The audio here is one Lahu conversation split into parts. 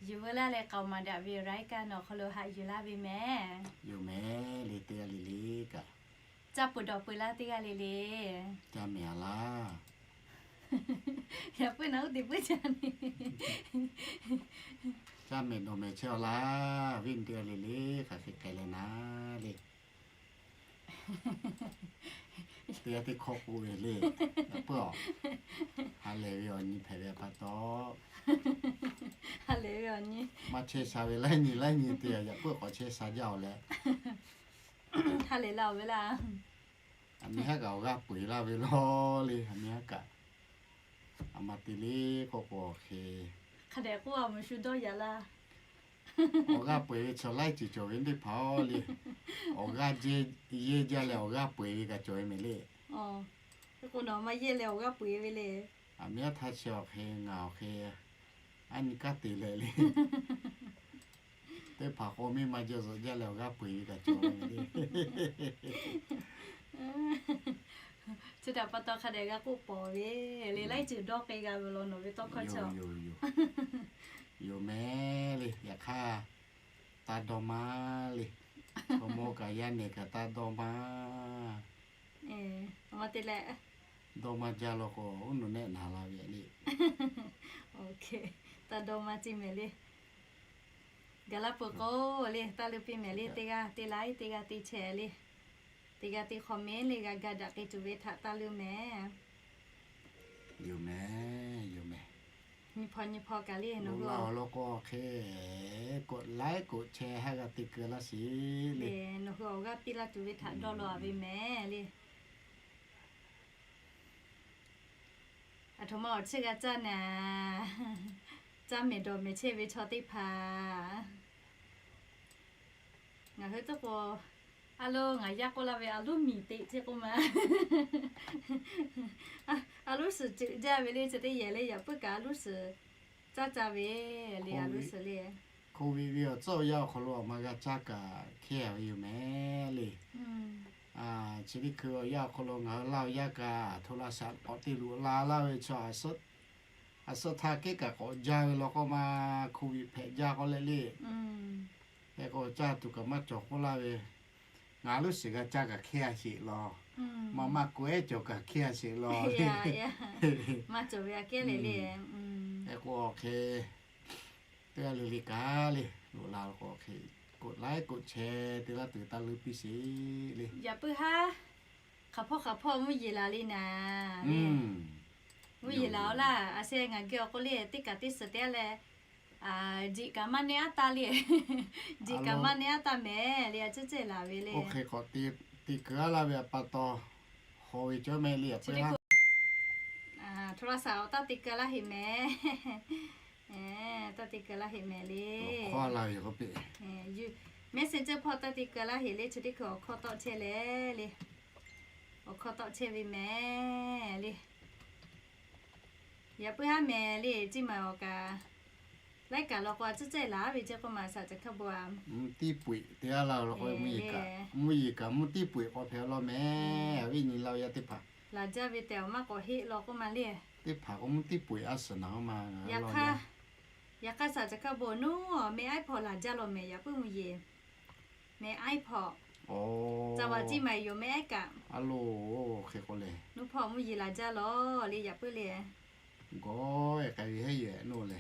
Yuˬ veu laˇ leh k'aoˍ maˍ daꞈ ve รายการ awˬ hk'aw lo haꞈ yuˬ laˇ ve mehˍ. Yoˬ mehˍ le, teˇ g'aˇ le le kaꞈ. Caˇ peuˬ dawˬ peuˬ laˇ teˇ g'aˇ le le. Caˇ mehˍ a laˇ. Yaꞈ puiˉ na uˉ te puiˉ ca ni. Caˇ mehˍ dawˬ mehˍ chehˇ a laˇ, viˉ nyi teˇ g'aˇ le le hk'aˬ hk'e k'ai leh na le. Teˇ g'aˇ teˇ hkawˇ k'oˆ ve le. Yaꞈ puiˉ a, ha lehˬ ve awˬ nyi hpehꞈ ve pa taw. Ha lehˬ ve awˬ nyi maˇ chehˇ sha ve laiˉ nyi laiˉ nyi te, yaꞈ puiˉ k'awꞈ chehˇ sha jaˇ-oˬ leh. Ha lehˬ laˇ-oˬ ve laˇ. Aˬ miˇ haˉ kaꞈ awˬ g'aˇ peu eˬ laˇ ve law le, aˬ miˇ haˉ kaꞈ. A ma te le k'oˆ k'o hk'e, hk'a dehꞈ k'oˆ a, mvuhˬ shu dawˇ yaꞈ laˇ. Awˬ g'aˇ peu eˬ ve chaw laiˉ ceuˬ cawˬ ve teˇ hpaˍ-oˬ le. Awˬ g'aˇ yehˇ jaˇ leh awˬ g'aˇ peu eˬ ve kaꞈ cawˬ ve mehˍ le. K'o nawˬ maˇ yehˇ leh awˬ g'aˇ peu eˬ ve le. Aˬ miˇ haˉ htaˇ chi awˬ hk'e ngaˬ awˬ hk'e, aˉ nyi kanˉ te leh le. Teˇ hpaˍ k'o miˇ ma jaˇ zuhꞈ jaˇ leh awˬ g'aˇ peu eˬ ve kaꞈ cawˬ ve le. Chi htaꞈ pa taw hk'a dehꞈ g'a k'oˆ pawˍ ve le, laiˉ ceuˬ dawˇ k'ai g'a ve law nawˬ ve tawˇ hkawˇ chi. Yoˬ mehˍ le, yaꞈ hk'aˇ taˇ dawˇ ma le. Chaw mawˇ kaꞈ yaˇ nehˬ kaꞈ taˇ dawˇ ma. Dawˇ maˇ jaˇ law k'o, uˉ nawˬ nehˆ naˍ la ve le. Taˇ dawˇ ma ceˇ mehˍ le. Gaˬ la peuˬ k'o le, taˇ leuˇ piˇ mehˍ le. Teˇ g'aˇ teˇ laiˉ, teˇ g'aˇ teˇ chehˇ le. Teˇ g'aˇ teˇ hk'aw mehˍ le, g'a ga daꞈ k'ai tuˬ ve htaꞈ taˇ leuˇ mehˍ. Yoˬ mehˍ, yoˬ mehˍ. Nyi hpaw nyi hpaw kaꞈ le, nawˬ hui awˬ lawn k'o hk'e, กดไลค์ กดแชร์ haˆ g'a te keu laˇ sheˍ le. Nawˬ hui awˬ g'aˇ piˇ laˇ tuˬ ve htaꞈ dawˇ law a ve mehˍ le. Aˬ htoꞈ ma awˬ chiˇ g'a caˇ naˍ, caˇ mehˍ dawˬ mehˍ chehˇ ve chaw teˇ hpaˍ. Ngaˬ hui teˇ k'o, a lo ngaˬ yaˇ k'oˆ laˇ ve a loˉ miˬ teꞈ chehˇ k'oˆ ma. A loˉ suhˍ ceuꞈ jaˇ ve le, chi teˇ yehˬ le, yaꞈ puiˉ kaꞈ a loˉ suhˍ caˇ caˇ ve le, a loˉ suhˍ le. Covid ve awˬ tcuhˉ awˬ yanˇ awˬ hk'aw lo a ma g'a caˇ kaꞈ hkehˇ a ve yoˬ mehˍ le. Chi teˇ hkui awˬ yanˇ awˬ hk'aw lo ngaˬ hui laˇ awˬ yanˇ kaꞈ โทรศัพท์ k'awꞈ te luꞈ la laˇ ve chaw, a suhˉ htaˇ kehˉ kaꞈ k'awꞈ jaˇ ve law k'o ma, Covid hpehꞈ jaˇ k'o leh le. Hk'e k'o caˇ tuˬ kaꞈ maˇ cawˬ k'oˆ laˇ ve. Ngaˬ loˉ shiˍ g'a caˇ kaꞈ hkehˇ a sheˍ law. Maˇ maˇ k'o ehˉ cawˬ kaꞈ hkehˇ a sheˍ law. Maˇ cawˬ ve aꞈ kehˉ le le. Hk'e k'o awˬ hk'e teˇ g'aˇ le le kaꞈ le, loꞈ la k'o hk'e กดไลค์ กดแชร์ te laˇ tuˬ taˇ leuˇ piˇ sheˍ le. Yaꞈ puiˉ haˉ hk'aˬ hpawˇ hk'aˬ hpawˇ mvuhˇ yeˬ laˬ le naˍ le. Mvuhˇ yeˬ laˬ-oˬ laˇ. A sheh ngaˬ geh awˬ k'o le, teˇ kaꞈ teˇ suhˍ te a leh, jiꞈ kaꞈ maˇ neˇ aˉ taˇ le. Jiꞈ kaꞈ maˇ neˇ aˉ taˇ mehˍ le, a ciˉ cehˇ laˬ ve le. Oˇ hk'e k'awꞈ te keu a laˇ ve aꞈ pa taw, haw ve cawˇ mehˍ le. โทรศัพท์ taˇ te keu laˇ heꞈ mehˍ. Taˇ te keu laˇ heꞈ mehˍ le. Messenger hpawˇ taˇ te keu laˇ heꞈ le, chi teˇ hkui awˬ hkawˇ tawˆ chehˇ le le. Awˬ hkawˇ tawˆ chehˇ ve mehˍ le. Yaꞈ puiˉ haˉ mehˍ le, ciˇ maˬ awˬ kaꞈ laiˉ kaꞈ law k'o a ciˉ cehˇ laˬ ve ceh k'oˆ ma, shaˍ caˬ hkaˇ bon a. Mvuhˇ tiˉ peu eˬ te a laˇ law k'o, mvuhˇ yeˬ kaꞈ mvuhˇ yeˬ kaꞈ mvuhˇ tiˉ peu eˬ k'awꞈ hpehꞈ law mehˍ. A viˉ nyi laˇ yaˇ teˇ hpaˍ laˬ jaˇ ve tehꞈ awˬ maˇ k'awꞈ heˆ law k'oˆ ma le. Teˇ hpaˍ k'o mvuhˇ tiˉ peu eˬ a suhˍ naˍ ma. Yaꞈ hk'aˇ, yaꞈ hk'aˇ shaˍ caˬ hkaˇ bon nuˇ meh aiˉ hpawꞈ laˬ jaˇ law mehˍ, yaꞈ puiˉ mvuhˇ yeˬ. Meh aiˉ hpawꞈ. Ca vaꞈ ciˇ maˬ yoˬ meh aiˉ kaꞈ. A lo, hk'e k'o le. Nuˇ hpawˇ mvuhˇ yeˬ laˬ jaˇ law le, yaꞈ puiˉ le. Gawˬ-e k'ai ve heˆ yehˬ nuˇ le.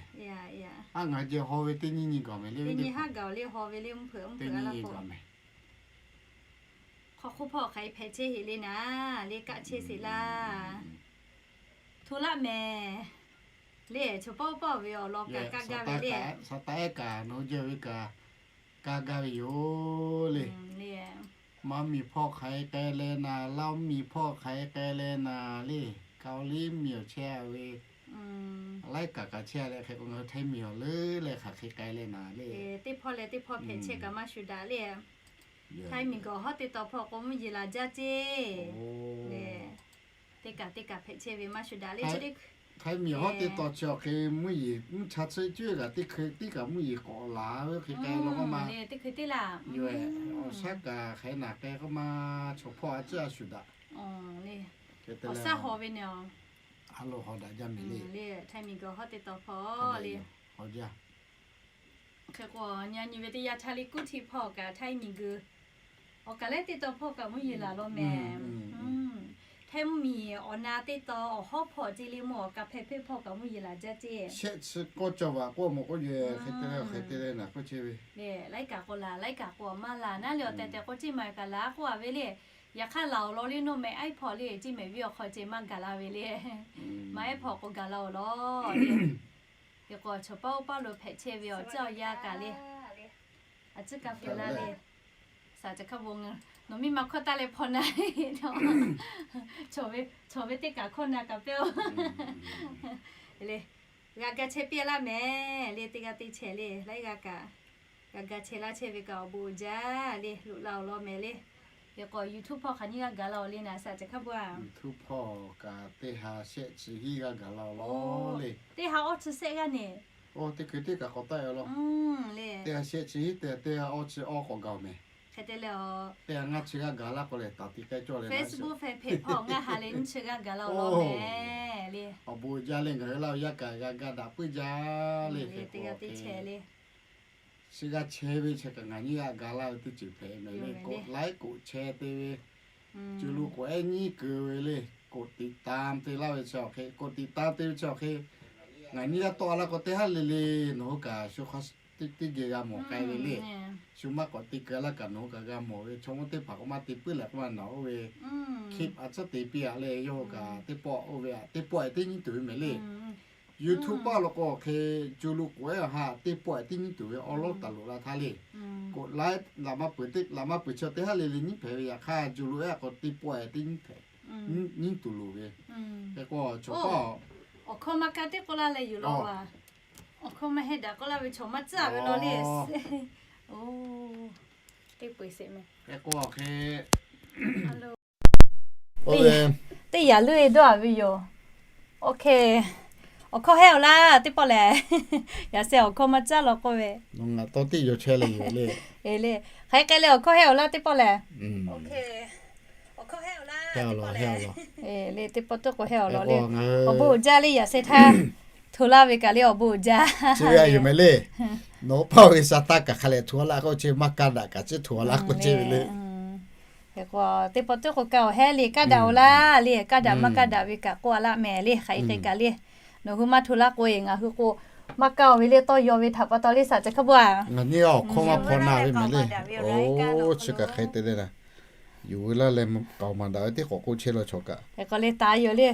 A ngaˬ jeh haw ve teˇ nyi nyi gaˬ mehˍ le. Teˇ nyi haˉ gaˬ le, haw ve le, mvuhˇ hpeuꞈ mvuhˇ hpeuꞈ a laˇ k'o. Hk'aw hk'oˆ hpawˇ hk'aˬ hk'e hpehꞈ chehˇ heꞈ le naˍ le, kaˆ chehˇ sheˍ laˇ. Hto laˆ mehˍ le, chaw pawˆ pawˆ ve awˬ lawn kaꞈ kaˇ gaˇ ve le. Sa taˆ ehˉ kaꞈ nawˬ hui jehˇ ve kaꞈ kaˇ gaˇ ve yoˬ le. Maˇ miˬ hpawˇ hk'aˬ hk'e k'ai leh naˍ, Laˇ miˬ hpawˇ hk'aˬ hk'e k'ai leh naˍ le. Kaoˍ liˇ miˬ awˬ chehˇ ve laiˉ kaꞈ kaꞈ chehˇ leh hk'e k'o ngaˬ hui Htaiˇ miˬ awˬ leuˉ leh hk'aˬ hk'e k'ai leh naˍ le. Teˇ hpawˇ leh teˇ hpawˇ hpehꞈ chehˇ kaꞈ maˇ shuˍ daꞈ le. Htaiˇ miˬ gawˬ hawˉ teˇ taw hpawˇ k'o mvuhˇ yeˬ laˬ jaˇ ceˇ le. Teˇ kaꞈ teˇ kaꞈ hpehꞈ chehˇ ve maˇ shuˍ daꞈ le. Htaiˇ miˬ hawˉ teˇ taw chi awˬ hk'e mvuhˇ yeˬ mvuhˇ cha tsuhˇ cuˇ kaꞈ teˇ hkui teˇ kaꞈ mvuhˇ yeˬ k'awꞈ laˬ ve hk'e k'ai law k'oˆ ma. Teˇ hkui teˇ laˬ awˬ shaˉ kaꞈ hk'aˬ hk'e naˬ k'ai k'oˆ ma, chaw hpawˇ a ciˉ a shuˍ daꞈ. Awˬ shaˉ haw ve ne a. Hello, hawˬ daꞈ jaˇ mehˍ le. Htaiˇ miˬguiˬ hawˉ teˇ taw hpawˇ le. Hk'e k'o, nyi nyi ve teˇ yanˇ htaˇ le kuˉ htiˇ hpawˇ kaꞈ htaiˇ miˬguiˬ awˬ kaˬ lehˉ teˇ taw hpawˇ kaꞈ mvuhˇ yeˬ laˬ law mehˍ. Htaiˇ mvuhˇmiˬ awˬ na teˇ taw awˬ hawˉ hpawˇ ce le mawˬ awˬ kaꞈ hpehꞈ hpehꞈ hpawˇ kaꞈ mvuhˇ yeˬ laˬ jaˇ ce. Shehˆ chi k'awˇ cawˬ vaꞈ k'oˆ mawˬ k'oˆ yehˬ hk'e te le hk'e te le naˬ k'oˆ chehˇ ve. Laiˉ kaꞈ k'o laˬ, laiˉ kaꞈ k'o maˇ laˬ naˉ le awˬ tehˬ tehˬ k'o ceˇ maˬ kaꞈ laˬ k'oˆ a ve le. Yaꞈ hk'aˇ laˬ awˬ lawn le nawˬ mehˍ aiˉ hpawˇ le ceˇ mehˍ viˉ awˬ hk'aw ce maˇ gaˬ la ve le. Maˇ aiˉ hpawˇ k'o gaˬ la awˬ lawn le. Hk'e k'o chaw paˉ oˇ paˉ lo hpehꞈ chehˇ ve awˬ ciˉ awˬ yanˇ kaꞈ le. A ciˉ kaꞈ hpehꞈ la le. Saˍ caˬ hkaˇ bon, nawˬ miˇ ma hkawˇ taˇ leh hpaw na, chaw ve teˇ kaꞈ hkawˇ na kaꞈ pehˇ-oˬ le. G'a ga chehˇ piˇ laˇ mehˍ le, teˇ g'aˇ teˇ chehˇ le, laiˉ g'aˇ kaꞈ g'a ga chehˇ laˇ chehˇ ve kaꞈ awˬ bon uiˍ jaˇ le, loꞈ la awˬ lawn mehˍ le. Hk'e k'o YouTube hpawˇ hk'aˬ nyiˇ g'aˇ gaˬ la awˬ le naˍ saˍ caˬ hkaˇ bon a. YouTube hpawˇ kaꞈ teˇ ha shehˆ chi hiˉ g'aˇ gaˬ la awˬ lawn le. Teˇ ha awˇ chi shehˆ g'aˇ ne. Oˇ teˇ hkui teˇ kaꞈ k'awꞈ taˆ-e law. Teˇ ha shehˆ chi hiˉ te teˇ ha awˇ chi awˇ k'awꞈ gaˬ-oˬ mehˍ. Hk'e te le a. Teˇ ha ngaˇ chi g'aˇ gaˬ laˇ k'o lehˬ taˍ tiꞈ k'ai cawˇ leh Facebook fan page hpawˇ ngaˇ ha leh nyiˇ chi g'aˇ gaˬ la awˬ lawn mehˍ le. Awˬ bon uiˍ jaˇ le ngaˬ hui Laˇ huˍ yaˇ kaꞈ g'a ga daꞈ puiˉ jaˇ le. Teˇ g'aˇ teˇ chehˇ le. Chi g'a chehˇ ve chi kaꞈ ngaˬ nyiˇ g'aˇ gaˬ laˇ ve teˇ ceuˬ hpehꞈ mehˍ le. Koꞈ laiˉ koꞈ chehˇ te ve, co lo k'oꞈ ehˉ nyiˉ keu ve le, koꞈ tiꞈ tam te laˇ ve chi awˬ hk'e, koꞈ tiꞈ tam te ve chi awˬ hk'e, ngaˬ nyiˇ g'aˇ tawˆ laˇ k'o teˇ haˉ le le nawˬ hui kaꞈ shu hk'aw teˇ geh g'a mawˬ k'ai ve le. Shu maˇ k'awꞈ te keu laˇ kaꞈ nawˬ hui kaꞈ g'a mawˬ ve, chaw mawˇ teˇ hpaˍ k'o maˇ te puiˉ lehˬ k'oˆ ma nawˬ oˇ ve คลิป a tcuhˉ te piˇ-a le, yawˇ hui kaꞈ teˇ pawˆ oˇ ve teˇ pawˆ-e teˇ nyiˉ tuˬ ve mehˍ le. YouTube paˆ law k'o hk'e, co lo k'oꞈ ehˉ awˬ ha teˇ pawˆ-e teˇ nyiˉ tuˬ ve awˉ lawˉ taˍ loꞈ la htaˇ le. Koꞈ laiˉ laꞈ maˇ peuˬ teˇ laꞈ maˇ peuˬ chi teˇ haˉ le le nyiˉ hpehꞈ ve yaꞈ hk'aˇ co lo ehˉ k'o teˇ pawˆ-e teˇ nyiˉ hpehꞈ, nyiˉ tuˬ loˍ ve. Hk'e k'o chaw paˇ awˬ hkawˇ maˇ kaˇ teˇ k'oˆ laˇ leh yoˬ law a. Awˬ hkawˇ maˇ heˆ daꞈ k'oˆ laˇ ve chaw maˇ tcuhˉ ve law le. Oˇ, teˇ peu-eˬ sheˍ mehˍ. Hk'e k'o awˬ hk'e Teˇ yaꞈ leuˆ-e dawˇ-a ve yoˬ. Oˇ hk'e, awˬ hkawˇ hehˆ-oˬ laˇ teˇ pawˆ lehˬ. Yaꞈ sheh awˬ hkawˇ maˇ caˉ law k'oˆ ve, ngaˬ tawˇ tiˉ yaw chehˇ leh yoˬ le. Hk'aˬ hk'e leh awˬ hkawˇ hehˆ-oˬ laˇ teˇ pawˆ lehˬ. Teˇ pawˆ tuˉ k'o hehˆ-oˬ law le. Awˬ bon uiˍ jaˇ le yaꞈ sheh htaˇ hto laˇ ve kaꞈ le awˬ bon uiˍ jaˇ. Chi ve a yoˬ mehˍ le. Nawˬ hui paˇ ve sa taˇ kaꞈ hk'a leh hto laˇ k'oˆ chehˇ, maˇ kaˇ daꞈ kaꞈ chi hto laˇ k'oˆ chehˇ ve le. Hk'e k'o teˇ pawˆ tuˉ k'o kaˇ-oˬ hehˆ le, kaˇ daꞈ-oˬ laˇ le, kaˇ daꞈ maˇ kaˇ daꞈ ve kaꞈ k'oˆ-a laˇ mehˍ le. Hk'aˬ hk'e kaꞈ le, nawˬ hui maˇ hto laˇ k'o-e ngaˬ hui k'o maˇ kaˇ-oˬ ve le, tawˇ yaw ve htaꞈ pa taw le saˍ ceˬ hk'a bvuhˇ-a. Ngaˬ nyi awˬ hkawˇ maˇ hpaw na ve mehˍ le. Oˇ chi kaꞈ hk'e te le na. Yuˬ veu laˇ leh k'aoˍ maˍ daꞈ ve teˇ k'awꞈ k'oˆ chehˇ law chaw kaꞈ. Hk'e k'o le taˍ yoˬ le.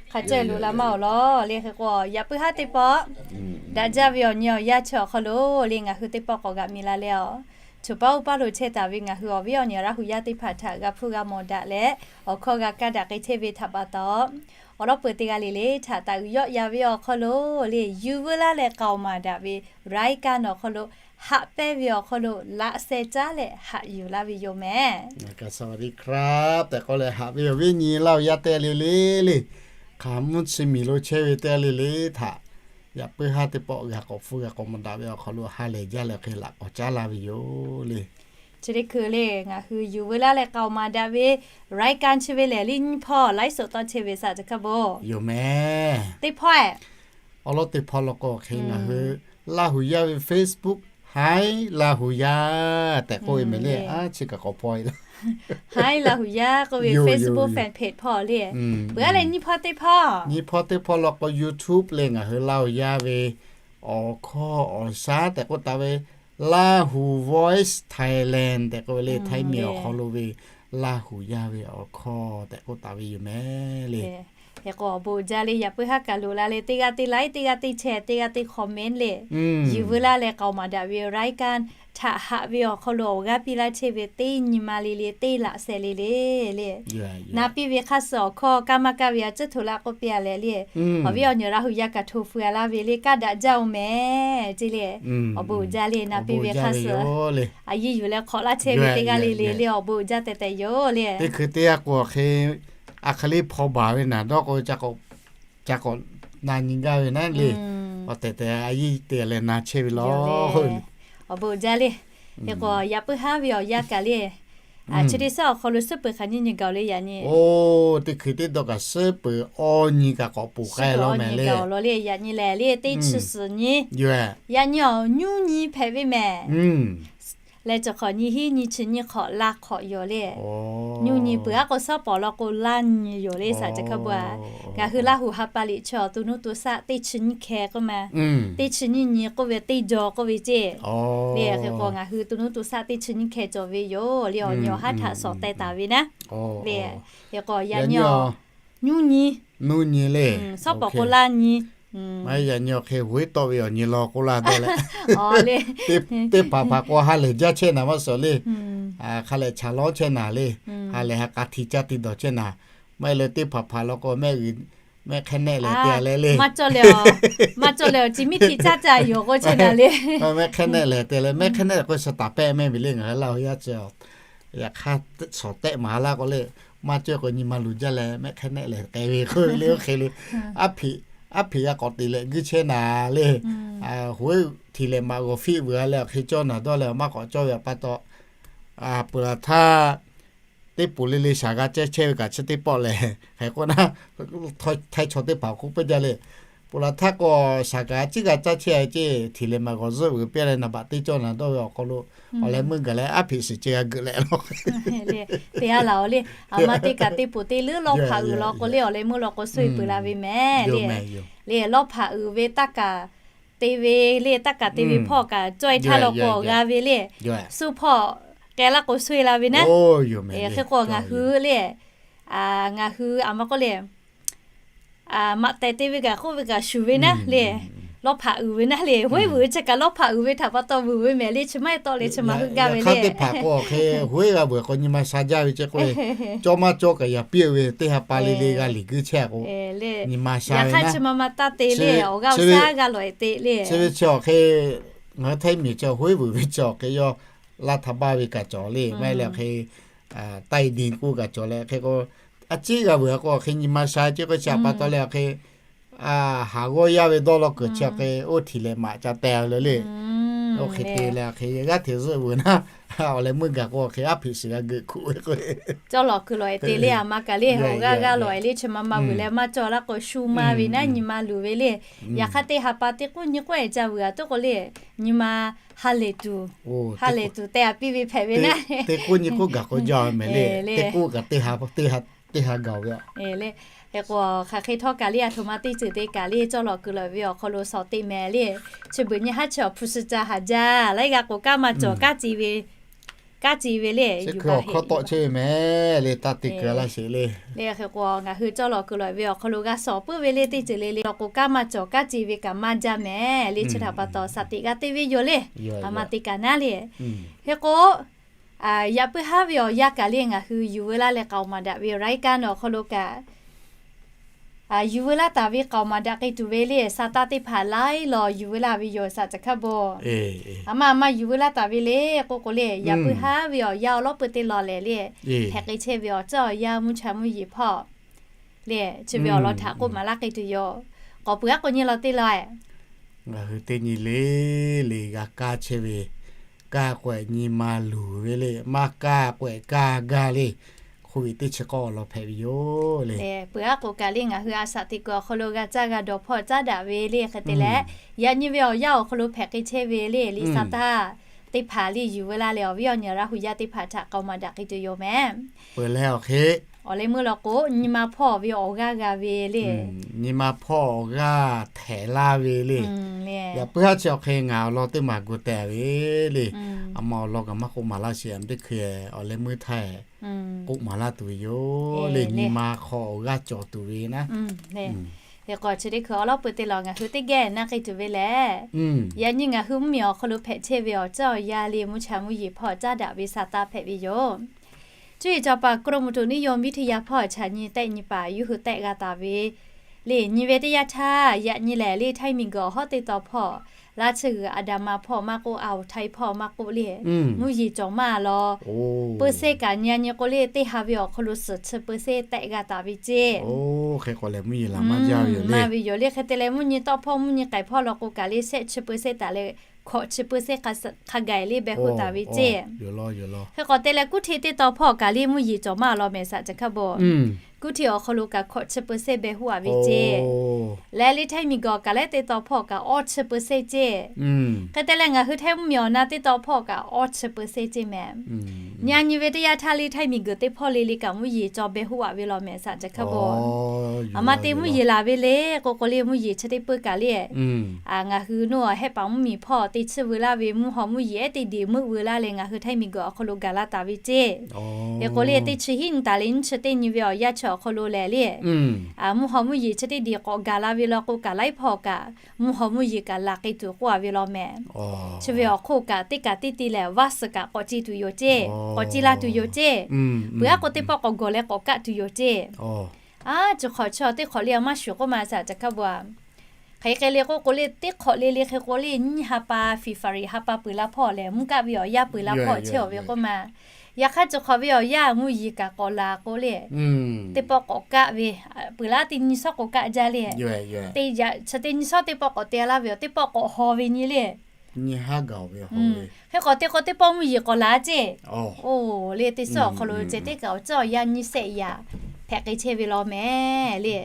Hk'a ceh loꞈ la maˇ-oˬ law le. Hk'e k'o yaꞈ puiˉ haˉ teˇ pawˆ daꞈ jaˇ ve awˬ nyi awˬ yanˇ chi awˬ hk'aw lo le ngaˬ hui teˇ pawˆ k'awꞈ g'aꞈ mi la leh a, choˬ paˇ oˇ paˇ lo chehˇ taˍ ve ngaˬ hui awˬ viˉ awˬ nyi Laˇ huˍ yaˇ teˇ hpaˍ htaꞈ g'a hpuˇ g'a mawˬ daꞈ leh awˬ hkawˇ g'a kaˇ daꞈ k'ai chehˇ ve htaꞈ pa taw, awˬ lawˉ peuˬ teˇ g'aˇ le le htaꞈ taˍ uiˍ yawˆ ya ve awˬ hk'aw lo le yuˬ veu laˇ leh k'aoˍ maˍ daꞈ ve รายการ awˬ hk'aw lo haꞈ pehnˇ ve awˬ hk'aw lo laꞈ sheh caˉ leh haꞈ yuˬ laˇ ve yoˬ mehˍ. สวัสดีครับ tehꞈ k'oˆ leh haꞈ ve awˬ viˉ nyi Laˇ huˍ yaˇ teˇ g'aˇ le le le, hk'aˬ mvuhˇ chi miˬ lo chehˇ ve teˇ g'aˇ le le htaꞈ yaꞈ puiˉ haˉ teˇ pawˆ g'a k'awꞈ hpuˇ g'a k'awꞈ mawˬ daꞈ ve awˬ hk'aw lo ha lehˬ jaˇ leh hk'e laꞈ k'awꞈ caˉ laˇ ve yoˬ le. Chi teˇ hkui le ngaˬ hui yuˬ veu laˇ leh k'aoˍ maˍ daꞈ ve รายการ chi ve lehˬ le nyiˇ hpawˇ ไลฟ์สด tawˇ chehˇ ve saˍ ceˬ hk'a bvuhˇ yoˬ mehˍ. Teˇ hpawˇ-e awˬ lawn teˇ hpawˇ law k'o hk'e ngaˬ hui Laˇ huˍ yaˇ ve Facebook, Hi Laˇ huˍ yaˇ tehꞈ k'oˆ ve mehˍ le. A chi kaꞈ k'awꞈ hpaw e la. Hi Laˇ huˍ yaˇ k'oˆ ve Facebook fan page hpawˇ le. Peuˬ-a leh nyiˇ hpawˇ teˇ hpawˇ, nyiˇ hpawˇ teˇ hpawˇ law k'o YouTube le ngaˬ hui Laˇ huˍ yaˇ ve awˬ hkawˇ awˬ shaˉ tehꞈ k'oˆ taˍ ve Lahu Voice Thailand tehꞈ k'oˆ ve le, Htaiˇ miˬ awˬ hk'aw lo ve Laˇ huˍ yaˇ ve awˬ hkawˇ tehꞈ k'oˆ taˍ ve yoˬ mehˍ le. Hk'e k'o awˬ bon uiˍ jaˇ le, yaꞈ puiˉ haˉ kaꞈ loꞈ la leh teˇ g'aˇ teˇ like, teˇ g'aˇ teˇ share, teˇ g'aˇ teˇ comment le, yuˬ veu laˇ leh k'aoˍ maˍ daꞈ ve รายการ htaꞈ haꞈ ve awˬ hk'aw lo awˬ g'aˇ piˇ laˇ chehˇ ve teˇ nyi ma le le, teˇ laꞈ sheh le le le, na piˇ ve hk'aˇ suh awˬ hkawˇ kaˇ maˇ kaˇ ve a ciˉ hto laˇ k'oˆ piˇ-a leh le. Awˬ viˉ awˬ nyi Laˇ huˍ yaˇ kaꞈ hto feu-a laˇ ve le, kaˇ daꞈ jaˇ-oˬ mehˍ ce le. Awˬ bon uiˍ jaˇ le, na piˇ ve hk'aˇ suh a yeˇ yuˬ leh hk'awꞈ laˇ chehˇ ve teˇ g'aˇ le le le, awˬ bon uiˍ jaˇ tehꞈ tehꞈ yoˬ le. Teˇ hkui teˇ g'aˇ k'o hk'e a hk'e le hpaw baˬ ve naˍ dawˇ k'o ca k'awꞈ na nyi gaˇ ve naˉ le. Awˬ tehˬ tehˬ a yeˇ te leh na chehˇ ve law. Awˬ bon uiˍ jaˇ le. Hk'e k'o yaꞈ puiˉ haˉ ve awˬ yanˇ kaꞈ le, Chi teˇ suhˉ awˬ hk'aw lo suhˉ peuˬ hk'aˬ nyiˇ nyi gaˬ-oˬ le yaꞈ nyi. Oˇ, teˇ hkui teˇ dawˇ kaꞈ suhˉ peuˬ awˇ nyi kaꞈ k'awꞈ poˬ k'ai law mehˍ le. Awˬ lawn le yaꞈ nyi lehˬ le teˇ chi suhˍ nyi, yaꞈ nyi awˬ nyuˇ nyi hpehꞈ ve mehˍ. Leh chi hk'awꞈ nyi hiˉ nyi chi nyi hk'awꞈ laˇ hk'awꞈ yoˬ le. Nyuˇ nyi peuˬ aˉ k'o suhˉ pawˍ law k'o laˇ nyi yoˬ le saˍ ceˬ hk'a bvuhꞈ. Ngaˬ hui Laˇ huˍ ha pa liꞈ chi awˬ to nuˇ to shaˆ teˇ chi nyiˇ hkeh k'oˆ ma. Teˇ chi nyiˇ nyi k'oˆ ve teˇ jaw k'oˆ ve ceˇ. Le hk'e k'o ngaˬ hui to nuˇ to shaˆ teˇ chi nyiˇ hkeh cawˬ ve yoˬ le awˬ nyi awˬ haˉ htaꞈ shawˍ teh taˍ ve naˉ. Le hk'e k'o yaꞈ nyi awˬ nyuˇ nyi, nuˇ nyi le, suhˉ pawˍ k'o laˇ nyi. Maˇ heˆ yaꞈ nyi awˬ hk'e hoˉ tawˆ ve awˬ nyi law k'oˆ laˇ dawˇ leh, teˇ hpaˍ hpaˍ k'o ha lehˬ jaˇ chehˇ naˍ maˇ suhˍ le. Hk'a lehˬ chaˬ lawˉ chehˇ naˍ le. Ha lehˬ ha k'a hti caˇ te dawˬ chehˇ naˍ. Maˇ heˆ leh teˇ hpaˍ hpaˍ law k'o mehˆ hk'e nehˆ lehˬ te leh le. Maˇ cawˇ leh awˬ, maˇ cawˇ leh awˬ ci miˇ htiꞈ caˇ ca yoˬ k'o chehˇ naˍ le. Mehˆ hk'e nehˆ lehˬ te leh mehˆ hk'e nehˆ k'o sha taˍ pehˆ mehˆ ve le ngaˬ hui Laˇ huˍ yaˇ chi. Yaꞈ hk'aˇ shawˍ tehˆ maˍ laˇ k'o le, maˇ cawˇ k'o nyi ma luˬ jaˇ leh mehˆ hk'e nehˆ lehˬ k'ai ve k'oˆ ve le oˇ hk'e le. Aˉ hpiꞈ, aˉ hpiꞈ g'a k'awꞈ te leh guiˇ chehˇ naˍ le. Hoˉ htiˍ lehˬ maꞈ g'awˬ fiˆ vuiˬ g'a leh awˬ hk'e cawˇ naˍ dawˇ leh maˇ k'awꞈ cawˇ ve awˬ pa taw, peuˬ laˬ htaˇ teˇ poˬ le le shaˍ g'a cehˇ chehˇ ve kaꞈ chi teˇ pawˆ lehˬ, hk'e k'oˆ naˉ, htaiˇ chaw teˇ hpaˍ k'oˆ peuˬ jaˇ le. Peuˬ laˬ htaˇ k'o shaˍ kaꞈ ciˉ g'a caˇ chehˇ ceˇ, htiˍ leh maꞈ g'awˬ zuhˆ vuiˬ piˇ leh naˍ baꞈ teˇ cawˇ naˍ dawˇ ve awˬ hk'aw lo awˬ leh meuˇ gaˬ leh aˉ hpiꞈ shiˍ ceh g'a geuꞈ leh law. Te a laˬ le, aˬ ma te kaꞈ teˇ poˬ teˇ leuˉ lawˇ hpaꞈ uiˍ law k'o le awˬ leh meuˇ law k'o suh e peuˬ la ve mehˍ le. Le lawˇ hpaꞈ uiˍ ve taˇ kaˍ te ve le, taˇ kaˍ te ve hpawˇ kaꞈ cawˇ e htaˇ law k'o awˬ g'a ve le. Suh hpawˇ k'ai laˇ k'o suh e la ve naˉ. Hk'e k'o ngaˬ hui le, ngaˬ hui aˬ ma k'oˆ le, maꞈ tehˬ te ve kaꞈ k'oˆ ve kaꞈ shuˍ ve naˉ le. Lawˇ hpaꞈ uiˍ ve naˉ le, hoˉ vuiˬ ve chi kaꞈ lawˇ hpaꞈ uiˍ ve htaꞈ pa taw vuiˬ ve mehˍ le, chi maˇ heˆ tawˆ le chi ma hui gaˇ ve le. Teˇ hpaˍ k'o hk'e hoˉ g'a vuiˬ k'o nyi ma sha jaˇ ve ceˇ k'o, cawˇ maˇ cawˇ kaꞈ yaꞈ piˇ ve teˇ ha pa le le g'a liꞈ guiˇ chehˇ k'o, nyi ma sha ve naˉ. Chi ma ma taˇ te le, awˬ g'aˇ awˬ shaˉ g'a lawˬ e te le. Chi ve chi awˬ hk'e ngaˬ hui Htaiˇ miˬ chi hoˉ vuiˬ ve chi awˬ hk'e yawˇ laˇ htaˇ baˇ ve kaꞈ cawˬ le, maˇ heˆ leh awˬ hk'e taiˇ diˬ k'oˆ kaꞈ cawˬ leh hk'e k'o, a ciˉ g'a vuiˬ k'o awˬ hk'e nyi ma sha ceˇ k'o chi htaꞈ pa taw leh awˬ hk'e haˍ g'awˇ yaˇ ve dawˇ law kuiˬ chi awˬ hk'e oˇ htiˍ leh maꞈ ca teh le le. Oˇ hk'e te leh awˬ hk'e g'aˇ hteꞈ zuhˆ vuiˬ naˉ, awˬ leh meuˇ gaˬ k'o awˬ hk'e aˉ hpiꞈ shiˍ g'a geuꞈ hkuˆ ve k'o, cawˇ lawˬ kuiˬ lawˬ e te le, aˬ ma kaꞈ le awˬ g'aˇ g'aˇ lawˬ e le chi ma ma vuiˬ leh maˇ cawˇ laˇ k'o shu maˇ ve naˉ nyi ma luˬ ve le. Yaꞈ hk'aˇ teˇ ha pa teˇ k'uˉ nyi k'oˆ e ca vuiˬ a tuˉ k'o le, nyi ma ha lehˬ tuˬ, ha lehˬ tuˬ teh a piˇ ve hpehꞈ ve naˉ. Teˇ k'uˉ nyi k'oˆ gaˬ k'o jaˇ mehˍ le. Teˇ k'uˉ kaꞈ teˇ ha gaˬ ve le. Hk'e k'o hk'aˬ hk'e htawˇ kaꞈ le a htoꞈ ma teˇ ceuˬ te kaꞈ le cawˇ lawˬ kuiˬ lawˬ ve awˬ hk'aw lo shawˍ teꞈ mehˍ le. Chi beuꞈ nyi haˉ chi awˬ hpu shi ca haˍ jaˇ laiˉ g'a k'o kanˉ maˇ cawˬ, kanˉ ci ve, kanˉ ci ve le yuˬ kaꞈ hk'awꞈ tawˆ chehˇ ve mehˍ le, taˇ te kuiˬ laˇ sheˍ le. Le hk'e k'o ngaˬ hui cawˇ lawˬ kuiˬ lawˬ ve awˬ hk'aw lo g'a shawˍ puiˉ ve le teˇ ceuˬ le le k'o kanˉ maˇ cawˬ, kanˉ ci ve kaꞈ maˇ jaˇ mehˍ le. Chi htaꞈ pa taw shaˍ teꞈ g'a te ve yoˬ le. Aˬ ma te kaꞈ naˉ le. Hk'e k'o yaꞈ puiˉ haˉ ve awˬ yanˇ kaꞈ le ngaˬ hui yuˬ veu laˇ leh k'aoˍ maˍ daꞈ ve awˬ laiˉ kaˇ nawˬ awˬ hk'aw lo kaꞈ yuˬ veu laˇ taˍ ve k'aoˍ maˍ daꞈ k'ai tuˬ ve le sa taˇ teˇ hpaˍ laiˉ law yuˬ veu laˇ ve yoˬ shaˍ caˬ hkaˇ bon. Aˬ ma aˬ ma yuˬ veu laˇ taˍ ve le k'oˆ k'o le, yaꞈ puiˉ haˉ ve awˬ yanˇ awˬ lawˉ peu teˇ law lehˬ le, hpehꞈ k'ai chehˇ ve awˬ ceuˬ awˬ yanˇ mvuhˇ cha mvuhˇ yeˬ hpawˇ le chi ve awˬ lawn htaꞈ k'oˆ maˍ laˇ k'ai tuˬ yoˬ. K'awꞈ peuˬ aˉ k'o nyi law teˇ law e, ngaˬ hui teˇ nyi le le g'a kaˇ chehˇ ve, kaˇ k'o nyi ma luˬ ve le, maˇ kaˇ k'o kaˇ gaˇ le, hk'oˆ ve teˇ chi k'awˇ awˬ lawn hpehꞈ ve yoˬ le. Peuˬ aˉ k'o kaꞈ le ngaˬ hui a shaꞈ teꞈ kuiˬ awˬ hk'aw lo g'a caˇ g'a dawˬ hpawˇ caˉ daꞈ ve le hk'e te leh, yaꞈ nyi ve awˬ yanˇ awˬ hk'aw lo hpehꞈ k'ai chehˇ ve le, liꞈ sa taˇ teˇ hpaˍ le yuˬ veu laˇ leh awˬ viˉ awˬ nyi Laˇ huˍ yaˇ teˇ hpaˍ htaꞈ k'aoˍ maˍ daꞈ k'ai tuˬ yoˬ mehˍ. Peuˬ leh awˬ hk'e awˬ leh meuˇ law k'o nyi ma hpawˇ ve awˬ g'aˇ g'a ve le, nyi ma hpawˇ awˬ g'aˇ htehꞈ laˇ ve le. Yaꞈ puiˉ haˉ chi awˬ hk'e ngaˬ awˬ lawn teˇ maˬ gu teh ve le. Aˬ ma awˬ lawn kaꞈ maˇ k'oˆ maˍ laˇ sheˍ, teˇ hkui awˬ leh meuˇ htaˇ k'oˆ maˍ laˇ tuˬ ve yoˬ le. Nyi ma hk'aw awˬ g'aˇ cawˬ tuˬ ve naˉ. Hk'e k'o chi teˇ hkui awˬ lawˉ peu te lawˬ ngaˬ hui teˇ geh naˆ k'ai tuˬ ve lehˬ, yaꞈ nyi ngaˬ hui mvuhˇmiˬ awˬ hk'aw lo hpehꞈ chehˇ ve awˬ ceuˬ awˬ yanˇ le mvuhˇ cha mvuhˇ yeˬ hpawˇ caˉ daꞈ ve sa taˇ hpehꞈ ve yoˬ. Cuˇ yiˍ cawˬ paˍ กรมอุตุนิยมวิทยา hpawˇ chaꞈ nyi tehˆ nyi paˍ yuˇ hui tehˆ g'a taˍ ve le nyi ve teˇ yanˇ htaˇ, yaꞈ nyi lehˬ le Htaiˇ miˬguiˬ awˬ hawˉ teˇ taw hpawˇ laˇ chi g'uiˬ a daꞈ ma hpawˇ maˇ k'oˆ, a oˍ Htaiˇ hpawˇ maˇ k'oˆ le, mvuhˇ yeˬ cawˬ maˇ law. Peu se kaꞈ nyi a nyi k'o le teˇ ha ve awˬ hk'aw lo suhˍ chi peu se tehˆ g'a taˍ ve ceˇ. Hk'e k'o lehˬ mvuhˇ yeˬ laˬ maˇ jaˇ ve yoˬ le. Maˇ ve yoˬ le. Hk'e te leh mvuhˇ nyi tawˆ hpawˇ mvuhˇ nyi k'ai hpawˇ law k'o kaꞈ le shehˆ chi peu se taˍ leh hkawꞈ chi เปอร์เซ็นต์ hk'a gaˬ le beh hoˆ taˍ ve ceˇ. Hk'e k'awꞈ te leh, kuˉ htiˆ teˇ taw hpawˇ kaꞈ le mvuhˇ yeˬ cawˬ maˇ law mehˍ saꞈ ca hkaˇ bawˬ. Kuˉ htiˆ awˬ hk'aw lo kaꞈ hkawꞈ chi เปอร์เซ็นต์ beh hoˆ a ve ceˇ. Leh le htaiˇ miˬguiˬ awˬ kaꞈ leh teˇ taw hpawˇ kaꞈ awˇ chi เปอร์เซ็นต์ ceˇ. Hk'e te leh, ngaˬ hui htaiˇ mvuhˇmiˬ awˬ na teˇ taw hpawˇ kaꞈ awˇ chi เปอร์เซ็นต์ ceˇ mehˍ. Nyi nyi ve teˇ yanˇ htaˇ le htaiˇ miˬguiˬ teˇ hpawˇ le le kaꞈ mvuhˇ yeˬ cawˬ beh hoˆ a ve law mehˍ saꞈ ca hkaˇ bawˬ. Aˬ ma te mvuhˇ yeˬ laˬ ve le k'o k'o le, mvuhˇ yeˬ chi teˇ peuˇ kaꞈ le, ngaˬ hui nuˇ awˬ hehˆ paˍ mvuhˇmiˬ hpawˇ te chiˇ veu laˇ ve mvuhˇ haw mvuhˇ yeˬ ehˉ teˇ deˬ meuˆ veu laˇ leh ngaˬ hui htaiˇ miˬguiˬ awˬ hk'aw lo gaˬ la taˍ ve ceˇ. Hk'e k'o le, teˇ chi hiˉ nyi taˍ leh nyiˇ chi teˇ nyi ve awˬ yanˇ chi awˬ hk'aw lo lehˬ le, mvuhˇ haw mvuhˇ yeˬ chi teˇ deˬ k'awꞈ gaˬ la ve law k'o kaꞈ, laiˉ hpawˇ kaꞈ mvuhˇ haw mvuhˇ yeˬ kaꞈ laˬ k'ai tuˬ k'oˆ a ve law mehˍ. Chi ve awˬ hk'oˆ kaꞈ teˇ kaꞈ teˇ te lehˬ, vaˇ suhˍ kaꞈ k'awꞈ ci tuˬ yoˬ ceˇ, k'awꞈ ci la tuˬ yoˬ ceˇ. Peuˬ aˉ k'o teˇ pawˆ k'awꞈ gawˬ leh k'awꞈ kaˆ tuˬ yoˬ ceˇ. Aˉ, chi hk'awꞈ chi teˇ hk'awꞈ le a maˇ shuˍ k'oˆ ma saꞈ ca hkaˇ bawˬ a. Hk'e hk'e le k'o k'o le, teˇ hk'awꞈ le le hk'e k'o le, nyiˇ ha pa February ha pa peuˬ la hpawˇ lehˬ, mvuhˇ kaˆ ve awˬ yanˇ peuˬ la hpawˇ chehˇ awˬ ve k'oˆ ma. Yaꞈ hk'aˇ chi hk'awꞈ ve awˬ yanˇ mvuhˇ yeˬ kaꞈ k'awꞈ laˬ k'o le, teˇ pawˆ k'awꞈ kaˆ ve, peuˬ laˇ teˇ nyi shawˉ k'o kaˆ jaˇ le. Chi teˇ nyi shawˉ teˇ pawˆ k'awꞈ te laˇ ve awˬ, teˇ pawˆ k'awꞈ haw ve nyi le. Hk'e k'awꞈ te k'o teˇ pawˆ mvuhˇ yeˬ k'awꞈ laˬ ceˇ. Oˬ le, teˇ suhˉ awˬ hk'aw lo ceh teˇ kaꞈ awˬ ceuˬ awˬ yanˇ nyiˇ shehˆ yaꞈ hpehꞈ k'ai chehˇ ve law mehˍ le.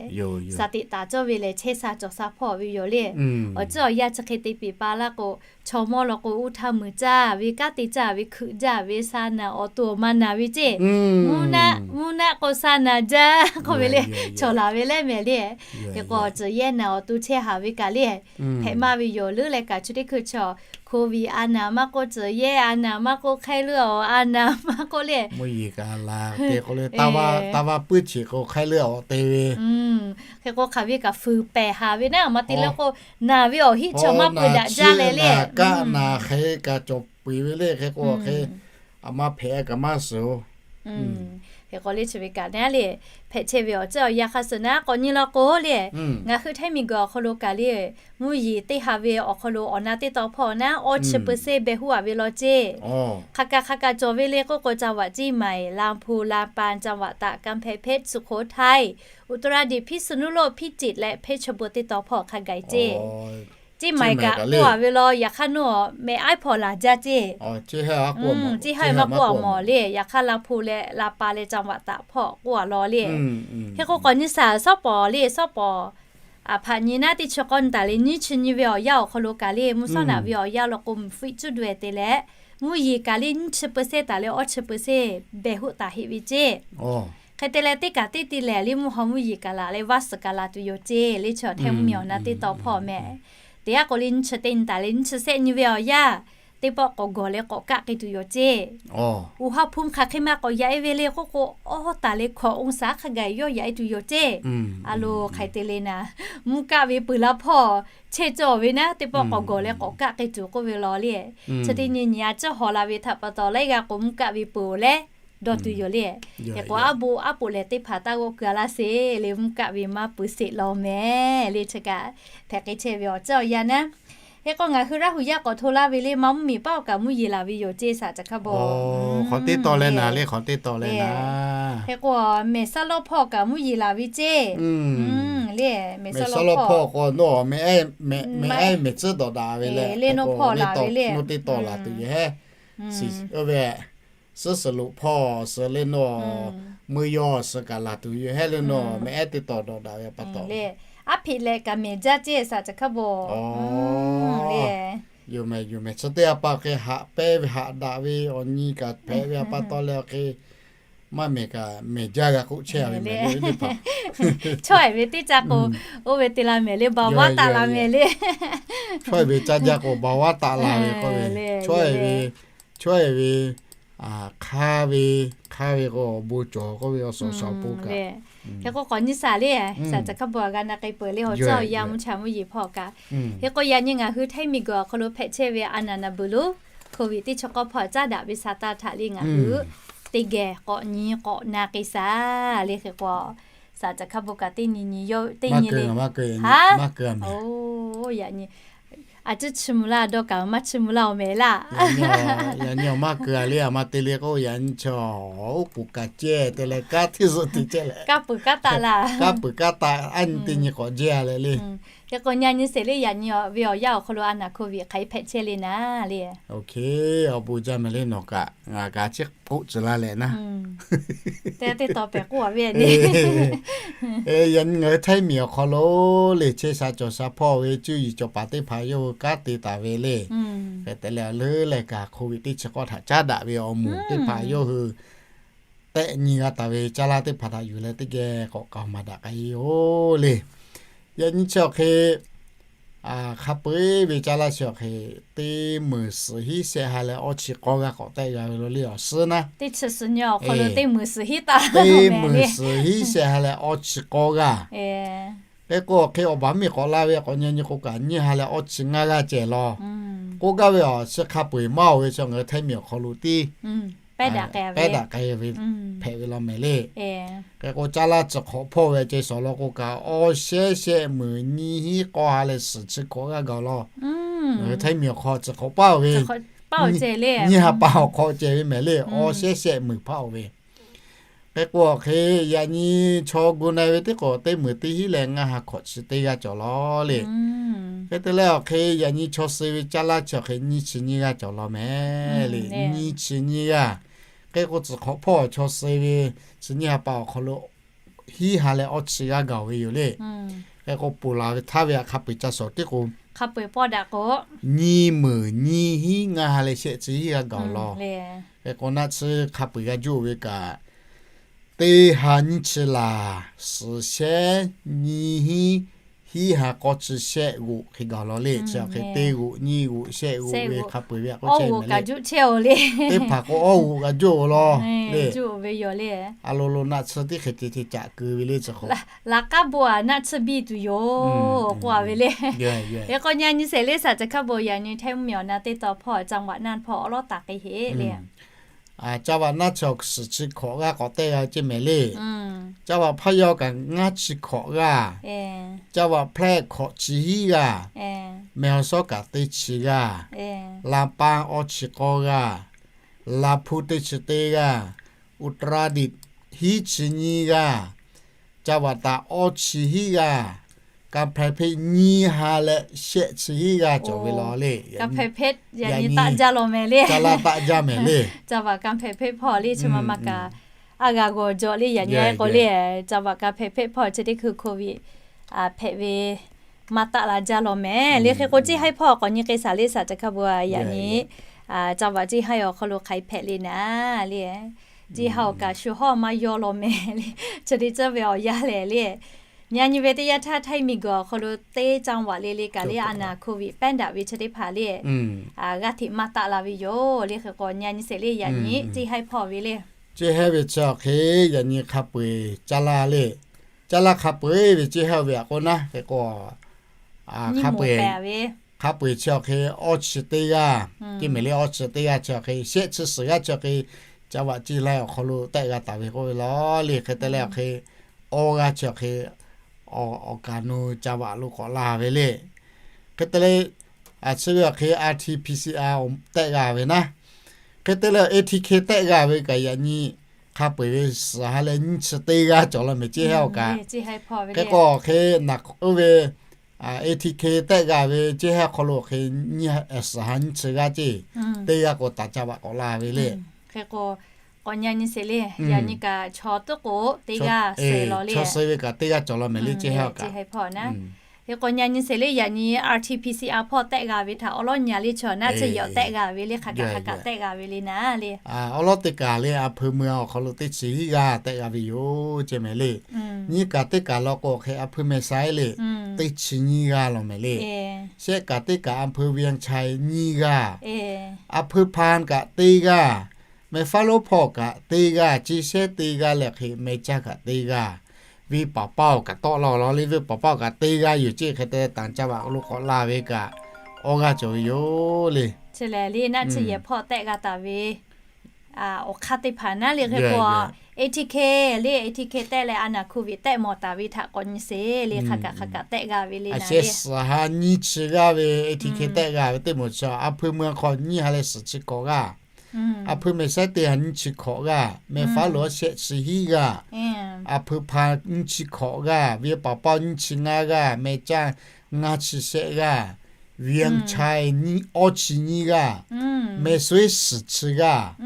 Shaˍ teꞈ taˍ cawˇ ve lehˬ, chehˇ sha cawˬ sha hpawˇ ve yoˬ le. Awˬ ceuˬ awˬ yanˇ chi hk'e te piˍ pa laˇ k'o, chaw mawˇ law k'o uˉ htaˇ muiˬ caˇ ve, kanˉ te caˇ ve, hkui jaˇ ve, sha naˬ awˬ to awˬ ma naˬ ve ceˇ. Mvuhˇ naˆ k'o sha naˬ jaˇ k'oˆ ve le, chaw laˬ ve leh mehˍ le. Hk'e k'o awˬ ceuˬ yehˇ naˬ awˬ to chehˇ haˍ ve kaꞈ le, hpehꞈ maˇ ve yoˬ leuˉ leh kaꞈ, chi teˇ hkui chaw COVID a naˬ maˇ k'oˆ, ceuˬ yehˇ a naˬ maˇ k'oˆ, hk'ai leuˉ awˬ a naˬ maˇ k'oˆ le, mvuhˇ yeˬ kaꞈ laˬ te k'o le, taˇ vaˇ puiˉ cheˬ k'o hk'ai leuˉ awˬ te ve. Hk'e k'o hk'aˬ ve kaꞈ fuiˍ pehˬ haˍ ve naˉ, awˬ ma te le k'o, naˬ ve awˬ hiˉ chaw maˇ peu daꞈ jaˇ leh le. Kaˆ naˬ hk'e kaꞈ cawˬ peu eˬ ve le. Hk'e k'o hk'e, aˬ ma hpehꞈ kaꞈ maˇ suhˍ oˬ. Hk'e k'o le chi ve kaꞈ naˉ le, hpehꞈ chehˇ ve awˬ ceuˬ awˬ yanˇ hk'a suhˍ naˉ k'awꞈ nyi law k'o le, ngaˬ hui htaiˇ miˬguiˬ awˬ hk'aw lo kaꞈ le, mvuhˇ yeˬ teˇ ha ve awˬ hk'aw lo awˬ na teˇ taw hpawˇ naˉ awˇ chi เปอร์เซ็นต์ beh hoˆ a ve law ceˇ. Hk'aˬ kaꞈ hk'aˬ kaꞈ cawˬ ve le k'oˆ k'o, จังหวัดเชียงใหม่ ลำพูน ลำปาง จังหวัดตาก กำแพงเพชร สุโขทัย อุตรดิตถ์ พิษณุโลก พิจิตร leh เพชรบูรณ์ teˇ taw hpawˇ hk'a gaˬ ceˇ. Ceˇ maiˍ kaꞈ k'oˆ a ve law, yaꞈ hk'aˇ nawˬ mehˍ aiˉ hpawˇ laˬ jaˇ ceˇ. Ceˇ haiˉ maˇ k'oˆ a mawˬ le, yaꞈ hk'aˇ ลำพูน leh ลำปาง leh จังหวัดตาก hpawˇ k'oˆ a law le. Hk'e k'o k'awꞈ nyi shaˍ shawˉ pawˍ le, shawˉ pawˍ aˬ hpaꞈ nyi naˉ teˇ chi k'awˇ nyi taˍ leh nyiˇ chi nyi ve awˬ yanˇ awˬ hk'aw lo kaꞈ le, mvuhˇ shawˉ naꞈ ve awˬ yanˇ law k'o mvuhˇ fiˆ cuˇ daweh te leh, mvuhˇ yeˬ kaꞈ le nyiˇ chi เปอร์เซ็นต์ taˍ leh awˇ chi เปอร์เซ็นต์ beh hoˆ taˍ heˆ ve ceˇ. Hk'e te leh teˇ kaꞈ teˇ te lehˬ le, mvuhˇ haw mvuhˇ yeˬ kaꞈ laˬ leh vaˇ suhˍ kaꞈ laˬ tuˬ yoˬ ceˇ le, chi htaiˇ mvuhˇmiˬ awˬ na teˇ taw hpawˇ mehˍ. Teˇ g'aˇ k'o le nyiˇ chi teˇ nyi taˍ leh nyiˇ chi shehˆ nyi ve awˬ yanˇ, teˇ pawˆ k'awꞈ gawˬ leh k'awꞈ kaˆ k'ai tuˬ yoˬ ceˇ. อุณหภูมิ hk'aˬ hk'e maˇ k'awꞈ yaꞈ e ve le k'oˆ k'o, awˇ taˍ leh hkawꞈ องศา hk'a gaˬ yawˇ yaꞈ e tuˬ yoˬ ceˇ. A lo hk'aˬ hk'e te le naˉ, mvuhˇ kaˆ ve peuˬ la hpawˇ chehˇ cawˬ ve naˉ, teˇ pawˆ k'awꞈ gawˬ leh k'awꞈ kaˆ k'ai tuˬ k'oˆ ve law le. Chi teˇ nyi nyi a ciˉ haw la ve htaꞈ pa taw laiˉ g'aˇ k'o mvuhˇ kaˆ ve peuˬ leh dawˇ tuˬ yoˬ le. Hk'e k'o aˉ bo aˉ poꞈ lehˬ teˇ hpaˍ taˇ g'awˆ keu a laˇ sheˍ le, mvuhˇ kaˆ ve maˇ peuˬ sheˍ law mehˍ le. Chi kaꞈ hpehꞈ k'ai chehˇ ve awˬ ceuˬ awˬ yanˇ naˉ. Hk'e k'o ngaˬ hui Laˇ huˍ yaˇ k'awꞈ hto laˇ ve le, maˇ mvuhˇmiˬ paˉ awˬ kaꞈ mvuhˇ yeˬ laˬ ve yoˬ ceˇ shaˍ ca hkaˇ bawˬ. Hk'e k'o mehˬ shaˉ lawˇ hpawˇ kaꞈ mvuhˇ yeˬ laˬ ve ceˇ le. Mehˬ shaˉ lawˇ hpawˇ k'o, mehˬ ehˉ mehˬ tcuhˉ dawꞈ daꞈ ve le, le nawˬ hpawˇ laˬ ve le, nawˬ teˇ taw laˬ tuˬ yoˬ hehˉ. Oˇ ve suhˉ suhˍ loꞈ hpawˇ suhˍ le nawˬ meuˇ yawˇ suhˍ kaꞈ laˬ tuˬ yoˬ hehˉ le, nawˬ mehˬ ehˉ teˇ taw dawꞈ daꞈ ve pa taw le. Aˉ hpeꞈ leh kaꞈ mehˬ jaˇ ceˇ shaˍ ca hkaˇ bawˬ. Yoˬ mehˬ, yoˬ mehˬ, chi teˇ a pa hk'e haꞈ pehnˇ ve haꞈ daꞈ ve awˬ nyi kaꞈ hpehꞈ ve a pa taw leh awˬ hk'e maˇ mehˬ kaꞈ mehˬ jaˇ g'a k'oˆ chehˇ ve mehˬ le. Chaweh ve teˇ caˇ k'o, oˇ ve te la mehˬ le, baˬ vaˉ taˍ la mehˬ le. Chaweh ve caˇ jaˇ k'o baˬ vaˉ taˍ la ve k'oˆ ve, chaweh ve, chaweh ve hk'aˇ ve, hk'aˇ ve k'o awˬ bon cawˬ k'oˆ ve awˬ suhˍ awˬ suhˍ awˬ pon kaꞈ. Hk'e k'o k'awꞈ nyi shaˍ le, shaˍ ca hkaˇ bawˬ g'a na k'ai peuˬ le, awˬ ceuˬ awˬ yanˇ mvuhˇ cha mvuhˇ yeˬ hpawˇ kaꞈ. Hk'e k'o yaꞈ nyi ngaˬ hui Htaiˇ miˬguiˬ awˬ hk'aw lo hpehꞈ chehˇ ve a naˬ naˍ beuˬ lo COVID teˇ chi k'awˇ hpawˇ caˉ daꞈ ve sha taˇ htaꞈ le ngaˬ hui teˇ geh k'awꞈ nyi k'awꞈ na k'ai shaˍ le. Hk'e k'o shaˍ ca hkaˇ bon kaꞈ teˇ nyi nyi yawˇ teˇ nyi le. Haˉ, oˬ, yaꞈ nyi a ciˉ chi mvuh laˇ dawˇ kaꞈ maˇ chi mvuh laˇ awˬ mehˍ laˇ. Yaꞈ nyi awˬ maˇ keu a le, a ma te le k'o yaꞈ nyi chi oˉ k'oˍ kaꞈ cehˇ te leh kanˉ hteˇ zuhꞈ te cehˇ leh kanˉ peuˬ kanˉ taˆ laˇ. Kanˉ peuˬ kanˉ taˆ, a nyi teˇ nyi k'awꞈ jehˇ a leh le. Hk'e k'o, nyi nyi sheˍ le, yaꞈ nyi ve awˬ yanˇ awˬ hk'aw lo a naˍ hk'oˆ ve hk'aˬ hk'e hpehꞈ chehˇ le naˍ le. Awˬ bon jaˇ mehˍ le, nawˬ kaꞈ ngaˬ kaꞈ chi k'oˆ tcuh laˇ leh naˉ, te teˇ taw pehˬ k'oˆ a ve, yaꞈ nyi ngaˬ hui Htaiˇ miˬ awˬ hk'aw lo le chehˇ sha cawˬ sha hpawˇ ve cuˇ yiˍ cawˬ paˍ teˇ hpaˍ yawˇ hui kanˉ te taˍ ve le. Hk'e te leh leuˉ leh kaꞈ hk'oˆ ve teˇ chi k'awˇ htaꞈ caˉ daꞈ ve awˬ moˍ teˇ hpaˍ yawˇ hui tehˆ nyi g'a taˍ ve caˇ lanˇ teˇ hpaˍ htaꞈ yuˬ leh teˇ geh k'awꞈ k'aoˍ maˍ daꞈ k'ai yoˬ le. Yaꞈ nyi chi awˬ hk'e hk'a peu-eˬ ve caˇ lanˇ chi awˬ hk'e teˇ meunˍ suhˍ hiˉ shehˆ ha leh awˇ chi k'awˇ g'aˇ k'awꞈ tehˆ g'a ve lo le awˬ suhˉ naˉ. Teˇ chi suhˍ nyi awˬ hk'aw lo teˇ meunˍ suhˍ hiˉ taˍ, teˇ meunˍ suhˍ hiˉ shehˆ ha leh awˇ chi k'awˇ g'aˇ. Hk'e k'o, awˬ hk'e awˬ baˬ miˬ k'awꞈ la ve k'awꞈ nyi nyi k'o kaꞈ nyiˇ ha leh awˇ chi ngaˇ g'aˇ cehˬ law. K'oˆ gaˇ ve awˬ chi hk'a peu-eˬ maˇ oˬ ve chi ngaˬ hui Htaiˇ miˬ awˬ hk'aw lo tiˉ pehˉ daꞈ k'ai ve hpehꞈ ve law mehˍ le. Hk'e k'o, caˇ lanˇ tcuh hk'awꞈ hpawˇ ve ceh sawˍ law k'o kaꞈ, awˇ shehˉ shehˆ meunˍ nyiˇ hiˉ k'awˇ ha leh suhˍ chi hkawꞈ g'aˇ gaˬ law. Ngaˬ hui Htaiˇ miˬ awˬ hk'aw tcuh hk'awꞈ paˇ oˬ ve, nyiˇ ha pa awˬ hk'aw ceh ve mehˍ le, awˇ shehˉ shehˆ meunˍ hpaˇ oˬ ve. Hk'e k'o, awˬ hk'e yaꞈ nyi chaw gu na ve teˇ k'o teˇ meunˍ teˇ hiˉ leh ngaˇ ha hkawꞈ chi teˇ g'aˇ cawˬ law le. Hk'e te leh awˬ hk'e yaꞈ nyi chaw suh ve caˇ lanˇ chi awˬ hk'e nyiˇ chi nyiˇ g'aˇ cawˬ law mehˍ le, nyiˇ chi nyiˇ g'aˇ. Hk'e k'o, tcuh hk'awꞈ hpawˇ chaw suh ve chi nyiˇ ha pa awˬ hk'aw lo hiˉ ha leh awˇ chi g'aˇ gaˬ oˬ ve yoˬ le. Hk'e k'o, ponˬ laˬ ve htaˇ ve htaꞈ hk'a peu-eˬ ca shawˍ tiˉ k'o, hk'a peu-eˬ pawˇ daꞈ k'o, nyiˇ meunˍ nyiˇ hiˉ ngaˇ ha leh shehˆ chi hiˉ g'aˇ gaˬ law. Hk'e k'o, naˆ tsuhˇ hk'a peu-eˬ g'a juˇ ve kaꞈ, teˇ ha nyiˇ chi laˬ, suhˍ shehˉ nyiˇ hiˉ, hiˉ ha k'awˇ chi shehˆ g'oꞈ hk'e gaˬ law le. Chi awˬ hk'e teˇ g'oꞈ nyiˇ g'oꞈ shehˆ g'oꞈ ve hk'a peu-eˬ ve k'o chehˇ ve le. Teˇ hpaˍ k'o awˇ g'oꞈ g'a juˇ oˬ law le. A lo lo naˆ tsuhˇ tiˉ hk'e te te caꞈ keu ve le chi k'o, laꞈ k'aˉ bon aꞈ naˆ tsuhˇ biˇ tuˬ yoˬ k'oˆ a ve le. Hk'e k'o, nyi nyi sheˍ le, shaˍ caˬ hkaˇ bon yaꞈ nyi Htaiˇ miˬ awˬ na teˇ taw hpawˇ จังหวัด naˆ hpawˇ awˉ lawˉ taˍ k'ai heˆ le. Caˇ vaꞈ naˆ chi awˬ suhˍ chi hkawꞈ g'aˇ k'awꞈ tehˆ g'a ceh mehˍ le. Caˇ vaꞈ hpaˇ yaw kaꞈ ngaˇ chi hkawꞈ g'aˇ, caˇ vaꞈ hplehˇ hkawꞈ chi hiˉ g'aˇ, mehˬ haw shawˉ kaꞈ teˇ chi g'aˇ, laˇ paˇ awˇ chi k'awˇ g'aˇ, laˇ hpuˇ teˇ chi teˇ g'aˇ, อุตรดิตถ์ hiˉ chi nyiˇ g'aˇ, caˇ vaꞈ taˍ awˇ chi hiˉ g'aˇ, กำแพงเพชร nyiˇ ha leh shehˆ chi hiˉ g'aˇ cawˬ ve law le. Caˇ laˇ taˆ jaˇ mehˍ le. Caˇ vaꞈ กำแพงเพชร hpawˇ le chi ma ma kaꞈ a g'a g'awˬ jaw le. Yaꞈ nyi k'o le, caˇ vaꞈ กำแพงเพชร hpawˇ chi teˇ hkui โควิด hpehꞈ ve maˇ taˆ la jaˇ law mehˍ le. Hk'e k'o, ceˇ haiˉ hpawˇ k'awꞈ nyi k'ai shaˍ le, shaˍ caˬ hkaˇ bon yaꞈ nyi caˇ vaꞈ ceˇ haiˉ awˬ hk'aw lo hk'aˬ hk'e hpehꞈ le naˍ le. Ceˇ haiˉ awˬ kaꞈ shu hawˇ maˇ yaw law mehˍ le. Chi teˇ ceuˬ ve awˬ yanˇ lehˬ le, yaꞈ nyi ve teˇ yanˇ htaˇ Htaiˇ miˬguiˬ awˬ hk'aw lo teˇ จังหวัด le le kaꞈ le a naˍ โควิด pehˉ daꞈ ve chi teˇ hpaˍ le g'aˇ hteꞈ maˇ taˆ la ve yoˬ le. Hk'e k'o, nyi nyi sheˍ le, yaꞈ nyi ceˇ haiˉ hpawˇ ve le, ceˇ haiˉ ve chi awˬ hk'e yaꞈ nyi hk'a peu-eˬ caˇ laˇ le. Caˇ laˇ hk'a peu-eˬ ve ceˇ haiˉ ve aꞈ k'o naˉ, hk'e k'o, hk'a peu-eˬ chi awˬ hk'e awˇ chi teˇ g'aˇ, ceˇ mehˍ le, awˇ chi teˇ g'aˇ chi awˬ hk'e shehˆ chi suhˍ g'aˇ chi awˬ hk'e caˇ vaꞈ ceˇ laiˉ awˬ hk'aw lo tehˆ g'a taˍ ve k'oˆ ve law le. Hk'e te leh awˬ hk'e awˇ g'aˇ chi awˬ hk'e awˬ kaˍ nu caˇ vaꞈ lo k'awꞈ la ve le. Hk'e te leh, chi ve awˬ hk'e R T P C R tehˆ g'a ve naˉ, hk'e te leh A T K tehˆ g'a ve kaꞈ yaꞈ nyi hk'a peu-eˬ ve suhˍ ha leh nyiˇ chi teˇ g'aˇ cawˬ law mehˍ ceˇ haiˉ awˬ kaꞈ. Hk'e k'o, awˬ hk'e naˬ k'oˆ ve A T K tehˆ g'a ve ceˇ haiˉ hk'aw lo awˬ hk'e suhˍ ha nyiˇ chi g'aˇ ceˇ, teˇ g'aˇ k'o taˍ caˇ vaꞈ k'awꞈ la ve le. Hk'e k'o, k'awꞈ nyi nyi sheˍ le, yaꞈ nyi kaꞈ chaw tuˉ k'o teˇ g'aˇ suhˍ law le, chaw suhˍ ve kaꞈ teˇ g'aˇ cawˬ law mehˍ le ceˇ haiˉ awˬ kaꞈ. Hk'e k'o, nyi nyi sheˍ le, yaꞈ nyi R T P C R hpawˇ tehˆ g'a ve htaꞈ awˉ lawˉ nyi a le, chaw naˉ chi yawꞈ tehˆ g'a ve le, hk'aˬ kaꞈ hk'aˬ kaꞈ tehˆ g'a ve le naˍ le. Awˉ lawˉ teˇ kaˬ le, a hpui mui awˬ hk'aw lo teˇ chi hiˉ g'aˇ tehˆ g'a ve yoˬ ceˇ mehˍ le. Nyiˇ kaˬ teˇ kaˬ law k'o hk'e a hpui meh saiˉ le, teˇ chi nyiˇ g'aˇ law mehˍ le. Shehˆ kaˬ teˇ kaˬ a hpui เวียงชัย nyiˇ g'aˇ, a hpui hpan kaꞈ teˇ g'aˇ, meh faˉ lonˉ hpawˇ kaꞈ teˇ g'aˇ, ceˇ shehˉ teˇ g'aˇ leh hk'e meh caˇ kaꞈ teˇ g'aˇ, venˇ paˍ paˇ awˬ kaꞈ tawˆ law law le, venˇ paˍ paˇ awˬ kaꞈ teˇ g'aˇ yoˬ ceˇ. Hk'e te taˍ caˇ vaꞈ lo k'awꞈ la ve kaꞈ awˇ g'aˇ cawˬ ve yoˬ le. Chi lehˬ le, naˆ chi yehˬ hpawˇ tehˆ g'a taˍ ve awˬ hk'aˇ teˇ hpaˍ naˉ le. Hk'e k'o, A T K le, A T K tehˆ leh a naˍ โควิด tehˆ mawˬ taˍ ve htaꞈ k'awꞈ nyi sheˍ le, hk'aˬ kaꞈ hk'aˬ kaꞈ tehˆ g'a ve le naˍ le. Suhˍ ha nyiˇ chi g'aˇ ve A T K tehˆ g'a ve teˇ moˍ chi a hpui mui hk'aw nyiˇ ha leh suhˍ chi hkawꞈ g'aˇ, a hpui meh saiˉ teˇ ha nyiˇ chi hkawꞈ g'aˇ, meh faˉ lonˉ shehˆ chi hiˉ g'aˇ, a hpui hpan nyiˇ chi hkawꞈ g'aˇ, venˇ paˍ paˇ nyiˇ chi ngaˇ g'aˇ, meh caˇ ngaˇ chi shehˆ g'aˇ, Vientiane awˇ chi nyiˇ g'aˇ, Mesuiˉ suhˍ chi g'aˇ,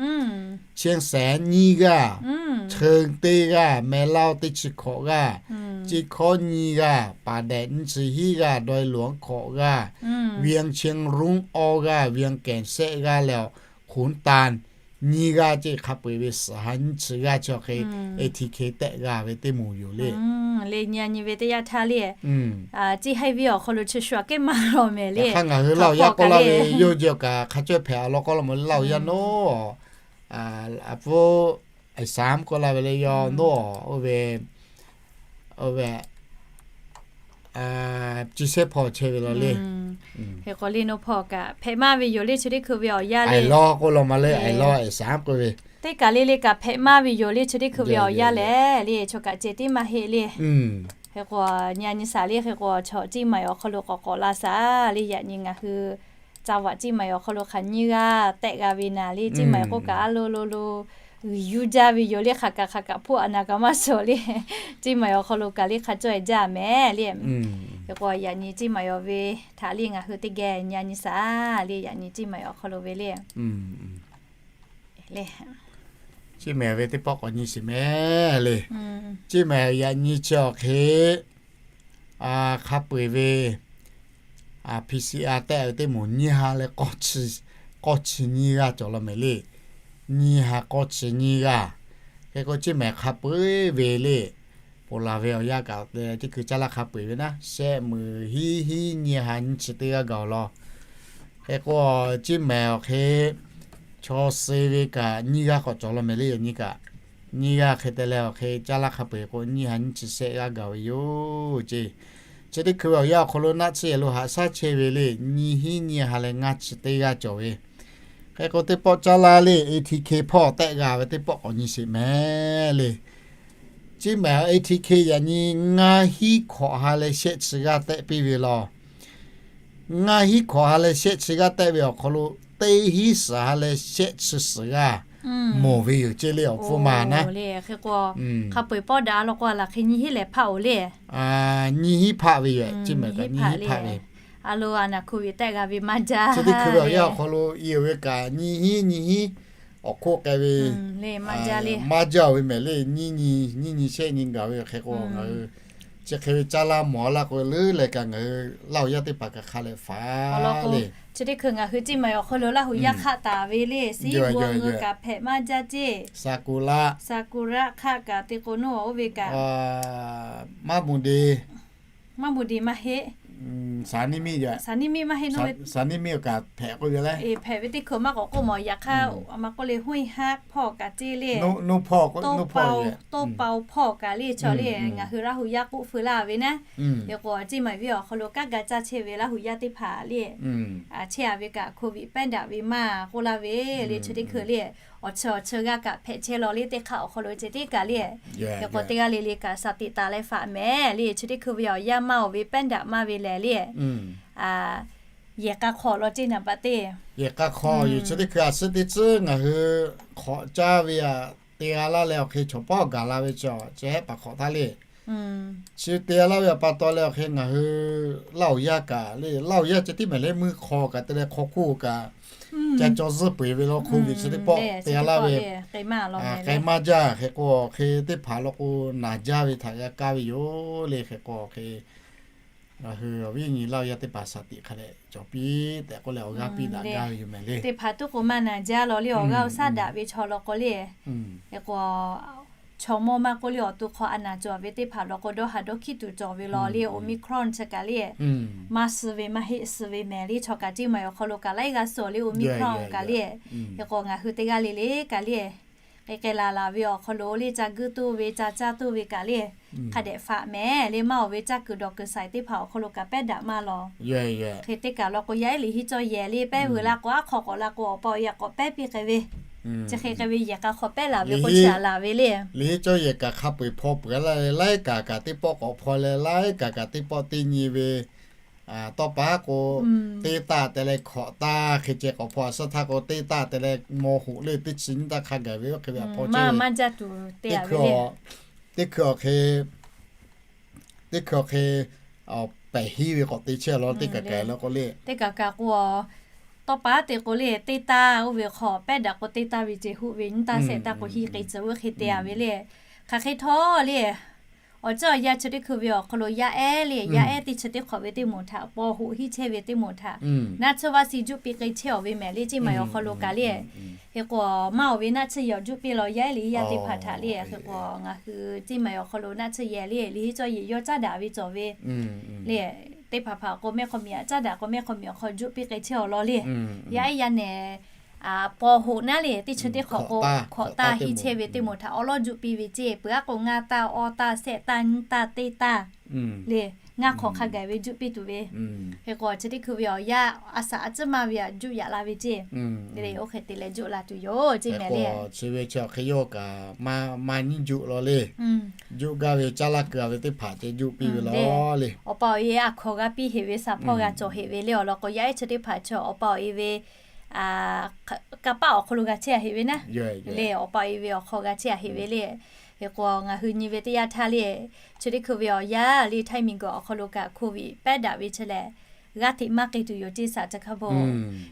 Chiang Saen nyiˇ g'aˇ, Cheung teˇ g'aˇ, Mae Laoh teˇ chi hkawꞈ g'aˇ, Ceˇ Hkawˉ nyiˇ g'aˇ, Paˍ Dehꞈ nyiˇ chi hiˉ g'aˇ, Dawˇ Luanˉ hkawꞈ g'aˇ, Vientiane Rung awˇ g'aˇ, Vientiane shehˆ g'aˇ leh, Khunˍ Tan nyiˇ g'aˇ ceˇ hk'a peu-eˬ ve suhˍ ha nyiˇ chi g'aˇ chi awˬ hk'e, A T K tehˆ g'a ve teˇ moˍ yoˬ le. Le nyi nyi ve teˇ yanˇ htaˇ le, ceˇ haiˇ ve awˬ hk'aw lo chi shu aꞈ kehˉ maˇ lawˬ mehˍ le. Hk'aˇ ngaˬ hui Laˇ huˍ yaˇ k'oˆ laˇ ve, yawˇ jehˬ kaꞈ hk'a cawˇ hpehꞈ a law k'aw law mawˬ le, Laˇ huˍ yaˇ naˉ, a pfuhˇ Aˍsaˍ k'oˆ laˇ ve le, yawˇ naˉ oˇ ve, oˇ ve, chi shehˆ hpawˇ chehˇ ve law le. Hk'e k'o le, naˉ hpawˇ kaꞈ hpehꞈ maˇ ve yoˬ le, chi teˇ hkui ve awˬ yanˇ le. Aˍ law k'oˆ law ma le, Aˍ law Aˍsaˍ k'oˆ ve, teˇ kaˬ le le kaꞈ hpehꞈ maˇ ve yoˬ le, chi teˇ hkui ve awˬ yanˇ lehˬ le, chaw kaꞈ ceh tiˉ maˇ heˆ le. Hk'e k'o, nyi nyi shaˍ le, hk'e k'o chaw Ciˇ Maiˍ awˬ hk'aw lo k'awꞈ k'awꞈ la shaˍ le, yaꞈ nyi ngaˬ hui จังหวัด Ciˇ Maiˍ awˬ hk'aw lo hk'aˬ nyiˇ g'aˇ tehˆ g'a ve naˍ le, Ciˇ Maiˍ k'oˆ kaꞈ a lo lo lo g'uiˬ yuˇ jaˇ ve yoˬ le, hk'aˬ kaꞈ hk'aˬ kaꞈ hpuˇ a na kaꞈ maˇ shawˍ le. Ciˇ Maiˍ awˬ hk'aw lo kaꞈ le hk'a cawˇ e jaˇ mehˍ le. Hk'e k'o yaꞈ nyi Ciˇ Maiˍ awˬ ve htaꞈ le ngaˬ hui teˇ geh nyi nyi shaˍ le, yaꞈ nyi Ciˇ Maiˍ awˬ hk'aw lo ve le. Ciˇ Maiˍ ve teˇ pawˆ k'awꞈ nyi sheˍ mehˍ le. Ciˇ Maiˍ yaꞈ nyi chi awˬ hk'e hk'a peu-eˬ ve P C R tehˆ ve teˇ moˍ nyiˇ ha leh k'awˇ chi nyiˇ g'aˇ cawˬ law mehˍ le. Nyiˇ ha k'awˇ chi nyiˇ g'aˇ. Hk'e k'o Ciˇ Maiˍ hk'a peu-eˬ ve le, ponˬ laˬ ve awˬ yanˇ kaꞈ teˇ hkui caˇ laˇ hk'a peu-eˬ ve naˉ, shehˆ meunˍ hiˉ hiˉ nyiˇ ha nyiˇ chi teˇ g'aˇ gaˬ awˬ lawn. Hk'e k'o Ciˇ Maiˍ awˬ hk'e chaw suh ve kaꞈ nyiˇ g'aˇ k'awꞈ cawˬ law mehˍ le, yaꞈ nyi kaꞈ nyiˇ g'aˇ hk'e te leh awˬ hk'e caˇ laˇ hk'a peu-eˬ k'o nyiˇ ha nyiˇ chi shehˆ g'aˇ gaˬ ve yoˬ ceˇ. Chi teˇ hkui ve awˬ yanˇ awˬ hk'aw lo naˆ tsuhˇ yehˬ lo haꞈ shaˉ chehˇ ve le, nyiˇ hiˉ nyiˇ ha leh ngaˇ chi teˇ g'aˇ cawˬ ve. Hk'e k'o teˇ pawˆ caˇ laˇ le, A T K hpawˇ tehˆ g'a ve teˇ pawˆ k'awꞈ nyi sheˍ mehˍ le. Ciˇ Maiˍ A T K yaꞈ nyi ngaˇ hiˉ hkawꞈ ha leh shehˆ chi g'aˇ tehˆ piˇ ve law. Ngaˇ hiˉ hkawꞈ ha leh shehˆ chi g'aˇ tehˆ ve awˬ hk'aw lo teˇ hiˉ suhˍ ha leh shehˆ chi suhˍ g'aˇ mawˬ ve yoˬ ceˇ le, awˬ hpfuhˇ ma naˉ. Hk'e k'o hk'a peu-eˬ pawˆ daꞈ a law k'o a laˬ hk'e nyiˇ hiˉ lehˬ hpaˆ-oˬ le. Nyiˇ hiˉ hpaˆ ve yoˬ, Ciˇ Maiˍ kaꞈ nyiˇ hiˉ hpaˆ ve. A lo a naˬ hk'oˆ ve tehˆ g'a ve maˇ jaˇ. Chi teˇ hkui ve awˬ yanˇ awˬ hk'aw lo i ve kaꞈ nyiˇ hiˉ nyiˇ hiˉ awˬ hk'oˆ k'ai ve maˇ jaˇ le. Maˇ jaˇ ve mehˍ le, nyiˇ nyi nyiˇ nyi shehˆ nyi gaˬ ve. Hk'e k'o ngaˬ hui chi hk'e ve caˇ laˇ mawˬ laˇ k'o leuˉ leh kaꞈ ngaˬ hui Laˇ huˍ yaˇ teˇ hpaˍ kaꞈ hk'a leh faˍ le. Chi teˇ hkui ngaˬ hui Ciˇ Maiˍ awˬ hk'aw lo Laˇ huˍ yaˇ hk'aˆ taˍ ve le, siˉ bon ngeu kaꞈ hpehꞈ maˇ jaˇ ceˇ. Sakura, Sakura hk'aˆ kaꞈ te k'o naˉ oˇ ve kaꞈ maˇ moˍ de maˇ moˍ de maˇ heˆ. Saˍ niˇ miˇ maˇ heˆ, naˉ ve, saˍ niˇ miˇ kaꞈ hpehꞈ k'oˆ ve le. Hpehꞈ ve teˇ hkui maˇ k'awꞈ k'oˆ mawˬ, yaꞈ hk'aˇ a ma k'oˆ le, Huˉ Haˆ hpawˇ kaꞈ ceˇ le. Toˇ Pao hpawˇ kaꞈ le, chaw le, ngaˬ hui Laˇ huˍ yaˇ k'oˆ feu laˇ ve naˉ. Hk'e k'o Ciˇ Maiˍ venˇ awˬ hk'aw lo kanˉ ga caˇ chehˇ ve Laˇ huˍ yaˇ teˇ hpaˍ le, chehˇ a ve kaꞈ โควิด pehˉ daꞈ ve maˇ k'oˆ laˇ ve le. Chi teˇ hkui le, awˬ chi awˬ chi g'aˇ kaꞈ hpehꞈ chehˇ law le, teˇ hk'aˆ awˬ hk'aw lo ceh tiˉ kaꞈ le. Hk'e k'o teˇ g'aˇ le le kaꞈ สติ taˍ leh faˍ mehˍ le. Chi teˇ hkui ve awˬ yanˇ maˇ oˬ ve pehˉ daꞈ maˇ ve lehˬ le, yehˬ k'a hk'aw law ceˇ naˍ baꞈ teˇ. Yehˬ k'a hk'aw yoˬ. Chi teˇ hkui a suhˉ teˇ tcuhˉ ngaˬ hui hk'awꞈ caˇ ve a, te g'a laˇ leh awˬ hk'e chaw pawˆ gaˬ la ve chi hehˉ paˍ hk'awꞈ htaˇ le. Chi te g'a laˇ ve a pa taw leh awˬ hk'e ngaˬ hui Laˇ huˍ yaˇ kaꞈ le, Laˇ huˍ yaˇ ceh tiˉ mehˍ le, meuˇ hk'aw kaꞈ te leh hk'aw hkuˇ kaꞈ ca caw zuhˇ peu-eˬ ve law โควิด chi teˇ pawˆ te g'a laˇ ve k'ai maˇ jaˇ. Hk'e k'o awˬ hk'e teˇ hpaˍ law k'o naˬ jaˇ ve htaꞈ g'a kaˇ ve yoˬ le. Hk'e k'o awˬ hk'e ngaˬ hui awˬ viˉ nyi Laˇ huˍ yaˇ teˇ hpaˍ สติ hk'a leh cawˬ piˇ tehꞈ k'oˆ leh awˬ g'aˇ piˇ daꞈ gaˇ ve yoˬ mehˍ le. Teˇ hpaˍ tuˉ k'o maˇ naˬ jaˇ law le, awˬ g'aˇ awˬ shaˉ daꞈ ve chaw law k'o le. Hk'e k'o chaw mawˇ maˇ k'oˆ le, awˬ to hk'aw a naˬ cawˬ ve teˇ hpaˍ law k'o dawˇ ha dawˇ hkiˉ tuˬ cawˬ ve law le, Omicron chi kaꞈ le. Maˇ suh ve maˇ heˆ, suh ve mehˍ le, chaw kaꞈ Ciˇ Maiˍ awˬ hk'aw lo kaꞈ laiˉ g'aˇ suh le, Omicron kaꞈ le. Hk'e k'o ngaˬ hui teˇ g'aˇ le le kaꞈ le, k'ai k'ai laˬ laˬ ve awˬ hk'aw lo le, ca guiˇ tuˇ ve ca caˇ tuˇ ve kaꞈ le, hk'a dehꞈ faꞈ mehˍ le. Maˇ oˬ ve caˇ kuiˬ dawˬ kuiˬ saiˍ teˇ hpaˍ awˬ hk'aw lo kaꞈ pehˉ daꞈ maˇ law. Hk'e teˇ kaˬ law k'o yaˇ ehˉ liꞈ hiˉ cawˇ yehˬ le, pehˉ veuˬ la k'o aˉ hk'aw k'awꞈ la k'o awˬ pa awˬ yaꞈ k'awꞈ pehˉ piˇ k'ai ve. Chi hk'e k'ai ve yehˬ k'a hk'aw pehˉ laˬ ve k'o chi a laˬ ve le. Liꞈ hiˉ cawˇ yehˬ kaꞈ hk'a peu-eˬ hpaw peuˬ laˇ leh laiˉ kaꞈ kaꞈ teˇ pawˆ k'awꞈ hpaw leh laiˉ kaꞈ kaꞈ teˇ pawˆ teˇ nyi ve tawˇ pa k'o, teˇ taˆ te leh hkawꞈ taˇ hk'e ceh k'awꞈ hpaw a suhˉ htaˇ k'o, teˇ taˆ te leh maw hoꞈ le teˇ chi nyiˇ taˆ hk'a gaˬ ve oˇ hk'e ve a hpaw ceh ve. Teˇ hkui awˬ hk'e, teˇ hkui awˬ hk'e, pehˬ hiˉ ve k'awꞈ te chehˇ law teˇ kaˬ kaˬ la k'o le. Teˇ kaˬ kaˬ k'o, tawˇ pa te k'o le, teˇ taˇ oˇ ve hk'aw pehˉ daꞈ k'o teˇ taˇ ve ceh huˆ ve nyiˇ taˇ shehˆ taˇ k'o hiˆ k'ai tcuh oˇ hk'e te a ve le. Hk'aˬ hk'e htawˇ le, awˬ ceuˬ awˬ yanˇ chi teˇ hkui ve awˬ hk'aw lo yaˇ ehˉ le, yaˇ ehˉ teˇ chi teˇ hk'awꞈ ve teˇ moˍ htaꞈ paw hoꞈ hiˆ chehˇ ve teˇ moˍ htaꞈ naˆ tsuhˇ vaˇ si juˆ piˇ k'ai chehˇ awˬ ve mehˍ le, Ceˇ maˍ awˬ hk'aw lo kaꞈ le. Hk'e k'o, maˇ awˬ ve naˆ tsuhˇ yehˬ juˆ piˇ law yaˇ ehˉ le, yaˇ teˇ hpaˍ htaꞈ le. Hk'e k'o, ngaˬ hui Ceˇ maˍ awˬ hk'aw lo naˆ tsuhˇ yehˬ le, liꞈ henˇ cawˇ yehˬ yawˇ caˉ daꞈ ve cawˬ ve le. Teˇ hpaˍ hpaˍ k'o mehˆ hk'aw miˬ aꞈ caˉ daꞈ k'o mehˆ hk'aw miˬ awˬ hk'aw juˆ piˇ k'ai chehˇ awˬ lawn le. Yaˇ ehˉ yaˇ nehˬ paw hoꞈ naˉ le, teˇ chi teˇ hk'awꞈ k'o hk'awꞈ taˇ hiˆ chehˇ ve teˇ moˍ htaꞈ awˉ lawˉ juˆ piˇ ve ceˇ. Peuˬ aˉ k'o ngaˇ taˇ awˇ taˇ shehˆ taˇ nyiˇ taˇ teˇ taˇ le, ngaˇ hk'awꞈ hk'a gaˬ ve juˆ piˇ tuˬ ve. Hk'e k'o chi teˇ hkui ve awˬ yanˇ a shaꞈ a tcuhˇ maˇ ve aꞈ juˆ yaꞈ la ve ceˇ. Oˇ hk'e te leh juˆ la tuˬ yoˬ ceˇ mehˍ le. Chi ve chi awˬ hk'e yawˇ kaꞈ maˇ nyiˇ juˆ law le. Juˆ gaˇ ve caˇ laˇ keu a ve teˇ hpaˍ ceh juˆ piˇ ve law le. Awˬ pa awˬ e a hkawnˍ g'a piˇ heꞈ ve shaˍ hpawˇ g'a cawˬ heꞈ ve le. Awˬ lawn k'o yaˇ ehˉ chi teˇ hpaˍ chi awˬ pa awˬ e ve kanˇ paˆ awˬ hk'aw lo g'a chehˇ a heꞈ ve naˉ le. Awˬ pa awˬ e ve awˬ hk'aw g'a chehˇ a heꞈ ve le. Hk'e k'o ngaˬ hui nyi ve teˇ yanˇ htaˇ le, chi teˇ hkui ve awˬ yanˇ le, Htaiˇ miˬguiˬ awˬ hk'aw lo kaꞈ Covid pehˉ daꞈ ve chi lehˬ, g'aˇ hteꞈ maˇ k'ai tuˬ yoˬ ceˇ shaˍ chi hk'a bo.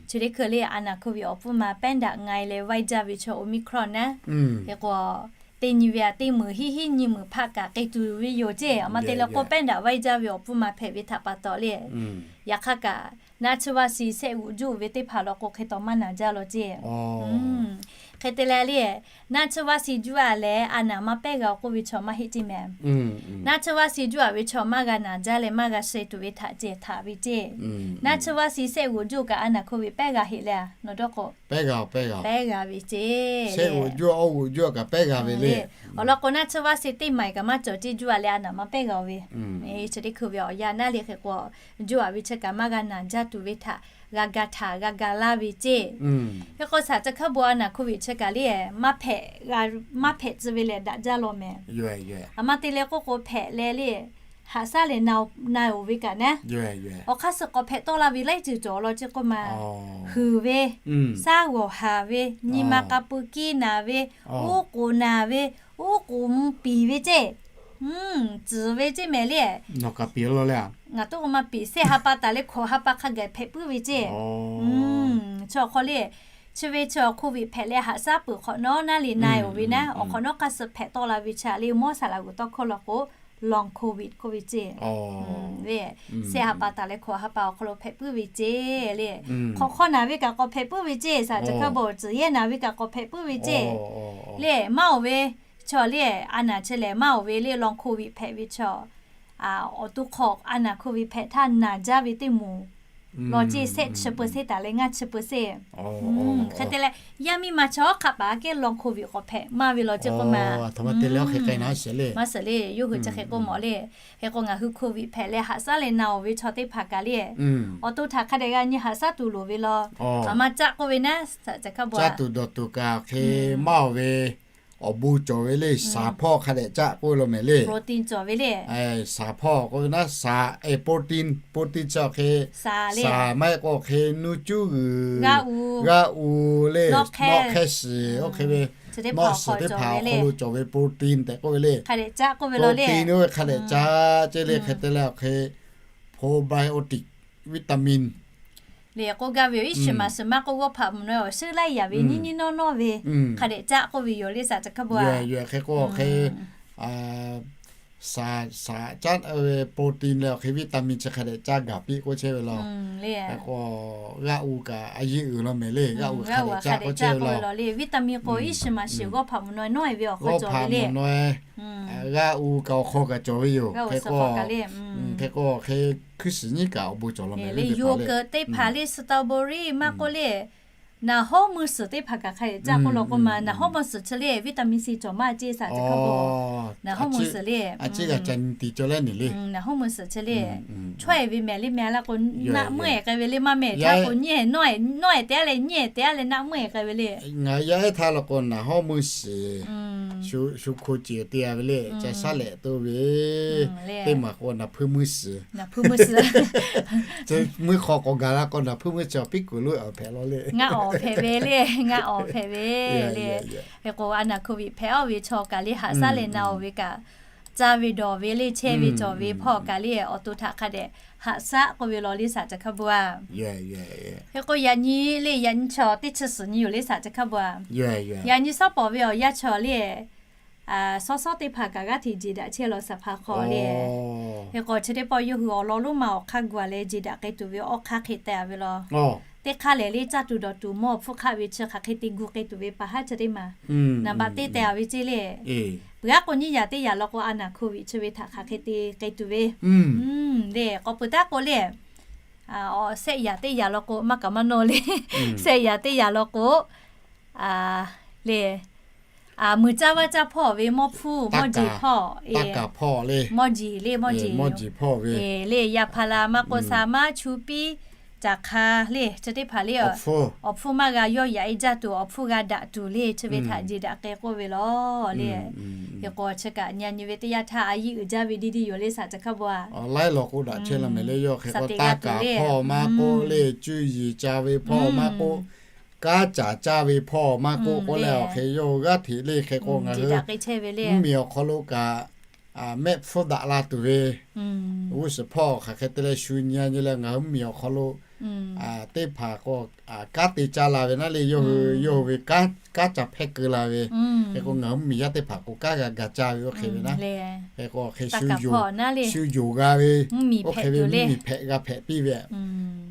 Chi teˇ hkui le a naˍ Covid awˬ pfuhˇ ma pehˉ daꞈ nga e leh vaiˇ jaˇ ve chi Omicron naˉ. Hk'e k'o, teˇ nyi ve aꞈ teˇ meunˍ hiˆ hiˆ nyi meunˍ hpaˆ kaꞈ k'ai tuˬ ve yoˬ ceˇ. Aˬ ma te leh k'o pehˉ daꞈ vaiˇ jaˇ ve awˬ pfuhˇ ma hpehꞈ ve htaꞈ pa taw le, yaꞈ hk'aˇ kaꞈ naˆ tsuhˇ vaˇ si shehˆ g'uꞈ juˆ ve teˇ hpaˍ law k'o hk'e taw maˇ naˬ jaˇ law ceˇ. Hk'e te leh le, naˆ tsuhˇ vaˇ si juˆ a leh a naˍ maˇ pehˉ g'a k'oˆ ve chaw maˇ heˆ ceˇ mehˍ. Naˆ tsuhˇ vaˇ si juˆ a ve chaw maˇ g'a naˬ jaˇ leh maˇ g'a sheh tuˬ ve htaꞈ ceh htaꞈ ve ceˇ. Naˆ tsuhˇ vaˇ si shehˆ g'uꞈ juˆ kaꞈ a naˍ Covid pehˉ g'a heꞈ le a, nawˬ dawˇ k'o pehˉ g'a ve ceˇ. Awˬ lawn k'o naˆ tsuhˇ vaˇ si teˇ maiˍ kaꞈ maˇ cawˬ ceˇ juˆ a leh a naˍ maˇ pehˉ g'a ve. Chi teˇ hkui ve awˬ yanˇ naˉ le hk'e k'o, juˆ a ve chi kaꞈ maˇ g'a naˬ jaˇ tuˬ ve htaꞈ g'a ga htaꞈ g'a ga laˇ ve ceˇ. Hk'e k'o shaˍ chi hk'a bo a naˍ Covid chi kaꞈ le, maˇ hpehꞈ tcuh ve lehˬ daꞈ jaˇ law mehˍ. Aˬ ma te leh k'oˆ k'o hpehꞈ leh le, haꞈ shaˉ leh na oˬ ve kaꞈ naˉ, awˬ hk'aˇ suh k'awꞈ hpehꞈ tawˆ la ve laiˉ ceuˬ cawˬ law ceˇ k'oˆ ma, huiˍ ve, shaˉ g'awˬ haˍ ve, nyi ma k'a pui kiˇ naˬ ve, uˉ k'oˍ naˬ ve, uˉ k'oˍ mvuh piˍ ve ceˇ, tcuhˍ ve ceˇ mehˍ le. Ngaˬ toˆ k'o maˇ piˍ, shehˆ ha pa taˍ leh hkawꞈ ha pa hk'a gaˬ hpehꞈ puiˉ ve ceˇ. Chi awˬ hk'aw le, chi ve chi awˬ Covid hpehꞈ leh haꞈ shaˉ peuˬ hk'awꞈ nawˉ naˉ le na e oˬ ve naˉ, awˬ hk'awꞈ nawˉ hk'aˇ suh hpehꞈ tawˆ la ve chi a le mawˇ saˍ laꞈ g'uˬ tawˇ hkawˇ law k'o, long Covid k'oˆ ve ceˇ. Shehˆ ha pa taˍ leh hkawꞈ ha pa awˬ hk'aw lo hpehꞈ puiˉ ve ceˇ le. Hk'awꞈ hk'awˇ naˬ ve kaꞈ k'awꞈ hpehꞈ puiˉ ve ceˇ. Shaˍ chi hk'a bo tcuhˍ yehˇ naˬ ve kaꞈ k'awꞈ hpehꞈ puiˉ ve ceˇ le. Maˇ oˬ ve chaw le, a naˍ chi lehˬ maˇ oˬ ve le long Covid hpehꞈ ve chaw, awˬ to hk'awꞈ a naˍ Covid hpehꞈ htaˇ naˬ jaˇ ve teˇ moˍ law ceˇ, shehˆ chi peuˬ sehˉ taˍ leh ngaˇ chi peuˬ sehˉ. Hk'e te leh yaˇ miˇ ma chaw hk'aˆ paˍ aꞈ kehˉ long Covid k'awꞈ hpehꞈ maˇ ve law ceˇ k'oˆ ma, maˇ suhˍ le, yawˇ hui chi hk'e k'oˆ mawˬ le. Hk'e k'o ngaˬ hui Covid hpehꞈ leh haꞈ shaˉ leh na oˬ ve chaw teˇ hpaˍ kaꞈ le, awˬ to htaꞈ hk'a dehꞈ g'a nyi haꞈ shaˉ tuˬ loˍ ve law. Aˬ ma caˆ k'oˆ ve naˉ, shaˍ chi hk'a bo caˆ tuˬ dawˬ tuˬ kaꞈ hk'e maˇ oˬ ve awˬ bon cawˬ ve le. Shaˍ hpawˇ hk'a dehꞈ caˆ k'oˆ ve law mehˍ le. Protein cawˬ ve le. Shaˍ hpawˇ k'oˆ ve naˉ, shaˍ, protein, protein chi awˬ hk'e shaˍ maˇ heˆ k'o hk'e nuˇ cuˉ g'uiˬ, g'aˇ u le, nawˆ hk'ehˇ shiˍ oˇ hk'e ve, nawˆ shiˍ teˇ hpaˍ awˬ hk'aw lo cawˬ ve protein tehꞈ k'oˆ ve le. Protein oˇ ve hk'a dehꞈ caˆ ceˇ le. Hk'e te leh awˬ hk'e probiotic, vitamin le k'oˆ gaˇ ve yoˬ. Iˉ shiˍ maˍ shiˍ maˇ k'oˆ, g'awˇ hpaꞈ mvuhˬ naweh awˬ shuˉ laiˉ yaˍ ve nyiˇ nyiˇ nawˇ nawˇ ve hk'a dehꞈ caˆ k'oˆ ve yoˬ le shaˍ chi hk'a bo a. Hk'e k'o hk'e shaˍ, shaˍ caˆ ve protein leh awˬ hk'e vitamin chi hk'a dehꞈ caˇ gaˬ piˇ k'oˆ chehˇ ve law. Hk'e k'o g'aˇ u kaꞈ a yeˇ uiˍ law mehˍ le. G'aˇ u hk'a dehꞈ caˆ k'oˆ chehˇ ve law le. Vitamin k'o iˉ shiˍ maˍ shiˍ g'awˇ hpaꞈ mvuhˬ naweh nawˇ e ve awˬ hk'aw cawˬ ve le. G'aˇ u kaꞈ awˬ hk'aw kaꞈ cawˬ ve yoˬ. Hk'e k'o, hk'e k'o hk'e hkuiˉ shiˍ nyiˉ kaꞈ awˬ bon cawˬ law mehˍ le. Yogurt teˇ hpaˍ le, strawberry maˇ k'oˆ le, naˍ hawˉ mui suhˍ teˇ hpaˍ kaꞈ hk'a dehꞈ caˆ k'oˆ law k'oˆ ma. Naˍ hawˉ mui suhˍ chi le vitamin C cawˬ maˇ ceˇ shaˍ chi hk'a bo. Naˍ hawˉ mui suhˍ le, naˍ hawˉ mui suhˍ chi le, chaweh ve mehˍ le mehˍ la k'o, naˆ meuˇ e k'ai ve le maˇ mehˍ htaˇ k'o, nawˇ e te a leh nyiˇ e te a leh naˆ meuˇ e k'ai ve le. Ngaˬ yaˇ ehˉ htaˇ law k'o naˍ hawˉ mui suhˍ shu hko ceˬ te a ve le. Ca shaˉ lehꞈ toˇ ve teˇ maˬ k'o naˍ hpuiˇ mui suhˍ, mui hk'aw k'awꞈ gaˬ la k'o naˍ hpuiˇ mui suhˍ awˬ piˉ kuˬ lo awˬ hpehꞈ law le. Ngaˆ awˬ hpehꞈ ve le, ngaˆ awˬ hpehꞈ ve le. Hk'e k'o a naˍ Covid hpehꞈ oˇ ve chaw kaꞈ le haꞈ shaˉ leh na oˬ ve kaꞈ caˇ ve dawˬ ve le chehˇ ve cawˬ ve hpawˇ kaꞈ le awˬ to htaꞈ hk'a dehꞈ haꞈ shaˉ k'oˆ ve law le saˍ ca hk'a bo a. Hk'e k'o yaꞈ nyi le yaꞈ nyi chaw teˇ chi suhˍ nyi yoˬ le saˍ ca hk'a bo a. Yaꞈ nyi suhˉ pawˍ ve awˬ yanˇ chaw le, sawˉ sawˉ teˇ hpaˍ kaꞈ g'aˇ hteꞈ jeˬ daꞈ chehˇ law saˍ hpaˍ hk'aw le. Hk'e k'o chi teˇ pawˆ yawˇ hui awˬ lawn lonˉ ma awˬ hk'aˇ gu a leh jeˬ daꞈ k'ai tuˬ ve awˬ hk'aˇ hk'e teh a ve law. Teˇ hk'aˇ lehˬ le caˇ tuˬ dawˬ tuˬ mawˇ hpfuhˇ hk'aˆ ve chi hk'aˬ hk'e te gu k'ai tuˬ ve pa haˉ chi teˇ maˬ naˍ baꞈ teˇ teh a ve ceˇ le. Peuˬ aˉ k'o nyiˇ yaꞈ teˇ yaꞈ law k'o a naˍ hko viꞈ chi ve htaꞈ hk'aˬ hk'e te k'ai tuˬ ve le k'awꞈ peuˬ taˉ k'o le, sehˆ yaꞈ teˇ yaꞈ law k'o maˇ kaꞈ maˇ nawˇ le. Sehˆ yaꞈ teˇ yaꞈ law k'o le, muiˬ caˇ vaˇ caˇ hpawˇ ve mawˇ hpfuhˇ mawˇ jeˬ hpawˇ, mawˇ jeˬ le mawˇ jeˬ le yaˇ hpaˍ la maˇ k'oˆ, sa maˇ chu piˇ, caˬ hk'a le chi teˇ hpaˍ le, awˬ hpfuhˇ maˇ g'a yawˇ yaꞈ e jaˇ tuˬ awˬ hpfuhˇ g'a daꞈ tuˬ le chi ve htaꞈ jeˬ daꞈ k'ai k'oˆ ve law le. Hk'e k'o chi kaꞈ nyi a nyi ve teˇ yanˇ htaˇ a yiˇ uiˍ jaˇ ve deˇ deˇ yoˬ le saˍ ca hk'a bo a. Laiˉ law k'o daꞈ chehˇ la mehˍ le yawˇ hk'e k'o taˇ kaˍ hpawˇ maˇ k'oˆ le cuˇ yiˍ ca ve hpawˇ maˇ k'oˆ, kanˉ caˍ caˇ ve hpawˇ maˇ k'oˆ k'oˆ leh awˬ hk'e yawˇ g'aˇ hteꞈ le hk'e k'o ngaˬ hui mvuhˇmiˬ awˬ hk'aw lo kaꞈ mehˆ hpfuhˇ daꞈ la tuˬ ve g'uˇ suhˍ hpawˇ hk'aˬ hk'e te leh shu nyi a nyi leh ngaˬ hui mvuhˇmiˬ awˬ hk'aw lo teˇ hpaˍ k'o kanˉ te caˇ la ve naˉ le yawˇ hui yawˇ hui ve kanˉ caˇ hpehˇ keu la ve. Hk'e k'o ngaˬ hui mvuhˇmiˬ yaˇ teˇ hpaˍ k'o kanˉ g'a ga caˇ ve oˇ hk'e ve naˉ. Hk'e k'o hk'e shu yonˍ g'a ve oˇ hk'e ve mvuhˇmiˬ hpehꞈ g'a hpehꞈ piˇ ve.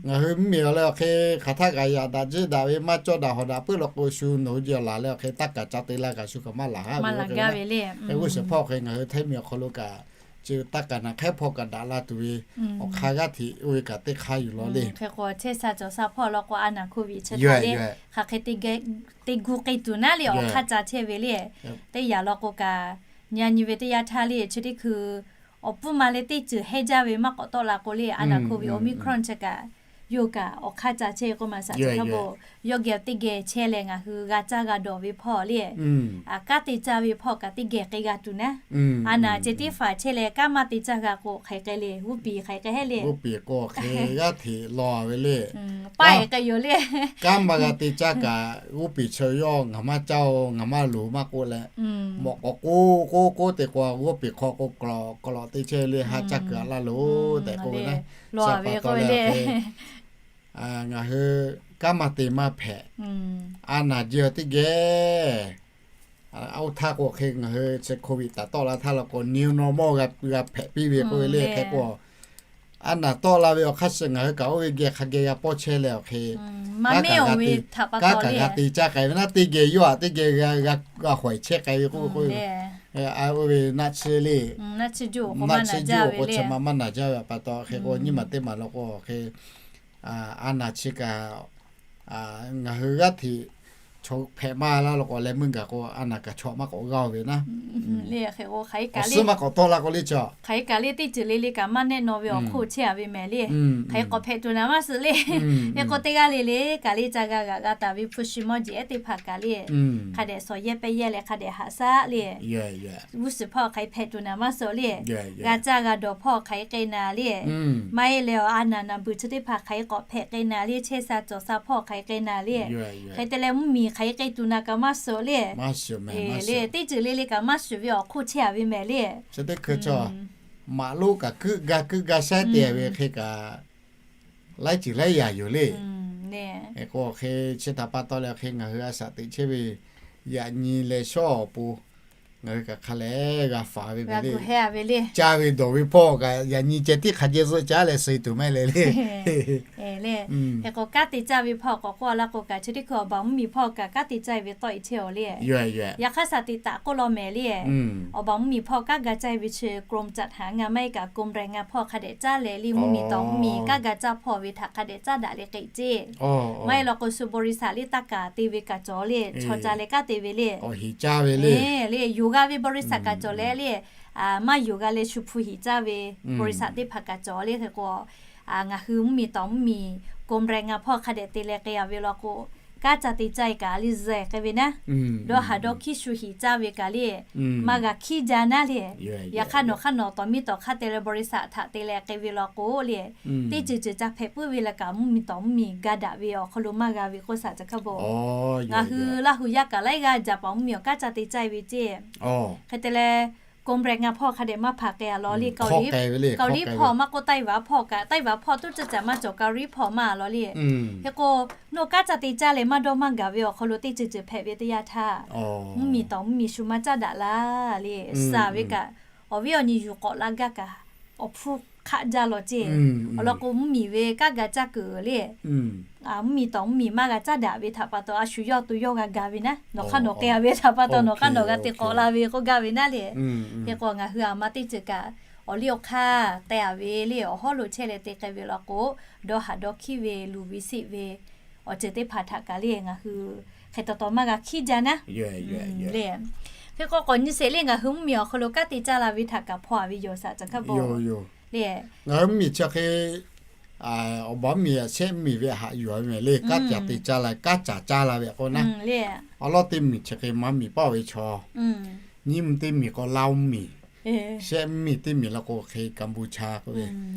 Ngaˬ hui mvuhˇmiˬ awˬ leh awˬ hk'e hk'aˬ htaˆ kaꞈ yaꞈ daꞈ jiˆ daꞈ ve maˇ cawˇ daꞈ hawˍ daꞈ puiˉ law k'o shu nawˬ hui ji awˬ laˬ leh awˬ hk'e taˇ kaˍ ca te la kaꞈ shu kaꞈ maˇ laˬ haˉ ve oˇ hk'e ve naˉ. Hk'e g'uˇ suhˍ hpawˇ hk'e ngaˬ hui hteˇ miˬ awˬ hk'aw lo kaꞈ chi taˇ kaˍ naˬ hk'ehˉ hpawˇ kaꞈ daꞈ la tuˬ ve awˬ hk'aˇ g'aˇ hteꞈ oˇ ve kaꞈ teˇ hk'aˇ yuˬ law le. Hk'e k'o chehˇ sha cawˬ sha hpawˇ law k'o a naˍ hko viꞈ chi htaꞈ le hk'aˬ hk'e te gu k'ai tuˬ naˉ le awˬ hk'aˇ ca chehˇ ve le. Teˇ yaꞈ law k'o kaꞈ nyi a nyi ve teˇ yanˇ htaˇ le chi teˇ hkui awˬ puˇ ma le teˇ ceuˬ hehnˇ jaˇ ve maˇ k'awꞈ tawˆ la k'o le a naˍ hko viꞈ Omicron chi kaꞈ yawˇ kaꞈ awˬ hk'aˇ ca chehˇ k'oˆ ma saˍ ca hk'a bo. Yawˇ geh teˇ geh chehˇ leh ngaˬ hui g'a caˇ g'a dawˬ ve hpawˇ le kanˉ te caˇ ve hpawˇ kaꞈ teˇ geh k'ai g'a tuˬ naˉ. A naˍ ceh tiˉ faˍ chehˇ leh kanˉ maˇ te caˇ g'a k'o hk'aˬ hk'e le g'uˇ piˍ hk'aˬ hk'e hehˉ le. G'uˇ piˍ k'o hk'e g'aˇ hteꞈ law ve le. Paˇ e k'ai yoˬ le. Kanˉ maˇ g'a te caˇ kaꞈ g'uˇ piˍ chi yawˇ ngaˬ maˇ caˇ oˬ ngaˬ maˇ loˍ maˇ k'oˆ leh mawꞈ k'awꞈ k'oˆ k'oˆ k'oˆ te k'o g'uˇ piˍ hk'aw k'o k'awꞈ k'awꞈ te chehˇ le ha caˇ kuiˬ a laˇ loˬ tehꞈ k'oˆ ve naˉ. Saˍ pa taw le ngaˬ hui kanˉ maˇ te maˇ hpehꞈ. A naˍ ji teˇ geh oˇ htaˇ k'o hk'e ngaˬ hui chi hko viꞈ taˍ tawˆ la htaˇ law k'o new normal g'a hpehꞈ piˇ ve k'oˆ ve le hk'e k'o a naˍ tawˆ la ve awˬ hk'aˇ suh ngaˬ hui kaꞈ oˇ ve geh hk'a geh g'a pawˇ chehˇ leh awˬ hk'e kanˉ kaꞈ g'a te caˇ k'ai ve naˉ teˇ geh yawˇ aꞈ teˇ geh g'a hawehˬ chehˇ k'ai ve k'oˆ ve k'o oˇ ve naˆ tsuhˇ le naˆ tsuhˇ juˇ k'o chi ma maˇ naˍ jaˇ ve pa taw hk'e k'o nyiˇ maˬ teˇ maˬ law k'o hk'e a naˍ chi kaꞈ ngaˬ hui g'aˇ hteꞈ chaw hpehꞈ maˇ laˇ law k'o leh meuˇ gaˬ k'o a naˍ kaꞈ chaw maˇ k'awꞈ g'aˇ ve naˉ. Awˬ suhˉ maˇ k'awꞈ tawˆ la k'o le chaw hk'aˬ hk'e kaꞈ le teˇ ceuˬ le le kaꞈ maˇ nehˆ naw ve awˬ hk'oˆ chehˇ a ve mehˍ le. Hk'aˬ hk'e k'awꞈ hpehꞈ tuˬ naˍ maˇ suh le. Hk'e k'o teˇ g'aˇ le le kaꞈ le ca g'a g'aꞈ g'a taˍ ve hpu shi mawˇ jeˬ ehˉ teˇ hpaˍ kaꞈ le hk'a dehꞈ shawˍ yehˇ pehˇ yehˇ leh hk'a dehꞈ haꞈ shaˉ le. G'uˇ suhˍ hpawˇ hk'aˬ hk'e hpehꞈ tuˬ naˍ maˇ suh le. G'a caˇ g'a dawˬ hpawˇ hk'aˬ hk'e k'ai naˍ le. Maˇ heˆ leh a naˍ naˍ beuˬ chi teˇ hpaˍ hk'aˬ hk'e k'awꞈ hpehꞈ k'ai naˍ le chehˇ sha cawˬ sha hpawˇ hk'aˬ hk'e k'ai naˍ le. Hk'e te leh mvuhˇmiˬ hk'aˬ hk'e k'ai tuˬ naˍ kaꞈ maˇ suh le. Le teˇ ceuˬ le le kaꞈ maˇ shuˍ ve awˬ hk'oˆ chehˇ a ve mehˍ le. Chi teˇ hkui chaw maꞈ lonˉ kaꞈ kuiˆ ga kuiˆ ga shaiˉ te ve hk'e kaꞈ laiˉ ceuˬ laiˉ yaꞈ yoˬ le. K'o hk'e chi htaꞈ pa taw leh hk'e ngaˬ hui a shaꞈ teꞈ chehˇ ve yaꞈ nyi leh shawˉ awˬ pon ngaˬ hui kaꞈ hk'a lehˬ g'a faˍ ve mehˍ le. Caˇ ve dawˬ ve hpawˇ kaꞈ yaꞈ nyi ceh tiˉ hk'aˬ jehˇ zuhˆ caˉ leh suh tuˬ mehˍ le le. Hk'e k'o kanˉ te caˇ ve hpawˇ k'awꞈ k'oˆ a laˇ k'o kaꞈ chi teˇ hkui awˬ baˬ mvuhˇmiˬ hpawˇ kaꞈ kanˉ te caˇ ve tawˆ e chehˇ a le. Yaꞈ hk'aˇ shaˍ tiꞈ taꞈ k'oˆ law mehˍ le. Awˬ baˬ mvuhˇmiˬ hpawˇ kanˉ ga caˇ ve chi กรมจัดหางาน maˇ heˆ kaꞈ กรมแรงงาน hpawˇ hk'a dehꞈ caˇ leh le mvuhˇmiˬ tawˍ mvuhˇmiˬ kanˉ ga caˇ hpawˇ ve htaꞈ hk'a dehꞈ caˇ daꞈ leh k'ai ceˇ. Maˇ heˆ law k'o shu บริษัท le taˇ kaˍ te ve kaꞈ cawˬ le chaw ca leh kanˉ te ve le. Le yoˬ g'a ve บริษัท kaꞈ cawˬ leh le maˇ yoˬ g'a leh shu hpu hiꞈ caˇ ve บริษัท teˇ hpaˍ kaꞈ cawˬ le hk'e k'o ngaˬ hui mvuhˇmiˬ tawˍ mvuhˇmiˬ กรมแรงงาน hpawˇ hk'a dehꞈ te leh k'ai a ve law k'o kanˉ ca te caˇ e kaꞈ a le zuhˬ k'ai ve naˉ. Dawˇ haˍ dawˇ hkiˇ shu hiꞈ caˇ ve kaꞈ le maˇ g'a hkiˇ jaˇ naˉ le. Yaꞈ hk'aˇ nawˬ hk'aˇ nawˬ tawˍ miˇ tawˍ hk'aˇ te leh บริษัท htaꞈ te leh k'ai ve law k'o le teˇ ceuˬ ceuˬ ca hpehꞈ puiˉ ve leh kaꞈ mvuhˇmiˬ tawˍ mvuhˇmiˬ ga daꞈ ve awˬ hk'aw lo maˇ g'a ve k'oˆ shaˍ ca hk'a bo. Ngaˬ hui Laˇ hu yaˇ kaꞈ laiˉ g'aˇ jaˍ paˍ mvuhˇmiˬ awˬ kanˉ ca te caˇ e ve ceˇ. Hk'e te leh K'oˆ mehˍ, ngaˬ hpawˇ hk'a dehꞈ maˇ hpaˍ k'ai a law le. Kaoˍliˇ hpawˇ maˇ k'oˆ, Taiˇ vaˇ hpawˇ kaꞈ, Taiˇ vaˇ hpawˇ tuˉ caˇ caꞈ maˇ cawˬ, Kaoˍliˇ hpawˇ maˇ a law le. Hk'e k'o, nawˬ kanˉ ca te caˇ leh maˇ dawˇ maˇ gaˬ ve awˬ hk'aw lo teˇ ceuˬ ceuˬ hpehꞈ ve teˇ yanˇ htaˇ, mvuhˇmiˬ tawˍ mvuhˇmiˬ shu maˇ caˉ daꞈ laˇ le. Suh ve kaꞈ, awˬ viˉ awˬ nyi yuˬ k'awꞈ la gaˇ kaꞈ, awˬ hpfuhˇ hk'aˆ jaˇ law ceˇ. Awˬ lawn k'o, mvuhˇmiˬ ve kanˉ ga caˇ kuiˬ le. Mvuhˇmiˬ tawˍ mvuhˇmiˬ maˇ g'a caˉ daꞈ ve htaꞈ pa taw, a shu yawˇ to yawˇ g'a ga ve naˉ, nawˬ hk'aˇ nawˬ te a ve htaꞈ pa taw, nawˬ hk'aˇ nawˬ g'a te k'awꞈ la ve k'oˆ gaˇ ve naˉ le. Hk'e k'o, ngaˬ hui a ma teˇ ceuˬ kaꞈ, awˬ liˇ awˬ hk'aˇ te a ve le, awˬ hawˉ lo chehˇ leh te k'ai ve law k'o, dawˇ haˍ dawˇ hkiˉ ve, luˬ ve siˆ ve, awˬ ceuˬ teˇ hpaˍ htaꞈ kaꞈ le, ngaˬ hui hk'e taw taw maˇ g'a hkiˉ jaˇ naˉ le. Hk'e k'o, k'awꞈ nyi sheˍ le, ngaˬ hui mvuhˇmiˬ awˬ hk'aw lo kanˉ te caˇ la ve htaꞈ kaꞈ hpaw a ve yoˬ, saˍ caˬ hkaˇ bon le. Ngaˬ hui mvuhˇmiˬ chi hk'e, awˬ baˬ mvuhˇmiˬ shehˆ mvuhˇmiˬ ve haꞈ yuˬ a ve mehˍ le, kanˉ ca te caˇ la, kanˉ caˍ caˇ la ve k'o naˉ, awˬ lawˉ teˇ miˬ chi hk'e maˇ miˬ paˆ ve chaw, nyiˇ mvuhˇ teˇ miˬ k'o Laˇ mvuhˇmiˬ, shehˆ mvuhˇmiˬ teˇ miˬ law k'o hk'e Kaˍbuˍchaˍ k'oˆ ve,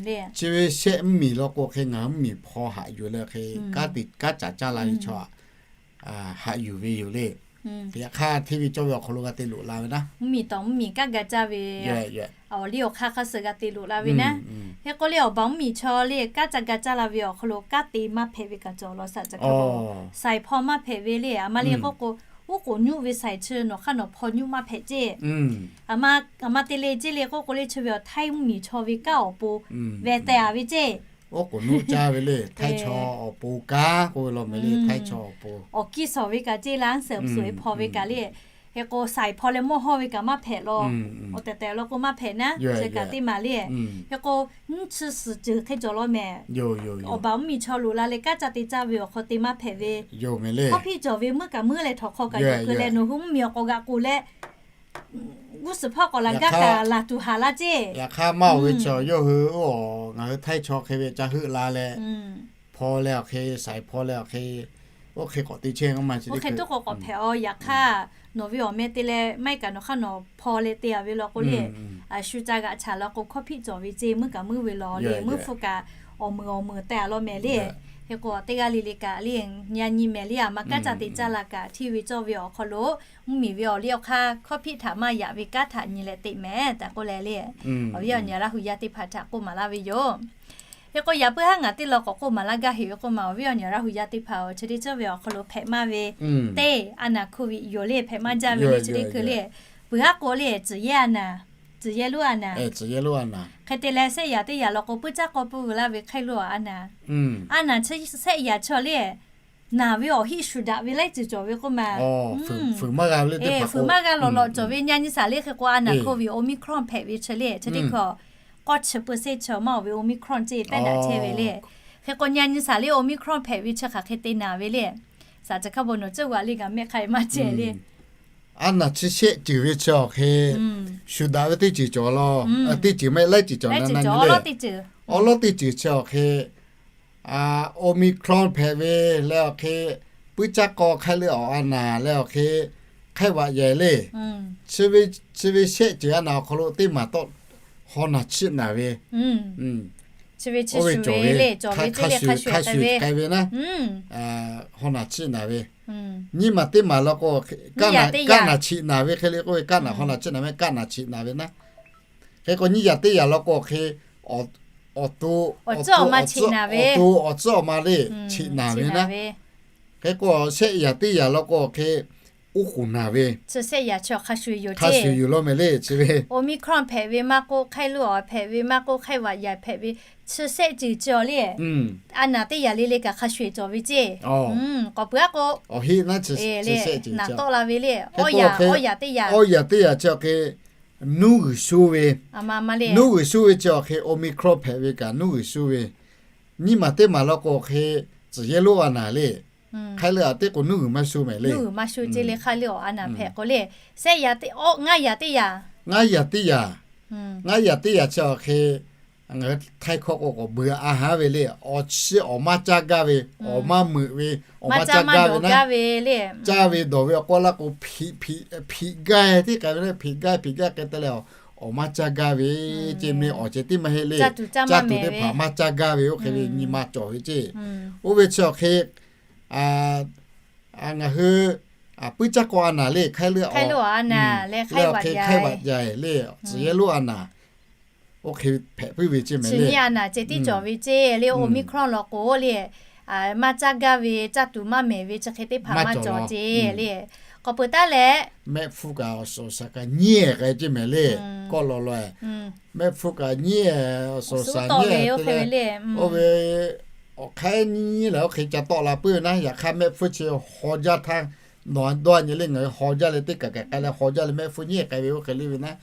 chi ve shehˆ mvuhˇmiˬ law k'o hk'e ngaˬ hui mvuhˇmiˬ hpaw haꞈ yuˬ leh hk'e kanˉ te kanˉ caˍ caˇ la ve chaw, haꞈ yuˬ ve yoˬ le. Yaꞈ hk'aˇ hteˇ ve cawˇ ve awˬ hk'aw lo g'a te loꞈ la ve naˉ, mvuhˇmiˬ tawˍ mvuhˇmiˬ kanˉ ga caˇ ve awˬ liˇ awˬ hk'aˇ hk'a suh g'a te loꞈ la ve naˉ. Hk'e k'o le, awˬ baˬ mvuhˇmiˬ chaw le, kanˉ ca ga caˇ la ve awˬ hk'aw lo kanˉ te maˇ hpehꞈ ve kaꞈ cawˬ law, saˍ caˬ hkaˇ bon. Saiˍ hpaw maˇ hpehꞈ ve le, a ma le k'oˆ k'o, uˉ k'oˍ nyuˆ ve saiˍ chi nawˬ hk'aˇ nawˬ hpaw nyuˆ maˇ hpehꞈ ceˇ. A ma te le ceˇ le k'oˆ k'o le, chi ve awˬ Htaiˇ mvuhˇmiˬ chaw ve kanˉ awˬ pon veh teh a ve ceˇ. Oˉ k'oˍ nuˆ caˇ ve le, Htaiˇ chaw awˬ pon kanˉ k'oˆ ve law mehˍ le, Htaiˇ chaw awˬ pon. Awˬ kiˇ shawˍ ve kaꞈ ceˇ laˇ, suhˍ suhˍ e hpaw ve kaꞈ le. Hk'e k'o, saiˍ hpaw leh mawˇ hawˇ ve kaꞈ maˇ hpehꞈ law. Awˬ tehˬ tehˬ law k'o maˇ hpehꞈ naˉ, chi kaꞈ teˇ maˬ le. Hk'e k'o, nyiˇ chi suhˍ ceuˬ hk'e cawˬ law mehˍ. Awˬ baˬ mvuhˇmiˬ chaw loꞈ la leh kanˉ ca te caˇ ve awˬ hk'aw te maˇ hpehꞈ ve, hkawˇ hpiˆ cawˬ ve meuˇ kaꞈ meuˇ leh htawnˍ hk'aw kaꞈ yawˬ keu leh nawˬ hui mvuhˇmiˬ awˬ k'awꞈ g'aꞈ k'oˬ leh, g'uˇ suhˍ hpawˇ k'awꞈ laˬ gaˇ kaꞈ laˬ tuˬ haˍ laˇ ceˇ. Yaꞈ hk'aˇ maˇ oˬ ve chaw, yawˇ hui oˇ ngaˬ hui Htaiˇ chaw hk'e ve ca heuˆ la leh, hpaw leh awˬ hk'e, saiˍ hpaw leh awˬ hk'e, oˇ hk'e k'awꞈ te chehˇ ma chi hk'e tuˉ k'o k'awꞈ hpehꞈ a. Yaꞈ hk'aˇ nawˬ ve awˬ meh te leh maˇ heˆ kaꞈ nawˬ hk'aˇ nawˬ hpaw leh te a ve law k'o le, shu ca g'aꞈ chaˬ law k'o hkawˇ hpiˆ cawˬ ve ceˇ, meuˇ kaꞈ meuˇ ve law le, meuˇ hpfuhˇ kaꞈ awˬ meunˍ awˬ meunˍ teh a law mehˍ le. Hk'e k'o, teˇ g'aˇ le le kaꞈ le, nyi a nyi mehˍ le, a ma kanˉ ca te caˇ la kaꞈ hteˇ ve cawˇ ve awˬ hk'aw lo, mvuhˇmiˬ ve awˬ liˇ awˬ hk'aˇ hkawˇ hpiˆ htaꞈ maˇ yaꞈ ve kanˉ htaꞈ nyi leh teꞈ mehˍ tehꞈ k'oˆ leh le, awˬ viˉ awˬ nyi Laˇ hu yaˇ teˇ hpaˍ htaꞈ k'oˆ maˍ laˇ ve yoˬ. Hk'e k'o, yaꞈ puiˉ haˉ ngaˬ teˇ law k'awꞈ k'oˆ maˍ laˇ gaˇ heꞈ ve k'oˆ ma, awˬ viˉ awˬ nyi Laˇ hu yaˇ teˇ hpaˍ-oˬ, chi teˇ ceuˬ ve awˬ hk'aw lo hpehꞈ maˇ ve teˇ a naˍ hkuˇ ve yoˬ le, hpehꞈ maˇ jaˇ ve le, chi teˇ hkui le. Peuˬ haˉ k'o le, tcuhˍ yehˇ a naˍ, tcuhˍ yehˇ lonˉ a naˍ. Hk'e te leh, shehˆ yaꞈ teˇ yaꞈ law k'o, puiˉ caˇ k'aw pui vuiˬ laˇ ve hk'aˇ lo a naˍ. A naˍ chi shehˆ yaꞈ chaw le, naˍ ve awˬ hiˆ shuˍ daꞈ ve laiˉ ceuˬ cawˬ ve k'oˆ ma. Fuiˍ maˇ g'a lawˬ lawˬ cawˬ ve, nyi a nyi shaˍ le hk'e k'o, a naˍ hkuˇ ve Omicron hpehꞈ ve chi le, chi teˇ hkui k'awˇ chi pui shehˆ chaw maˇ oˬ ve Omicron ceˇ taiˉ daꞈ chehˇ ve le. Hk'e k'o, nyi a nyi shaˍ le Omicron hpehꞈ ve chi hk'aˬ hk'e te naˍ ve le. Saˍ caˬ hkaˇ bon nawˬ ceuˇ g'aꞈ le ngaˬ mehˆ hk'a maˇ cehˬ le. A naˍ chi shehˆ ceuˬ ve chi awˬ hk'e shuˍ daꞈ ve teˇ ceuˬ cawˬ law. Teˇ ceuˬ maˇ heˆ, laiˉ ceuˬ cawˬ na na nyi le. Awˉ lawˉ teˇ ceuˬ chi awˬ hk'e Omicron hpehꞈ ve leh awˬ hk'e, puiˉ caˇ k'aw hk'aˇ leuˆ awˬ a naˍ leh awˬ hk'e, hk'aˆ vaꞈ yehˬ le. Chi ve shehˆ ceuˬ a naˍ awˬ hk'aw lo teˇ maˬ tawˆ haw naˬ chiˆ naˍ ve, oˇ ve cawˬ ve, hk'a shuˍ k'ai ve naˉ, haw naˬ chiˆ naˍ ve, nyiˇ maˬ teˇ maˬ law k'o, kaˆ naˬ chiˆ naˍ ve hk'e le k'oˆ ve, kaˆ naˬ haw naˬ chiˆ naˍ ve, kaˆ naˬ chiˆ naˍ ve naˉ. Hk'e k'o, nyiˇ yaꞈ teˇ yaꞈ law k'o hk'e, awˬ to, awˬ to, awˬ to awˬ tcuhˉ awˬ ma le, chiˆ naˍ ve naˉ. Hk'e k'o, shehˆ yaꞈ teˇ yaꞈ law k'o hk'e, oˉ k'oˍ naˍ ve, hk'a shuˍ yoˬ law mehˍ le, chi ve Omicron hpehꞈ ve maˇ k'oˆ, hk'aˆ leuˆ awˬ hpehꞈ ve maˇ k'oˆ, hk'aˆ vaꞈ yehˬ hpehꞈ ve, chi shehˆ ceuˬ chi awˬ le, a naˍ teˇ yaꞈ le le kaꞈ hk'a shuˍ cawˬ ve ceˇ. K'awꞈ peuˬ aˉ k'o, awˬ heˆ naˉ, naˍ tawˆ la ve le, awˇ yaꞈ teˇ yaꞈ, awˇ yaꞈ teˇ yaꞈ chi awˬ hk'e, nuˇ g'uiˬ shuˇ ve, nuˇ g'uiˬ shuˇ ve chi awˬ hk'e Omicron hpehꞈ ve kaꞈ nuˇ g'uiˬ shuˇ ve, nyiˇ maˬ teˇ maˬ law k'o hk'e, tcuhˍ yehˇ lonˉ a naˍ le. Hk'aˆ leuˆ a teˇ k'o nuˇ g'uiˬ maˇ shuˇ mehˍ le. Nuˇ g'uiˬ maˇ shuˇ ceˇ le, hk'aˆ leuˆ awˬ a naˍ hpehꞈ k'o le. Shehˆ yaꞈ teˇ, ngaˇ yaꞈ teˇ yaꞈ, ngaˇ yaꞈ teˇ yaꞈ, ngaˇ yaꞈ teˇ yaꞈ chi awˬ hk'e, ngaˬ hui Htaiˇ hkawˇ k'o k'awꞈ beuꞈ a haˉ ve le. Awˬ chiˇ awˬ maˇ caˇ gaˇ ve, awˬ maˇ meuꞈ ve, awˬ maˇ caˇ gaˇ ve naˉ, caˇ ve dawˬ ve awˬ k'aw laˇ k'o, hpiꞈ gaˇ teˇ k'ai ve le, hpiꞈ gaˇ hpiꞈ gaˇ k'ai te leh, awˬ maˇ caˇ gaˇ ve, ceˇ meh awˬ ceh tiˉ maˇ heˆ le. Caˇ tuˬ caˇ maˇ meh ve, caˇ tuˬ teˇ hpaˍ maˇ caˇ gaˇ ve, oˇ hk'e ve nyi ma cawˬ ve ceˇ. Oˇ ve chi awˬ hk'e, ngaˬ hui puiˉ caˇ k'awꞈ a naˍ le, hk'aiˉ leuˆ awˬ, leh awˬ hk'e hk'aiˉ vaꞈ jaiˬ le, tcuh yehˇ lonˉ a naˍ, oˇ hk'e hpehꞈ puiˉ ve ceˇ mehˍ le. Chi nyiˇ a naˍ ceh tiˉ cawˬ ve ceˇ le, Omicron law k'o le, maˇ caˇ gaˇ ve, caˇ tuˬ maˇ mehˍ ve chi hk'e teˇ hpaˍ maˇ cawˬ ceˇ le. K'awꞈ peuˬ taˉ leh, mehˆ hpfuhˇ kaꞈ awˬ suhˍ awˬ shaˍ kaꞈ nyiˇ ehˍ k'ai ceˇ mehˍ le. Kawˆ law law, mehˆ hpfuhˇ kaꞈ nyiˇ ehˍ awˬ suhˍ awˬ shaˍ nyiˇ ehˍ te leh, oˇ ve awˬ hk'aiˉ nyiˇ lehˬ oˇ hk'e ca tawˆ la puiˉ ve naˉ. Yaꞈ hk'aˇ mehˆ hpfuhˇ chi haw jaˇ htaˇ, nawˬ dawˇ nyi le, ngaˬ hui haw jaˇ leh teˇ kaˬ kaꞈ k'ai leh haw jaˇ leh mehˆ hpfuhˇ nyiˇ ehˍ k'ai ve oˇ hk'e le ve naˉ.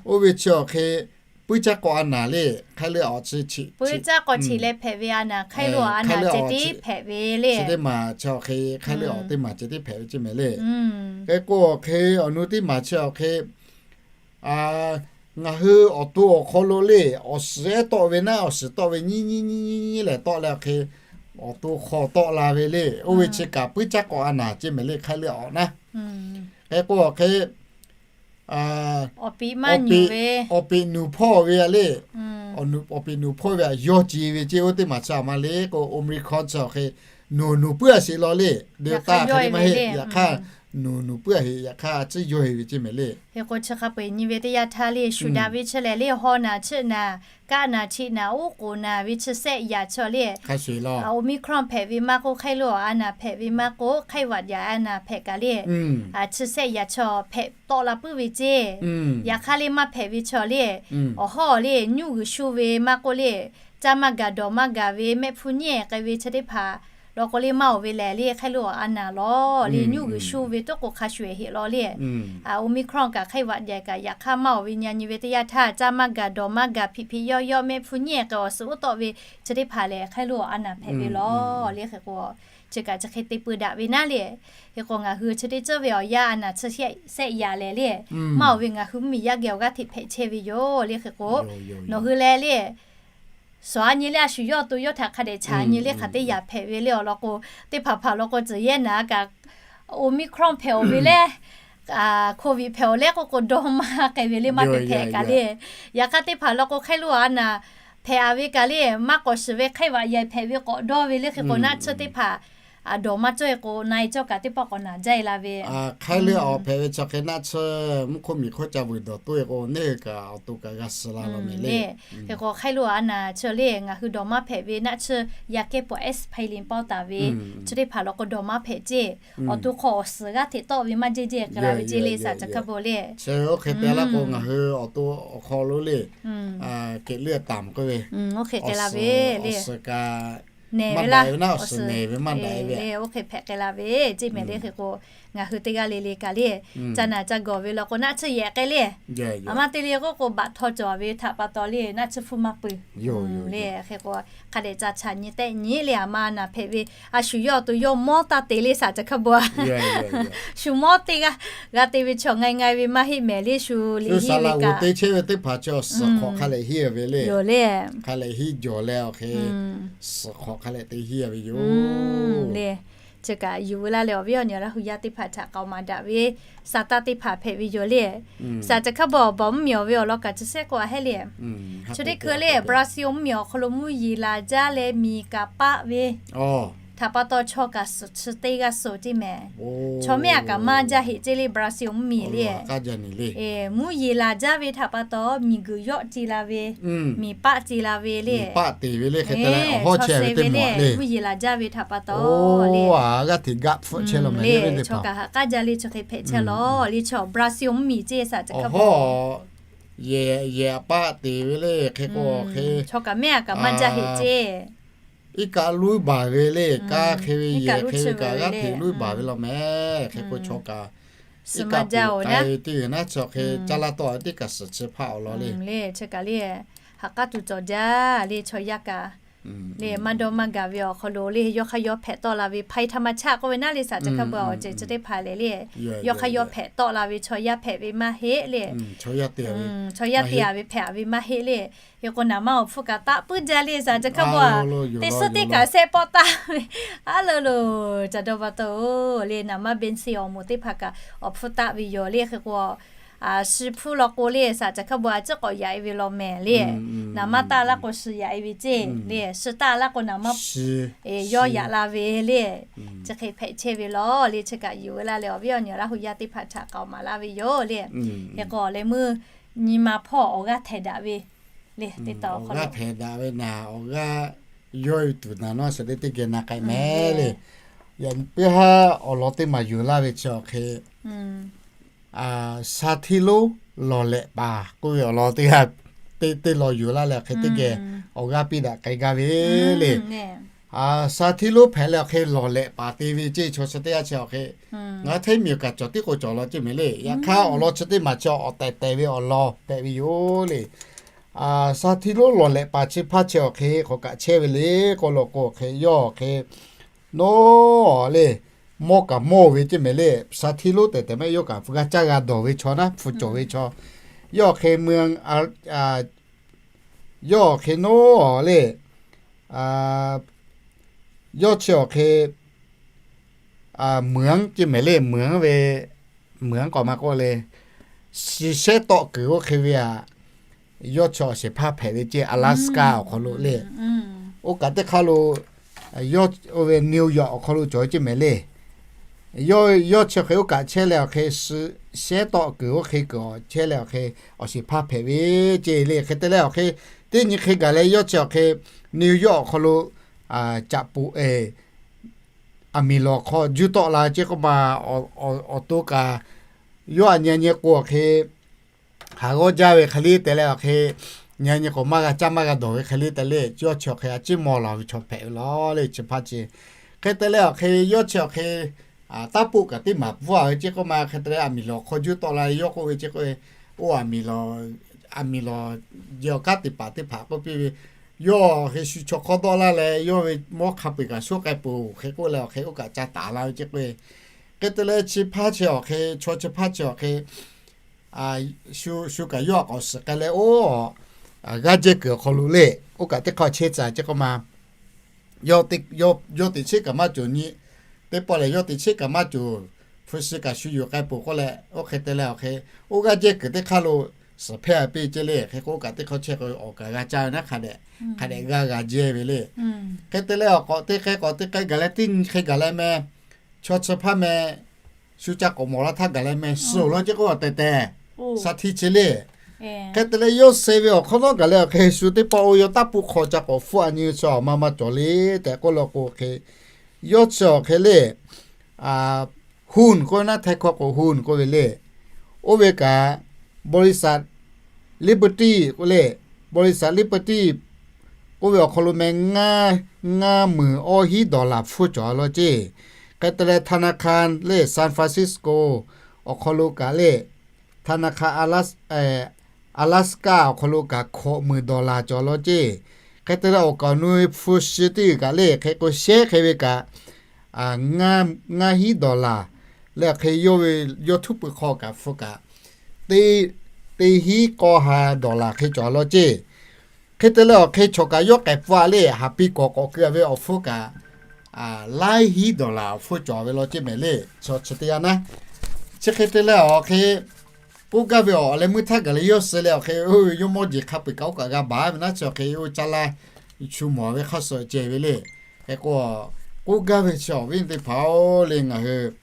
Oˇ ve chi awˬ hk'e puiˉ caˇ k'awꞈ a naˍ le, hk'aiˉ leuˆ awˬ chi chi, puiˉ caˇ k'awꞈ chi leh hpehꞈ ve a naˍ, hk'aiˉ leuˆ awˬ a naˍ ceh tiˉ hpehꞈ ve le. Chi teˇ maˬ chi awˬ hk'e hk'aiˉ leuˆ awˬ teˇ maˬ ceh tiˉ hpehꞈ ve ceˇ mehˍ le. Hk'e k'o awˬ hk'e awˬ nu teˇ maˬ chi awˬ hk'e ngaˬ hui awˬ to awˬ hk'aw lo le, awˬ suhˍ ehˉ tawˆ ve naˉ, awˬ suhˍ tawˆ ve nyiˇ nyiˇ nyiˇ nyiˇ leh tawˆ leh awˬ hk'e awˬ to hk'aw tawˆ la ve le. Oˇ ve chi kaꞈ puiˉ caˇ k'awꞈ a naˍ ceˇ mehˍ le, hk'aiˉ leuˆ awˬ naˉ. Hk'e k'o awˬ hk'e awˬ peꞈ nuˬ hpawˇ ve a le, awˬ peꞈ nuˬ hpawˇ ve a yawˇ ce ve ceˇ, oˇ teˇ maˬ chi a ma le k'o Omicron chi awˬ hk'e nuˬ nuˬ puiˉ a sheˍ law le. Delta hk'e maˇ heˆ, yaꞈ hk'aˇ nuˬ nuˬ puiˉ a heˍ, yaꞈ hk'aˇ a ciˉ yawˇ heˍ ve ceˇ mehˍ le. Hk'e k'o chi hk'a peu-eˬ nyi ve teˇ yanˇ htaˇ le, shuˍ daꞈ ve chi lehˬ le, haw naˬ chiˆ naˬ, kaˆ naˬ chiˆ naˬ, uˉ k'oˍ naˬ ve chi sehˆ yaꞈ chi le, Omicron hpehꞈ ve maˇ k'oˆ, hk'aiˉ leuˆ awˬ a naˍ hpehꞈ ve maˇ k'oˆ, hk'aiˉ vaꞈ yaꞈ a naˍ hpehꞈ kaꞈ le, chi sehˆ yaꞈ chi hpehꞈ tawˆ la puiˉ ve ceˇ. Yaꞈ hk'aˇ le maˇ hpehꞈ ve chi le, awˬ hawˉ le, nyuˇ g'uiˬ shu ve maˇ k'oˆ le, caˇ maˇ gaˬ dawˬ maˇ gaˬ ve mehˆ hpfuhˇ nyiˇ ehˍ k'ai ve chi teˇ hpaˍ law k'o le maˇ oˬ ve lehˬ le, hk'aiˉ leuˆ awˬ a naˍ law le, nyuˇ g'uiˬ shu ve toˉ k'o hk'a shuˍ ehˍ heˆ law le. Omicron kaꞈ hk'aiˉ vaꞈ yaꞈ kaꞈ yaꞈ hk'aˇ maˇ oˬ ve nyi nyi ve teˇ yanˇ htaˇ, caˇ maˇ gaˬ dawˬ maˇ gaˬ hpiꞈ hpiꞈ yawˇ yawˇ mehˆ hpfuhˇ nyiˇ ehˍ k'ai awˬ suhˍ uˉ tawˆ ve chi teˇ hpaˍ lehˬ hk'aiˉ leuˆ awˬ a naˍ hpehꞈ ve law le. Hk'e k'o chi kaꞈ chi hk'e te peu daꞈ ve naˉ le. Hk'e k'o ngaˬ hui chi teˇ ceuˬ ve awˬ yanˇ a naˍ chi sehˆ yaꞈ lehˬ le, maˇ oˬ ve ngaˬ hui mvuhˇmiˬ yaˇ geh awˬ g'aˇ hteꞈ hpehꞈ chehˇ ve yoˬ le. Hk'e k'o nawˬ hui leh le, suhˍ a nyi le a shu yawˇ awˬ to yawˇ htaꞈ hk'a dehꞈ chaꞈ nyi le, hk'aˬ teˇ yaꞈ hpehꞈ ve le awˬ lawn k'o, teˇ hpaˍ hpaˍ lawn k'o tcuh yehˇ naˍ kaꞈ Omicron hpehꞈ awˬ ve leh, Covid hpehꞈ awˬ leh k'oˆ k'o dawˇ maˇ k'ai ve le, maˇ te hpehꞈ kaꞈ le. Yaꞈ hk'aˇ teˇ hpaˍ lawn k'o hk'aiˉ leuˆ awˬ a naˍ hpehꞈ a ve kaꞈ le, maˇ k'awꞈ shiˍ ve hk'aiˉ vaꞈ yaꞈ hpehꞈ ve k'awꞈ dawˇ ve le. Hk'e k'o naˆ tsuhˇ teˇ hpaˍ dawˬ maˇ cawˇ e k'o na e cawˇ kaꞈ teˇ pawˆ k'awꞈ naˬ jaˇ e la ve. Hk'aiˉ leuˆ awˬ hpehꞈ ve chi hk'e naˆ tsuhˇ mvuhˇ hk'oˆ miˬ hk'oˆ ca vuiˬ dawˬ toˆ e k'o neˇ kaꞈ awˬ to kaꞈ g'a suh la law mehˍ le. Hk'e k'o hk'aiˉ leuˆ awˬ a naˍ chi le ngaˬ hui dawˬ maˇ hpehꞈ ve naˆ tsuhˇ yaꞈ kehˉ pawꞈ aspirin pawˇ taˍ ve chi teˇ hpaˍ lawn k'o dawˬ maˇ hpehꞈ ceˇ. Awˬ to hk'aw awˬ suhˍ g'aˇ hteꞈ tawˆ ve maˇ jehˇ jehˇ k'ai la ve ceˇ le saˍ ca hk'a bawˬ le. Chi oˇ hk'e te laˇ k'o ngaˬ hui awˬ to awˬ hk'aw lo le, keꞈ leuˆ taˍ mvuhˬ k'oˆ ve, oˇ hk'e k'ai la ve le. Nehˬ ve laˇ, awˬ suhˍ nehˬ ve maˇ daꞈ ve le, oˇ hk'e hpehꞈ k'ai la ve ceˇ mehˍ le. Hk'e k'o ngaˬ hui teˇ g'aˇ le le kaꞈ le, ca naˬ ca gawˬ ve law k'o naˆ tsuhˇ yehˬ k'ai le. A maˇ te le k'oˆ k'o baꞈ htaw cawˬ ve htaꞈ pa taw le naˆ tsuhˇ hpfuhˇ maˇ peuˬ le. Hk'e k'o hk'a dehꞈ ca chaꞈ nyi tehˆ nyi le. A ma naˍ hpehꞈ ve a shu yawˇ awˬ to yawˇ mawˇ taˇ te le saˍ ca hk'a bawˬ a. Shu mawˇ teˇ g'aˇ g'a te ve chaw ngai ngai ve maˇ heˆ mehˍ le, shu liꞈ hiˆ ve kaꞈ te chehˇ ve teˇ hpaˍ chi suhˍ hk'awꞈ hk'a lehꞈ hiˆ ve le. Hk'a lehꞈ hiˆ jawˬ leh awˬ hk'e suhˍ hk'awꞈ hk'a lehꞈ te hiˆ ve yoˬ le. Chi kaꞈ yuˬ veu laˇ leh awˬ viˉ awˬ nyi Laˇ hu yaˇ teˇ hpaˍ htaꞈ k'aoˍ maˍ daꞈ ve saˍ taˇ teˇ hpaˍ hpehꞈ ve yoˬ le. Saˍ ca hk'a bawˬ bawˬ mvuhˇmiˬ awˬ ve awˬ lawn kaꞈ chi sehˆ k'o a hehˉ le. Chi teˇ hkui le Brazil mvuhˇmiˬ awˬ hk'aw lo mvuhˇ yeˬ laˬ jaˇ leh miˬ kaꞈ paˆ ve htaꞈ pa taw chaw kaꞈ suhˍ chi teˇ g'aˇ suhˍ ceˇ mehˍ. Chaw mehˆ a kaꞈ maˇ jaˇ heꞈ ceˇ le Brazil mvuhˇmiˬ le. Mvuhˇ yeˬ laˬ jaˇ ve htaꞈ pa taw miˬguiˬ yawˆ ce la ve, miˬ paˆ ce la ve le. Chaw suh ve le, mvuhˇ yeˬ laˬ jaˇ ve htaꞈ pa taw le. G'aˇ hteꞈ gaˆ hpfuhˆ chehˇ law mehˍ le. Chaw kaꞈ ha k'aˉ jaˇ le, chaw hk'e hpehꞈ chehˇ law le. Chaw Brazil mvuhˇmiˬ ceˇ saˍ ca hk'a bawˬ yehˬ paˆ te ve le. Hk'e k'o hk'e chaw kaꞈ mehˆ a kaꞈ maˇ jaˇ heꞈ ceˇ. Iˉ kaˆ luˉ baˬ ve le. Kaˇ hk'e ve yehˬ hk'e ve kaꞈ g'aˇ hteꞈ luˉ baˬ ve law mehˍ. Hk'e k'o chaw kaꞈ suhˍ maˇ jaˇ oˬ naˉ. Teˇ g'uiˬ naˉ chi hk'e caˇ laˇ tawˆ teˇ kaꞈ suhˍ chi hpaˇ awˬ lawn le. Chi kaꞈ le ha k'aˉ tuˬ cawˬ jaˇ le. Chaw yaˇ kaꞈ le maˇ dawˇ maˇ gaˬ ve awˬ hk'aw lo le yawˇ hk'aˇ yawˇ hpehꞈ tawˆ la ve ภัยธรรมชาติ k'oˆ ve naˉ le saˍ ca hk'a bawˬ awˬ ceuˬ chi teˇ hpaˍ lehˬ le, yawˇ hk'aˇ yawˇ hpehꞈ tawˆ la ve chaw yaˇ hpehꞈ ve maˇ heˆ le. Chaw yaˇ te a ve hpehꞈ a ve maˇ heˆ le. Hk'e k'o naˍ ma awˬ hpfuhˇ kaꞈ taˆ puiˉ jaˇ le saˍ ca hk'a bawˬ a. Teˇ suhˉ teˇ kaꞈ sehˆ pawˆ taˆ ve a le lo ca dawˇ pa taw le naˍ ma เบนซิน awˬ moˍ teˇ hpaˍ kaꞈ awˬ hpfuhˇ taˆ ve yoˬ le. Hk'e k'o Shi hpuˇ law k'o le, shaꞈ caˬ hkaˇ bon a ciˉ k'awꞈ yaꞈ e ve law mehˍ le. Naˍ maˇ taˆ laˇ k'o shi yaꞈ e ve ceˇ le. Shi taˆ laˇ k'o naˍ maˇ, yawˇ yaꞈ la ve le. Chi hk'e hpehꞈ chehˇ ve law le. Chi kaꞈ yuˬ ve laˇ leh awˬ viˉ awˬ nyi Laˇ hu yaˇ teˇ hpaˍ htaꞈ k'aoˍ maˍ laˇ ve yoˬ le. Hk'e k'o awˬ leh meuˇ nyi ma hpawˇ awˬ g'aˇ htehˍ daꞈ ve le. Teˇ taw awˬ g'aˇ htehˍ daꞈ ve naˍ, awˬ g'aˇ yawˇ ve tuˬ naˍ nawˉ sheˍ le teˇ geh na k'ai mehˍ le. Yaꞈ nyi puiˉ haˉ awˬ lawn teˇ maˬ yuˬ laˇ ve chi awˬ hk'e, sha htiˇ lonˉ lawˬ lehꞈ paˍ k'oˆ ve awˬ lawn teˇ g'aˇ, teˇ teˇ law yuˬ laˇ leh awˬ hk'e teˇ geh awˬ g'aˇ piˇ daꞈ k'ai gaˇ ve le. Sha htiˇ lonˉ hpehꞈ leh awˬ hk'e lawˬ lehꞈ paˍ te ve ceˇ. Chaw chi teˇ g'aˇ chi awˬ hk'e ngaˬ hui hteˇ miˬ kaꞈ cawˬ tiˉ k'o cawˬ law ceˇ mehˍ le. Yaꞈ hk'aˇ awˬ lawn chi teˇ maˬ chi awˬ tehˬ tehˬ ve awˬ lawn hpehꞈ ve yoˬ le. Sha htiˇ lonˉ lawˬ lehꞈ paˍ chi hpaˇ chi awˬ hk'e k'awꞈ kaꞈ chehˇ ve le k'oˆ law k'o, awˬ hk'e yawˇ awˬ hk'e nawˉ le, mawˇ kaꞈ mawˇ ve ceˇ mehˍ le. Sha htiˇ lonˉ tehˬ tehˬ maˇ yawˇ kaꞈ hpu g'a caˇ g'a dawˬ ve chaw naˉ, hpu cawˬ ve chaw. Yawˇ awˬ hk'e mui, yawˇ awˬ hk'e nawˉ le, yawˇ chi awˬ hk'e meuˍ ceˇ mehˍ le. Meuˍ ve, meuˍ k'awꞈ maˇ k'oˆ le, shi shehˉ tawˆ kuiˬ oˇ hk'e ve aꞈ, yawˇ chi awˬ shehˍ hpaˇ hpehꞈ ve ceˇ. Alaska awˬ hk'aw lo le. Oˇ kaꞈ teˇ hk'aˇ lo, yawˇ oˇ ve New York awˬ hk'aw lo cawˬ ve ceˇ mehˍ le. Yawˇ chi awˬ hk'e oˇ kaꞈ chehˇ leh awˬ hk'e, shehˉ tawˆ kuiˬ oˇ hk'e kuiˬ chehˇ leh awˬ hk'e, awˬ shehˍ hpaˇ hpehꞈ ve ceˇ le. Hk'e te leh awˬ hk'e, teˇ nyi hk'e gaˬ leh yawˇ chi awˬ hk'e New York awˬ hk'aw lo caꞈ poꞈ e aˬ miˍ lawˬ hk'aw juˇ tawˆ la ceˇ k'oˆ ma, awˬ to kaꞈ yawˇ aꞈ nyi nyi k'o awˬ hk'e haˍ g'awˇ jaˇ ve hk'e le te leh awˬ hk'e, nyi nyi k'o maˇ g'a caˇ maˇ g'a dawˬ ve hk'e le te le, yawˇ chi awˬ hk'e a ciˉ mawˬ laˬ ve chaw hpehꞈ ve law le chi hpaˇ chi. Hk'e te leh awˬ hk'e yawˇ chi awˬ hk'e taˉ poˆ kaꞈ teˇ maˍ pfuhˇ a ve ceˇ k'oˆ ma, hk'e te leh aˬ miˍ lawˬ hk'aw juˇ tawˆ la yawˇ k'oˆ ve ceˇ k'o, oˇ aˬ miˍ lawˬ, aˬ miˍ lawˬ jehˬ awˬ kanˉ te paˍ teˇ hpaˍ k'oˆ piˇ ve, yawˇ awˬ hk'e shu chaw hk'awˇ dawˆ laˇ leh yawˇ ve mawˇ hk'a peu-eˬ kaꞈ shoˆ k'ai peuˬ hk'e k'oˆ leh awˬ hk'e oˇ kaꞈ ca taˍ la ve ceˇ k'o, hk'e te leh chi hpaˇ chi awˬ hk'e, chaw chi hpaˇ chi awˬ hk'e shu kaꞈ yawˇ aꞈ k'awꞈ shiˍ k'ai leh oˇ g'aˇ jehˇ kuiˬ awˬ hk'aw lo le, oˇ kaꞈ teˇ hk'aˇ chehˇ tcuh ceˇ k'oˆ ma, yawˇ teꞈ chiˉ kaꞈ maˇ cawˬ nyi, teˇ pawˆ lehˬ yawˇ teꞈ chiˉ kaꞈ maˇ cawˬ, hpu shi kaꞈ shu yuˬ k'ai peuˬ k'oˆ leh, oˇ hk'e te leh awˬ hk'e, oˇ g'aˇ jehˇ kuiˬ teˇ hk'aˇ lo suhˍ hpehˇ a piˇ ceˇ le. Hk'e k'o oˇ kaꞈ teˇ hk'aˇ chehˇ k'o awˬ kaꞈ g'a caˇ ve naˉ hk'a dehꞈ, hk'a dehꞈ g'a g'a jehˇ ve le. Hk'e te leh awˬ k'awꞈ teˇ hk'e k'awꞈ teˇ hk'e gaˬ leh teˇ nyi hk'e gaˬ leh meh, chaw chi hpaˇ meh shu ca k'awꞈ mawˬ laˇ htaˇ gaˬ leh meh suh law ceˇ k'o awˬ tehˬ tehˬ, sha htiˇ chi le. Hk'e te leh yawˇ suh ve awˬ hk'awˇ nawˉ gaˬ leh awˬ hk'e shu teˇ pawˆ oˇ yawˇ taˉ poˆ hk'aw ca k'awꞈ hpfuhˆ a nyi chi awˬ ma ma cawˬ le tehꞈ k'oˆ law k'o hk'e, yawˇ chi awˬ hk'e le, Hun k'oˆ ve naˉ, htaiˇ hkawˇ k'o Hun k'oˆ ve le. Oˇ ve kaꞈ บริษัท Liberty k'oˆ le, บริษัท Liberty k'oˆ ve awˬ hk'aw lo meh ngaˇ, ngaˇ meunˍ awˇ hiˉ dollar hpfuhˇ cawˬ law ceˇ. Hk'e te leh ธนาคาร le San Francisco awˬ hk'aw lo kaꞈ le, ธนาคาร Alas, Alaska awˬ hk'aw lo kaꞈ hkawꞈ meunˍ dollar cawˬ law ceˇ. Hk'e te leh awˬ kaˍ awˬ nu ve hpu shi teˇ g'uiˬ kaꞈ le hk'e k'o shehˉ hk'e ve kaꞈ, ngaˇ hiˉ dollar leh awˬ hk'e yawˇ ve yawˇ htuˉ pui hk'aw kaꞈ hpu kaꞈ teˇ, teˇ hiˉ k'awˇ ha dollar hk'e cawˬ law ceˇ. Hk'e te leh awˬ hk'e chaw kaꞈ yawˇ k'ehˬ pfuhˇ a le, haˍ piˇ kawꞈ k'awꞈ keu a ve awˬ hpfuhˇ kaꞈ laiˉ hiˉ dollar awˬ hpfuhˇ cawˬ ve law ceˇ mehˍ le. Chaw chi teˇ g'aˇ naˉ, chi hk'e te leh awˬ hk'e k'oˆ gaˇ ve awˬ leh meuˇ htaˇ gaˬ leh yawˇ suh leh awˬ hk'e, yawˇ mawˇ jeˬ hk'a peu-eˬ kaꞈ oˇ kaꞈ g'a baˬ ve naˉ chi awˬ hk'e oˇ caˇ laˇ shu mawˬ ve hk'aˇ suh ceh ve le. Hk'e k'o, k'oˆ gaˇ ve chi awˬ viˉ teˇ hpaˍ-oˬ le, ngaˬ hui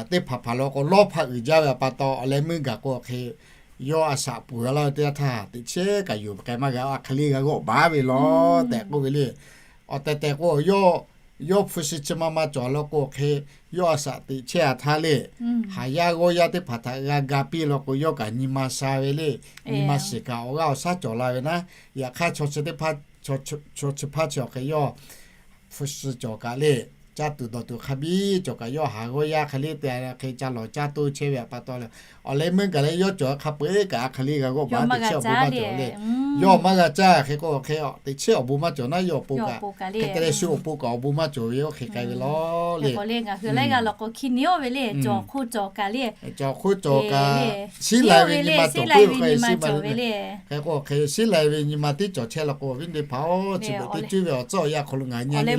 teˇ hpaˍ hpaˍ law k'o lawˇ hpaꞈ uiˍ jaˇ ve a pa taw awˬ leh meuˇ gaˬ k'o awˬ hk'e, yawˇ a shaꞈ peuˬ g'a laˇ ve teˇ yanˇ htaˇ teꞈ chehˇ kaꞈ yuˬ k'ai maˇ g'a, a hk'e le g'a g'awˆ baˬ ve law tehꞈ k'oˆ ve le. Awˬ tehˬ tehˬ k'o yawˇ, yawˇ hpu shi chi ma ma cawˬ law k'o awˬ hk'e, yawˇ a shaꞈ teꞈ chehˇ a htaˇ le, haˍ yaˇ g'awˇ yaˇ teˇ hpaˍ htaꞈ g'a ga piˇ law k'o yawˇ kaꞈ nyi ma sha ve le. Nyi ma shiˍ kaꞈ awˬ g'aˇ awˬ shaˉ cawˬ la ve naˉ, yaꞈ hk'aˇ chaw chi teˇ hpaˇ, chaw chi hpaˇ chi awˬ hk'e yawˇ hpu shi cawˬ kaꞈ le, caˇ tuˬ dawˬ tuˬ hk'a biˇ cawˬ kaꞈ yawˇ haˍ g'awˇ yaˇ hk'e le te hk'e ca lawˬ caˇ toˇ chehˇ ve a pa taw le, awˬ leh meuˇ gaˬ leh yawˇ cawˬ hk'a peu-eˬ kaꞈ a hk'e le g'a g'awˆ baˬ teꞈ chehˇ awˬ bon maˇ cawˬ le. Yawˇ maˇ g'a caˇ hk'e k'o hk'e teꞈ chehˇ awˬ bon maˇ cawˬ naˉ yawˇ awˬ pon kaꞈ, hk'e te leh shu awˬ pon kaꞈ awˬ bon maˇ cawˬ ve oˇ hk'e k'ai ve law le. Ngaˬ hui laiˉ g'aˇ law k'o hkiˇ ni-oˬ ve le, cawˬ hk'oˆ cawˬ kaꞈ le, cawˬ hk'oˆ cawˬ kaꞈ, shiˉ lai ve nyi ma cawˬ ve le. Hk'e k'o hk'e shiˉ lai ve nyi ma tiˉ cawˬ chehˇ law k'o awˬ viˉ teˇ hpaˍ-oˬ, chi beuꞈ teˇ cuˉ ve awˬ tcuhˉ awˬ yanˇ hk'aw lo ngaˬ hui nyi le.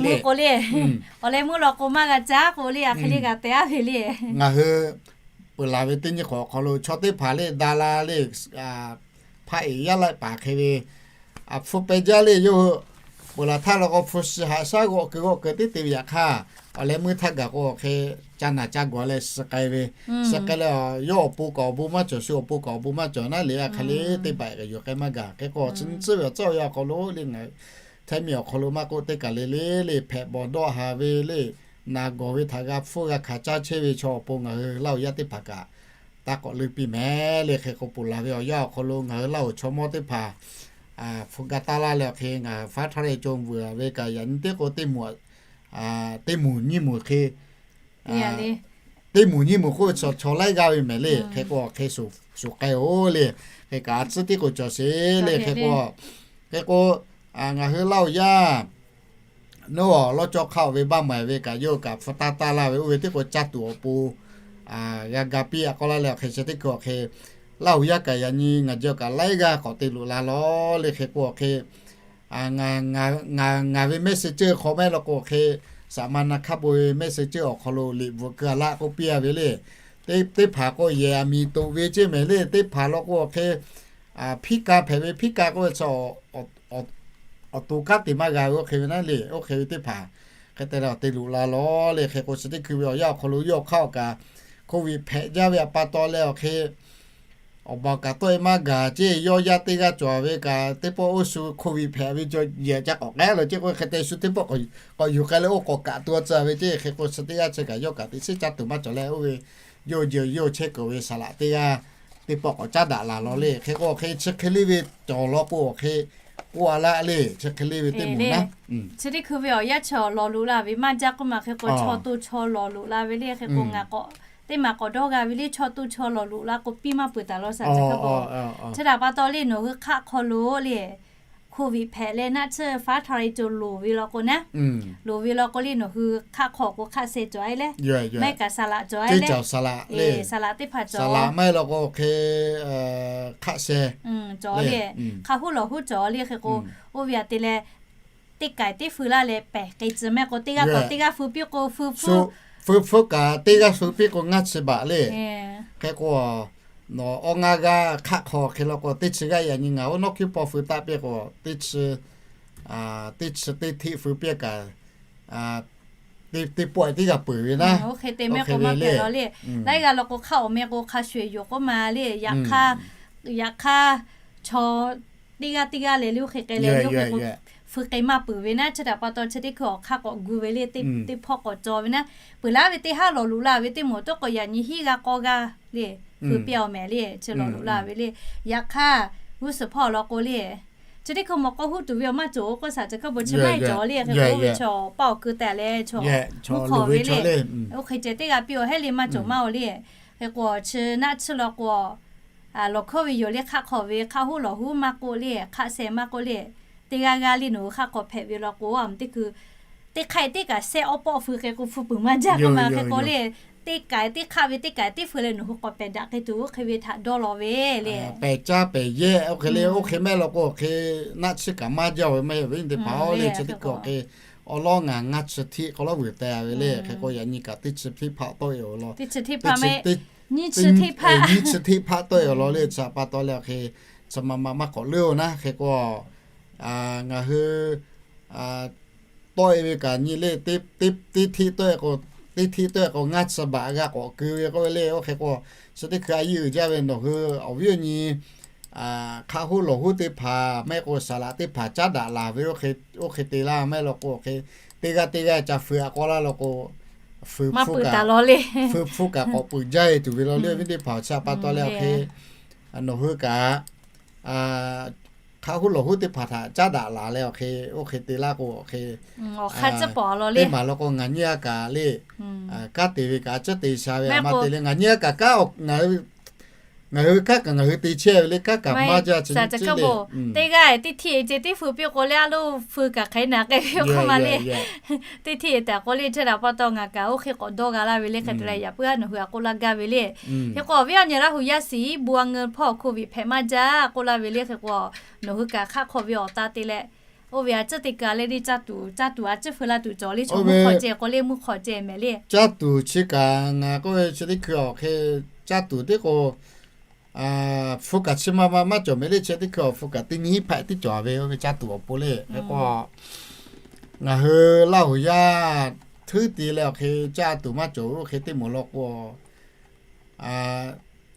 Awˬ leh meuˇ law k'o maˇ g'a caˇ k'o le, a hk'e le g'a te a ve le. Ngaˬ hui peuˬ laˬ ve teˇ nyi k'awꞈ awˬ hk'aw lo chaw teˇ hpaˍ le da la le, hpaˇ eˍ yaˇ laiˆ paˍ hk'e ve, hpu peh jaˇ le yawˇ hui peuˬ laˬ htaˇ law k'o hpu shi haꞈ shaˉ g'awˆ keu g'awˆ keu teˇ te ve yaꞈ hk'aˇ, awˬ leh meuˇ htaˇ gaˬ k'o hk'e ca naˬ ca gawˬ leh suh k'ai ve, suh k'ai leh yawˇ awˬ pon kaꞈ awˬ bon maˇ cawˬ, shu awˬ pon kaꞈ awˬ bon maˇ cawˬ naˉ le, a hk'e le teˇ baꞈ kaꞈ yuˬ k'ai maˇ gaˬ. Hk'e k'o chi nyi tcuhˉ ve awˬ tcuhˉ awˬ yanˇ awˬ hk'aw lo le ngaˬ hteˇ miˬ awˬ hk'aw lo maˇ k'oˆ teˇ kaˬ le le le hpehꞈ bawˬ dawˆ ha ve le, naˬ gawˬ ve htaꞈ g'a hpfuhˇ g'a hkanˍ caˇ chehˇ ve chaw awˬ pon ngaˬ hui Laˇ huˍ yaˇ teˇ hpaˍ kaꞈ taˇ k'awꞈ leuˇ piˇ mehˍ le. Hk'e k'o peuˬ laˬ ve awˬ yanˇ awˬ hk'aw lo ngaˬ hui Laˇ huˍ chaw mawˇ teˇ hpaˍ hpu ga taˇ laˇ leh awˬ hk'e ngaˬ hui faˉ htaˇ leh co vuiˬ ve kaꞈ yaꞈ nyi teˇ k'o teˇ moˍ, teˇ moˍ nyiˇ moˍ hk'e, teˇ moˍ nyiˇ moˍ k'oˆ ve chaw laiˉ g'aˇ ve mehˍ le. Hk'e k'o hk'e shuˍ k'ai-oˬ le. Hk'e kaꞈ a tcuhˉ tiˉ k'o cawˬ sheˍ le. Hk'e k'o, hk'e k'o ngaˬ hui Laˇ huˍ yaˇ nawˉ awˬ lawˇ cawˇ hk'aˇ oˬ ve baˆ maiˍ ve kaꞈ yawˇ kaꞈ hpu taˇ taˇ laˇ ve oˇ ve teˇ k'o caˇ tuˬ awˬ pon g'a ga piˇ a k'aw laˇ leh awˬ hk'e chi teˇ hkui awˬ hk'e Laˇ huˍ yaˇ kaꞈ yaꞈ nyi ngaˬ jawˇ kaꞈ laiˉ g'aˇ k'awꞈ te loꞈ la lawˬ le. Hk'e k'o awˬ hk'e ngaˬ ve mehˆ suh ceuˇ hk'aw mehˆ law k'o awˬ hk'e, saˍ ma na hk'aˇ bon ve mehˆ suh ceuˇ awˬ hk'aw lo liꞈ bvuhꞈ keu a laˆ k'oˆ piˇ a ve le. Teˇ hpaˍ k'o yehˬ aˬ miˍ toꞈ ve ceˇ mehˍ le. Teˇ hpaˍ law k'o awˬ hk'e hpiˇ ka hpehꞈ ve, hpiˇ ka k'oˆ ve chaw awˬ to kanˉ te maˇ g'a ve oˇ hk'e ve naˉ le. Oˇ hk'e ve teˇ hpaˍ hk'e te leh awˬ te loꞈ la lawˬ le. Hk'e k'o chi teˇ hkui ve awˬ yanˇ awˬ hk'aw lo yawˇ hk'aˇ awˬ kaꞈ hk'oˆ ve hpehꞈ jaˇ ve a pa taw leh awˬ hk'e awˬ baˬ kaꞈ tawˆ e maˇ gaˬ ceˇ. Yawˇ yaˇ teˇ g'aˇ cawˬ ve kaꞈ teˇ pawˆ oˇ shu hk'oˆ ve hpehꞈ ve yehˬ ca k'awꞈ k'ai lo ceˇ k'o hk'e te shu teˇ pawˆ k'awꞈ yuˬ k'ai leh oˇ k'awꞈ kaꞈ tuˬ a tcuh ve ceˇ. Hk'e k'o chi teˇ g'aˇ chi kaꞈ yawˇ kaꞈ teꞈ shiˉ caˇ tuˬ maˇ cawˬ leh oˇ ve yawˇ jehˬ yawˇ chehˇ kuiˬ ve saˍ laꞈ teˇ g'aˇ teˇ pawˆ k'awꞈ caˉ daꞈ laˬ lawˬ le. Hk'e k'o hk'e chi hk'e le ve cawˬ law k'o awˬ hk'e k'oˆ a laˆ le. Chi hk'e le ve teˇ moˍ naˉ, chi teˇ hkui ve awˬ yanˇ chi awˬ lawˬ loꞈ la ve maˇ jaˇ k'oˆ ma. Hk'e k'o chaw to chaw lawˬ loꞈ la ve le. Hk'e k'o ngaˬ k'awꞈ teˇ maˬ k'awꞈ dawˇ g'a ve le. Chaw to chaw lawˬ loꞈ la k'o piˇ maˇ peuˬ taˍ law shaˍ chi hk'e k'o. Chi htaꞈ pa taw le nawˬ hui hk'aˆ hk'aw lo le hk'oˆ ve hpehꞈ leh naˆ tsuhˇ faˉ htaˇ le co loˍ ve law k'o naˉ, loˍ ve law k'o le nawˬ hui hk'aˆ hk'aw k'o hk'aˆ sheh cawˬ a leh, maˇ heˆ kaꞈ saˍ laꞈ cawˬ a leh, saˍ laꞈ teˇ hpaˍ cawˬ, saˍ laꞈ maˇ heˆ law k'o hk'e hk'aˆ sheh cawˬ le. Hk'a huˉ lawˬ huˉ cawˬ le. Hk'e k'o oˇ ve aꞈ te leh teˇ kaiˬ teˇ feu laˇ leh pehˬ k'ai tcuh mehˆ k'o teˇ g'aˇ k'awꞈ teˇ g'aˇ feu piˇ k'o feu feu, feu feu kaꞈ teˇ g'aˇ feu piˇ k'o ngaˇ chi baꞈ le. Hk'e k'o nawˬ awˬ ngaˇ g'aˇ hk'aˆ hk'aw hk'e law k'o teˇ chi g'aˇ yaꞈ nyi ngaˬ oˇ nawˉ hkiˉ paw feu taˆ piˇ k'o teˇ chi teˇ chi teˇ hteˆ feu piˇ kaꞈ teˇ pawˆ teˇ g'aˇ peuˬ ve naˉ. Oˇ hk'e te mehˆ k'o maˇ pehˬ law le. Laiˉ g'aˇ law k'o hk'aˆ awˬ mehˆ k'o hk'a shuˍ yoˬ k'oˆ ma le. Yaꞈ hk'aˇ, yaꞈ hk'aˇ chaw teˇ g'aˇ teˇ g'aˇ leh le oˇ hk'e k'ai leh le oˇ hk'e k'o feu k'ai maˇ peuˬ ve naˉ. Chi htaꞈ pa taw chi teˇ hkui awˬ hk'aˆ k'awꞈ gu ve le. Teˇ pawˆ k'awꞈ cawˬ ve naˉ. Peuˬ laˇ ve teˇ haˉ lawˬ loꞈ la ve teˇ moˍ tawˇ k'awꞈ yaꞈ nyi hiˉ g'aˇ k'awˇ g'aˇ le feu piˇ a mehˍ le. Chi lawˬ loꞈ la ve le. Yaꞈ hk'aˇ g'uˇ suhˍ hpawˇ law k'o le chi teˇ hkui mawˬ k'aw huˉ tuˬ ve awˬ maˇ cawˬ k'oˆ shaˍ chi hk'e bon chi maˇ heˆ cawˬ le. Hk'e k'o oˇ ve chaw paˇ awˬ keu teh leh chaw mvuhˇ hk'awꞈ ve le. Oˇ hk'e ceh teˇ g'aˇ piˇ awˬ hehˉ le maˇ cawˬ maˇ oˬ le. Hk'e k'o chi naˆ tsuhˇ law k'o lawˬ hkawˇ ve yoˬ le. Hk'aˆ hk'aw ve hk'a huˉ lawˬ huˉ maˇ k'oˆ le, hk'aˆ sheh maˇ k'oˆ le, teˇ g'aˇ g'aˇ le nawˬ hui hk'aˆ hk'aw hpehꞈ ve law k'o a teˇ hkui teˇ hk'aˆ teˇ kaꞈ shehˆ awˉ pawˆ feu hk'e k'o feu peuˬ maˇ jaˇ k'oˆ ma. Hk'e k'o le teˇ kaꞈ teˇ hk'aˆ ve teˇ kaꞈ teˇ feu leh nawˬ hui k'awꞈ pehˬ daꞈ k'ai tuˬ oˇ hk'e ve htaꞈ dawˇ law ve le. Pehˬ caˇ pehˬ yehˇ oˇ hk'e le oˇ hk'e mehˆ law k'o hk'e naˆ tsuhˇ kaꞈ maˇ jaˇ ve maˇ heˆ ve teˇ hpaˍ le. Chi teˇ hkui awˬ hk'e awˬ lawˉ ngaˬ ngaˇ chi hteˆ k'aw lawˉ vuiˬ teh ve le. Hk'e k'o yaꞈ nyi kaꞈ teˇ chi hteˆ hpaˆ tawˆ e awˬ lawn, nyiˇ chi hteˆ hpaˆ tawˆ e awˬ lawn le. Chi htaꞈ pa taw leh awˬ hk'e chi ma ma maˇ k'awꞈ leuˉ oˬ naˉ. Hk'e k'o ngaˬ hui tawˆ e ve kaꞈ nyi le, teˇ hteˆ tawˆ e k'o, teˇ hteˆ tawˆ e k'o ngaˇ chi baꞈ g'a k'awꞈ keu ve k'oˆ ve le. Oˇ hk'e k'o chi teˇ hkui a yeˇ uiˍ jaˇ ve nawˬ hui awˬ viˉ awˬ nyi hk'aˆ huˉ lawˬ huˉ teˇ hpaˍ maˇ heˆ k'o saˍ laꞈ teˇ hpaˍ caˉ daꞈ laˬ ve oˇ hk'e te laˇ maˇ heˆ law k'o hk'e teˇ g'aˇ teˇ g'aˇ ca feu a k'aw laˇ law k'o feu hpfuhˇ kaꞈ k'awꞈ peuˬ jaˇ e tuˬ ve law le. Awˬ viˉ teˇ hpaˍ chi htaꞈ pa taw leh awˬ hk'e nawˬ hui kaꞈ hk'aˆ huˉ lawˬ huˉ teˇ hpaˍ htaꞈ caˉ daꞈ laˬ leh awˬ hk'e oˇ hk'e te laˇ k'o awˬ hk'e teˇ maˬ law k'o ngaˬ nyiˇ g'aˇ kaꞈ le kanˉ te ve kaꞈ a ciˉ te sha ve a ma te le ngaˬ nyiˇ g'aˇ kaꞈ kanˉ ngaˬ hui kanˉ kaꞈ ngaˬ hui te chehˇ ve le. Kanˉ kaꞈ maˇ jaˇ chi nyiˇ ciˉ le. Teˇ g'aˇ teˇ hteˆ e ce teˇ feu piˇ k'o le a loˇ feu kaꞈ hk'aˬ hk'e naˬ k'ai ve k'oˆ ma le. Teˇ hteˆ e tehꞈ k'oˆ le chi htaꞈ pa taw ngaˬ kaꞈ oˇ hk'e k'awꞈ dawˇ g'a laˇ ve le. Hk'e te leh yaꞈ puiˉ a nawˬ hui a k'oˆ laˇ gaˇ ve le. Hk'e k'o awˬ viˉ awˬ nyi Laˇ huˍ yaˇ shiˍ iˉ bon a ngeu hpawˇ hk'oˆ viꞈ hpehꞈ maˇ jaˇ k'oˆ laˇ ve le. Hk'e k'o nawˬ hui kaꞈ hk'aˆ hk'aw ve awˬ ta te leh oˇ ve a ciˉ te kaꞈ le le caˇ tuˬ caˇ tuˬ a ciˉ feu la tuˬ cawˬ le. Chaw mvuhˇ hk'awꞈ ceh k'o le mvuhˇ hk'awꞈ ceh mehˍ le. Caˇ tuˬ chi kaꞈ ngaˬ k'oˆ ve chi teˇ hkui awˬ hk'e caˇ tuˬ teˇ k'o, hpu kaꞈ chi ma ma maˇ cawˬ mehˍ le. Chi teˇ hkui awˬ hpu kaꞈ teˇ nyi hpaˆ tiˉ cawˬ ve oˇ ve caˇ tuˬ awˬ pon le. Hk'e k'o, ngaˬ hui Laˇhuˍ yaˇ htuˉ te leh awˬ hk'e caˇ tuˬ maˇ cawˬ ve oˇ hk'e teˇ moˍ law k'o,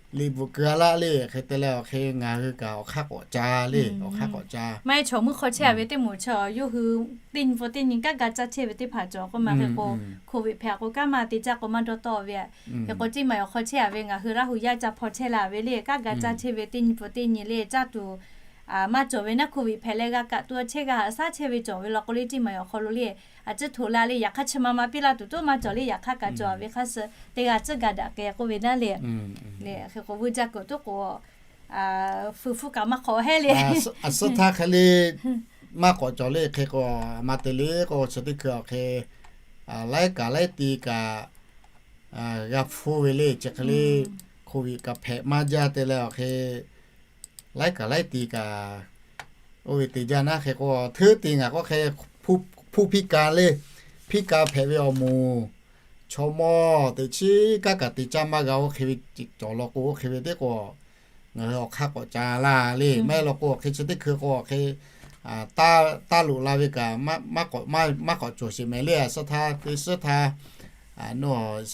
liꞈ bvuhꞈ keu a laˇ le. Hk'e te leh awˬ hk'e ngaˬ hui kaꞈ awˬ hk'aˇ k'awꞈ ca le, awˬ hk'aˇ k'awꞈ ca. Maˇ heˆ chaw mvuhˇ hk'aw chehˇ a ve teˇ moˍ chaw yawˇ hui teˇ nyi pon teˇ nyi kaˉ ga caˇ chehˇ ve teˇ hpaˍ cawˬ k'oˆ ma. Hk'e k'o, Covid hpehꞈ k'o kanˉ maˇ te caˇ k'o maˇ dawˇ tawˆ ve. Hk'e k'o, teˇ maˬ awˬ hk'aw chehˇ a ve ngaˬ hui Laˇhuˍ yaˇ ca hpaw chehˇ la ve le, kaˉ ga caˇ chehˇ ve teˇ nyi pon teˇ nyi le caˇ tuˬ maˇ cawˬ ve naˉ, Covid hpehꞈ leh g'a kaꞈ tu chehˇ g'a haꞈ shaˉ chehˇ ve cawˬ ve law k'o le, teˇ maˬ awˬ hk'aw lo le, a ciˉ htoꞈ la le, yaꞈ hk'aˇ chi ma ma piˇ laˇ tuˬ tuˉ maˇ cawˬ le, yaꞈ hk'aˇ kaꞈ cawˬ ve hk'aˇ suh teˇ g'aˇ ciˉ ga daꞈ k'ai k'oˆ ve naˉ le. Hk'e k'o, vuiˇ jaˇ kuiˬ tuˉ k'o, fuiˍ hpu kaꞈ maˇ k'awꞈ hehˉ le. A suhˉ htaˇ hk'e le maˇ k'awꞈ cawˬ le. Hk'e k'o, maˇ te le k'o, chi teˇ hkui awˬ hk'e laiˉ kaꞈ laiˉ ti kaꞈ g'a hpfuhˇ ve le. Chi hk'e le Covid kaꞈ hpehꞈ maˇ jaˇ te leh awˬ hk'e laiˉ kaꞈ laiˉ ti kaꞈ oˇ ve te jaˇ naˉ. Hk'e k'o, hteuˉ te ngaˬ k'oˆ hk'e hpuˇ hpiˇ ka le, hpiˇ ka hpehꞈ ve awˬ moˍ chaw mawˇ teꞈ chiˉ kaˉ kaꞈ te caˇ maˇ g'a oˇ hk'e ve cawˬ law k'o, oˇ hk'e ve teˇ k'o ngaˬ hui awˬ hk'aˇ k'awꞈ ca laˇ le. Maˇ heˆ law k'o, awˬ hk'e chi teˇ hkui k'o awˬ hk'e taˇ loꞈ la ve kaꞈ maˇ k'awꞈ cawˬ sheˍ mehˍ le. A suhˉ htaˇ teˇ suhˉ htaˇ nawˬ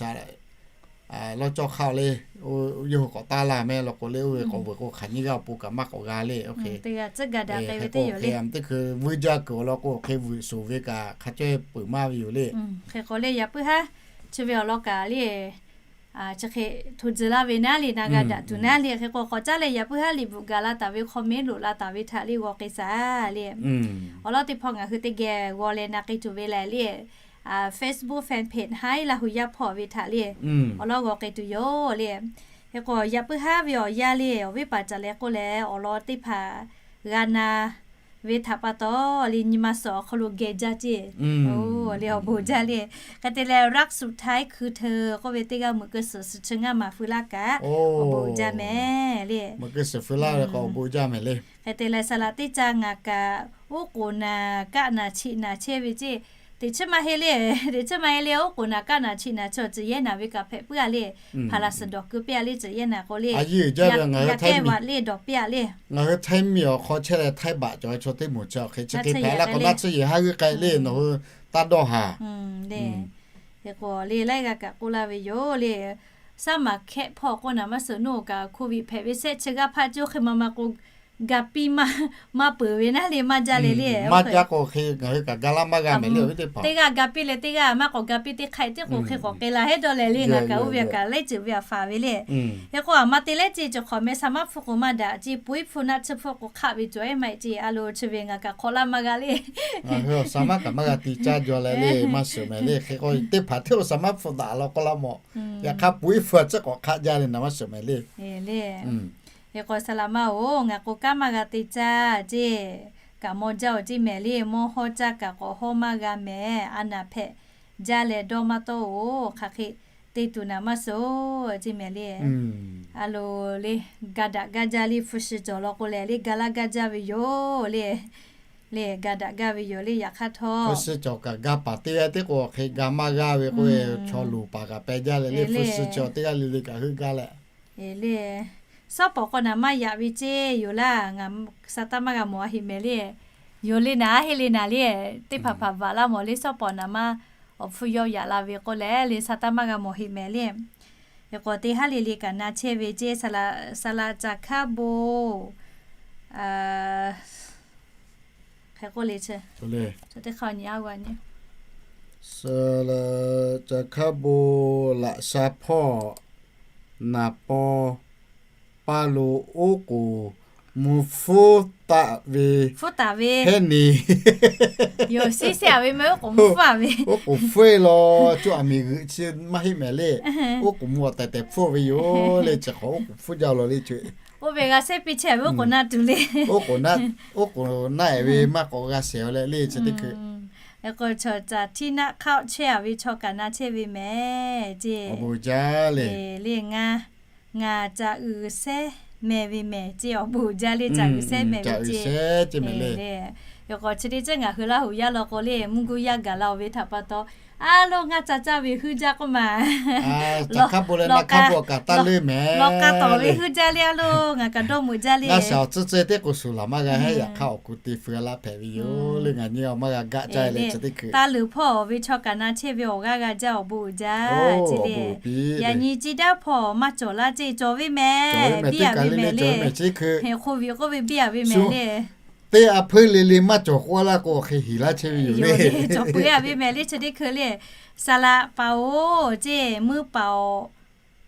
lawˇ cawˇ hk'aˇ le, yawˇ hui k'awꞈ taˇ laˇ mehˍ law k'o le, oˇ ve k'awꞈ veuꞈ k'o hk'aˬ nyiˇ g'aˇ awˬ pon kaꞈ maˇ k'awꞈ g'a le. Oˇ hk'e, teˇ g'aˇ ciˉ ga daꞈ k'ai ve teˇ yoˬ le. Teˇ hkui vuiˇ jaˇ kuiˬ awˬ lawn k'o, hk'e vuiˬ shoˍ ve kaꞈ hk'a cawehˇ peuˬ maˇ ve yoˬ le. Hk'e k'o le, yaꞈ puiˉ haˉ chi ve awˬ lawn kaꞈ le, chi hk'e hto tcuh laˇ ve naˉ le, na g'a daꞈ tuˬ naˉ le. Hk'e k'o, k'awꞈ caˉ leh yaꞈ puiˉ haˉ liꞈ bvuhꞈ gaˬ la taˍ ve, comment loꞈ la taˍ ve htaꞈ le g'aw k'ai shaˍ le. Awˬ lawn teˇ hpawˇ ngaˬ hui teˇ geh g'aw leh na k'ai tuˬ ve lehˬ le, Facebook fan page Haiˉ Laˇhuˍ yaˇ hpawˇ ve htaꞈ le awˬ lawn g'aw k'ai tuˬ yoˬ le. Hk'e k'o, yaꞈ puiˉ haˉ ve awˬ yanˇ le, awˬ viˉ paˍ caˬ leh k'oˆ leh awˬ lawn teˇ hpaˍ g'a na ve htaꞈ pa taw le, nyi ma suhˍ awˬ hk'aw lo geh jaˇ ceˇ. Oˬ le, awˬ bon jaˇ le. Hk'e te leh รักสุดท้ายคือเธอ k'oˆ ve teˇ g'aˇ meuꞈ keu suhˍ suhˍ chi ngaˇ maˬ feu laˇ kaꞈ awˬ bon jaˇ mehˍ le. Meuꞈ keu suhˍ feu laˇ ve k'o awˬ bon jaˇ mehˍ le. Hk'e te leh saˍ laꞈ teˇ ca ngaˬ kaꞈ oˉ k'oˍ naˬ kaˆ naˬ chiꞈ naˬ chehˇ ve ceˇ. Teꞈ chiˉ maˇ heˆ le, teꞈ chiˉ maˇ heˆ le, oˉ k'oˍ naˬ kaˆ naˬ chiꞈ naˬ chi awˬ ceuˬ yehˇ naˬ ve kaꞈ hpehꞈ puiˉ a le. Hpaˍ laˬ suhˍ dawˬ keu piˇ a le, ceuˬ yehˇ naˬ k'o le. Yaꞈ kehˉ vaꞈ le dawˬ piˇ a le. Ngaˬ hui Htaiˇ miˬ awˬ hk'aw chehˇ leh Htaiˇ baꞈ cawˬ ve chaw teˇ moˍ chi awˬ hk'e chi hk'e hpehꞈ la k'o, naˆ tsuhˇ yehˬ haˉ g'euˆ k'ai le nawˬ hui taˇ dawˇ haˍ. Hk'e k'o le, laiˉ g'aˇ kaꞈ k'oˆ laˇ ve yoˬ le. Saˉ maˬ hkehˆ hpawˇ k'oˆ naˬ maˇ suhˍ, nawˬ kaꞈ Covid hpehꞈ ve shehˆ chi g'aˇ hpaˆ cawˬ hk'e ma ma k'o, ga piˇ maˇ peuˬ ve naˉ le, maˇ jaˇ leh le. Maˇ jaˇ k'o hk'e ngaˬ hui kaꞈ ga laˇ maˇ g'a mehˍ le. Teˇ g'aˇ ga piˇ leh teˇ g'aˇ maˇ k'awꞈ ga piˇ teˇ hk'aˆ tiˉ k'o hk'e k'awꞈ k'ai la hehˉ dawˇ leh le, ngaˬ kaꞈ oˇ ve kaꞈ laiˉ ceuˬ ve a faˍ ve le. Hk'e k'o, a ma te leh ceˇ cawˬ hk'awꞈ meh saˍ maˉ hpfuhˇ k'o maˇ daꞈ ceˇ, puiˉ hpfuhˇ naˆ tsuhˇ hpfuhˇ k'o hk'aˆ ve cawˬ ehˉ maˇ heˆ ceˇ. A lo chi ve ngaˬ kaꞈ hk'awꞈ laˇ maˇ g'a le. Ngaˬ hui saˍ maˉ kaꞈ maˇ g'a te caˇ jaw leh le, maˇ suhˍ mehˍ le. Hk'e k'o teˇ hpaˍ hteˇ k'o saˍ maˉ hpfuhˇ daꞈ law k'oˆ laˇ mawˬ. Yaꞈ hk'aˇ puiˉ hpfuhˇ a ciˉ k'awꞈ hk'aˆ jaˇ le, naˬ maˇ suhˍ mehˍ le. Hk'e k'o saˍ laꞈ ma-oˬ, ngaˬ k'o kanˉ maˇ g'a te caˇ ceˇ, kaꞈ maw jaˇ-oˬ ceˇ mehˍ le. Mawˇ hawˇ caˇ kaꞈ k'awꞈ hawˇ maˇ g'a mehˍ. A naˬ hpehꞈ jaˇ leh dawˇ maˇ tawˆ-oˬ. Hk'aˬ hk'e te tuˬ naˬ maˇ suhˍ ceˇ mehˍ le. A lo le, ga daꞈ gaˇ jaˇ le, hpu shi cawˬ law k'o lehˬ le, ga laˇ gaˇ jaˇ ve yoˬ le. Le ga daꞈ gaˇ ve yoˬ le, yaꞈ hk'aˇ htawˇ hpu shi cawˬ kaꞈ ga paˍ teˇ g'aˇ tiˉ k'o hk'e ga maˇ g'aˇ ve k'oˆ ve, chaw luˬ paˍ kaꞈ peh jaˇ leh le, hpu shi cawˬ teˇ g'aˇ le le kaꞈ heuˆ gaˇ leh le. Sawˉ pawˍ k'o naˬ maˇ yaꞈ ve ceˇ yoˬ laˇ. Ngaˬ sa taˇ maˇ g'a mawˬ a heˆ mehˍ le. Yoˬ le naˬ, heˆ le naˬ le. Teˇ hpaˍ hpaˍ vaꞈ laˇ mawˬ le, sawˉ pawˍ naˬ maˇ awˬ hpfuhˇ yawˇ yaꞈ la ve k'oˆ leh le, sa taˇ maˇ g'a mawˬ heˆ mehˍ le. Hk'e k'o teˇ haˉ le le kaꞈ na chehˇ ve ceˇ, saˍ laꞈ caˬ hkaˉ bon hk'e k'oˆ le, teˇ hk'a nyi a g'a nyi. Saˍ laꞈ caˬ hkaˉ bon laꞈ sha hpawˇ naˍ paw paˇ lo oˉ k'oˍ mvuh hpfuhˇ taˆ ve, hpfuhˇ taˍ ve hehnˇ ni yoˬ. Siˉ sehˉ a ve maˇ oˉ k'oˍ mvuh hpfuhˇ a ve, oˉ k'oˍ hpfuhˇ-e law, co aˬ miˍ g'euꞈ chi maˇ heˆ mehˍ le. Oˉ k'oˍ mvuh awˬ tehˬ tehˬ hpfuhˇ ve yoˬ le. Chi hk'awꞈ oˉ k'oˍ hpfuhˇ jaˇ law le, co oˇ ve g'a sehˉ piˇ chehˇ ve oˉ k'oˍ naˆ tuˬ le. Oˉ k'oˍ naˆ, oˉ k'oˍ naˆ-e ve maˇ k'awꞈ g'a shehˍ-a leh le, chi teˇ hkui. Hk'e k'o chaw caˬ htiˇ naˆ hk'aˆ chehˇ a ve chaw kaꞈ na chehˇ ve mehˍ ceˇ. Awˬ bon jaˇ le. Le ngaˬ, ngaˬ caˬ uiˍ sehˉ meh ve mehˍ ceˇ. Awˬ bon jaˇ le, caˬ uiˍ sehˉ meh ve ceˇ. Le Yaꞈ k'aw chi teˇ ceuˬ ngaˬ hui Laˇ huˍ yaˇ law k'o le, mvuhˇ guˇ yaˇ gaˬ la-oˬ ve htaꞈ pa taw, a loˬ ngaˬ ca caˇ ve huiˉ jaˇ k'oˆ ma, law k'a tawˍ ve huiˉ jaˇ le, a loˬ ngaˬ kaꞈ dawˇ meuꞈ jaˇ le. Ngaˬ shaˍ awˬ tcuhˇ tcuhˇ teˇ k'oˍ shuˍ laˬ maˇ g'a heˆ, yaꞈ hk'aˇ awˬ ku te feu laˇ hpehꞈ ve yoˬ le. Ngaˬ nyi awˬ maˇ g'a gaˆ caˇ le chi teˇ hkui. Taˇ leuˬ hpawˇ ve chaw kaꞈ na chehˇ ve awˬ g'aˇ g'a jaˇ awˬ bon uiˍ jaˇ ce le. Yaꞈ nyi ciˇ daˇ hpawˇ maˇ cawˬ laˇ ce, cawˬ ve mehˍ, biˇ a ve mehˍ le. Hk'oˆ ve k'oˆ ve biˇ a ve mehˍ le. Teˇ a hpeuˇ le le maˇ cawˬ k'oˆ laˇ k'o, hk'e heˍ laˇ chehˇ ve yoˬ le. Cawˬ peuˬ a ve mehˍ le chi teˇ hkui le. Saˍ laꞈ paˍ-oˬ ce, muˇ paˍ-oˬ,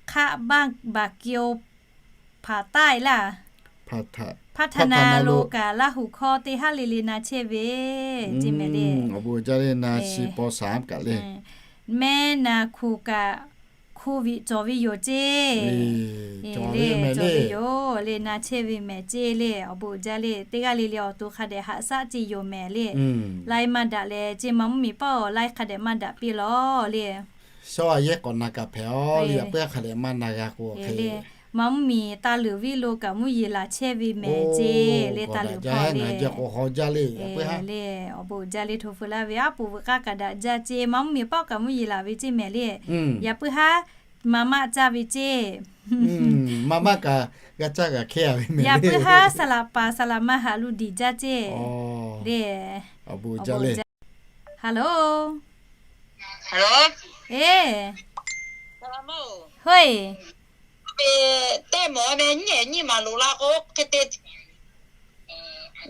hk'aˆ baˇ baˬ ke-oˬ, hpaˍ taˇ e laˇ. Hpaˇ htaꞈ na lo kaꞈ Laˇ huˍ hkawˇ teˇ haˉ le le na chehˇ ve ce mehˍ le. Awˬ bon uiˍ jaˇ le, na shi paw shaˍ kaꞈ le. Mehˉ na hkuˬ kaꞈ hko viꞈ cawˬ ve yoˬ ce. Cawˬ ve yoˬ le, na chehˇ ve mehˍ ce le. Awˬ bon uiˍ jaˇ le, teˇ g'aˇ le le awˬ to hk'a dehꞈ haꞈ shaˉ ce yoˬ mehˍ le. Laiˉ maˇ daꞈ leh ce, maˇ mvuhˇ miˬ paˆ awˬ laiˉ hk'a dehꞈ maˇ daꞈ piˇ lawˬ le. Shawˉ a yehˉ k'awꞈ na kaꞈ hpehꞈ-oˬ le, yaꞈ puiˉ hk'a dehꞈ maˇ na g'a k'o hk'e le. Maˇ mvuhˇ miˬ taˇ leuˬ viˉ lo kaꞈ mvuhˇ yeˬ laˬ chehˇ ve mehˍ ce le, taˇ leuˬ hpawˇ le. Awˬ bon uiˍ jaˇ le, hto feu laˇ ve aˉ poꞈ veuꞈ k'aˇ kaꞈ daꞈ jaˇ ce, maˇ mvuhˇ miˬ paˆ kaꞈ mvuhˇ yeˬ laˬ ve ce mehˍ le. Yaꞈ puiˉ haˉ maˇ maˆ caˇ ve ce. Maˇ maˆ kaꞈ g'a caˇ g'a hkehˇ a ve mehˍ. Yaꞈ puiˉ haˉ saˍ laꞈ paˍ saˍ laꞈ ma haꞈ lo diˬ jaˇ ce le. Awˬ bon uiˍ jaˇ le. Hello. Hello. E. Hoi. Teˇ mawˬ ve nyiˇ ehˍ nyiˇ maˬ loꞈ la k'o, hk'e te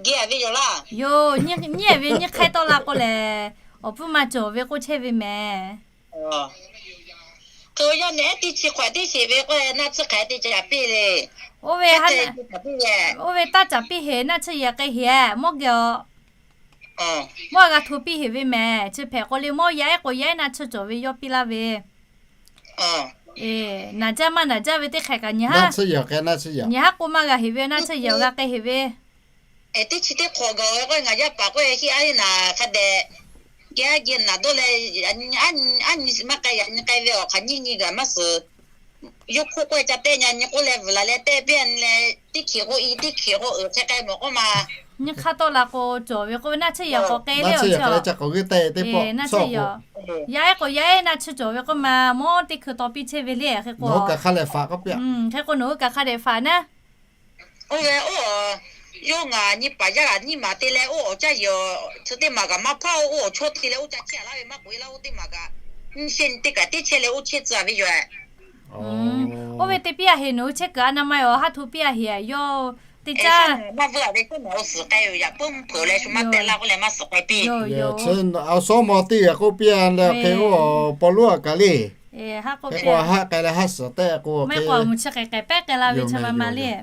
geh ve yoˬ laˇ. Yoˬ, nyiˇ ehˍ ve nyiˇ hk'ehˇ tawˆ la k'o lehˬ, awˬ puiˉ maˇ cawˬ ve k'oˆ chehˇ ve mehˍ. Hk'e yaˇ nehˬ teˇ chi hk'awꞈ teˇ sheˍ ve k'o, naˆ tsuhˇ hk'aˬ te caˍ piˇ le. Oˇ ve taˇ caˍ piˇ heˍ, naˆ tsuhˇ yehˬ k'ai heˍ, mawˇ geh awˬ. Mawˇ g'a hto piˇ heˍ ve mehˍ. Chi hpehꞈ k'o le, mawˇ yaˇ ehˉ k'o yaˇ ehˉ naˆ tsuhˇ cawˬ ve yawˇ piˇ laˇ ve. Naˍ jaˇ maˇ naˍ jaˇ ve teˇ hk'ehꞈ kaꞈ nyi haˉ, nyi haˉ k'oˆ maˇ g'a heˍ ve, naˆ tsuhˇ yehˬ awˬ g'a k'ai heˍ ve. Teˇ chi teˇ hk'awꞈ gaˬ-oˬ ve k'o, ngaˬ yaˇ paˍ k'oˆ ve, hiˆ a heˆ naˍ hk'a dehꞈ geh a geh naˍ dawˇ leh, aˉ nyi maˇ k'ai, yaꞈ nyi k'ai ve awˬ hk'aˬ nyiˇ nyi gaˬ maˇ suhˍ. Yawˇ hk'oˆ k'oˆ-e ca tehˆ nya nyi k'oˆ leh, vuiˬ laˬ leh tehˆ piˇ-a le, teˇ hk'e k'o i, teˇ hk'e k'o uiˍ hk'e k'ai mawˬ k'oˆ ma. Nyi hk'aˇ tawˆ la k'o cawˬ ve k'oˆ ve, naˆ tsuhˇ yehˬ k'awꞈ k'ai le awˬ chi, naˆ tsuhˇ yehˬ. Yaˇ ehˉ k'o yaˇ ehˉ naˆ tsuhˇ cawˬ ve k'oˆ ma, mawˇ teˇ hkui taw piˇ chehˇ ve le. Hk'e k'o, hk'e k'o nawˬ hui kaꞈ hk'a dehꞈ faˍ naˉ. Oˇ ve oˇ, yawˇ ngaˬ nyi paˍ yaˇ g'aꞈ nyiˇ maˬ te leh oˇ awˬ caˇ yehˬ awˬ chi teˇ maˬ kaꞈ maˇ hpaˇ-oˬ, oˇ awˬ chawˇ te leh oˇ ca chehˇ laˇ ve maˇ k'oꞈ-e laˇ, oˇ teˇ maˬ kaꞈ nyiˇ shehˇ nyi teˇ kaꞈ teˇ chehˇ leh oˇ chehˇ tcuh-a ve yoˬ. Oˇ ve te piˇ-a heˍ, nawˬ hui chehˇ kuiˬ a na ma-e awˬ haˉ hto piˇ-a heˍ yoˬ. Teˇ caˇ maˇ vuiˇ-a ve k'oˆ nawˬ hui suhˍ k'ai yoˬ, yaꞈ puiˉ mvuhˇ hpeuꞈ leh shu maˇ tehˆ laˇ k'oˆ leh maˇ suhˍ k'ai piˇ. Awˬ shawˉ mawˇ teˇ g'aˇ k'oˆ piˇ-a leh hk'e oˇ paw lonˉ-a kaꞈ le. Hk'e k'o haˆ k'ai leh haˉ suhˍ tehˆ k'o, maˇ k'o a mu chi hk'e k'ai pehˉ k'ai la ve chi ma ma le.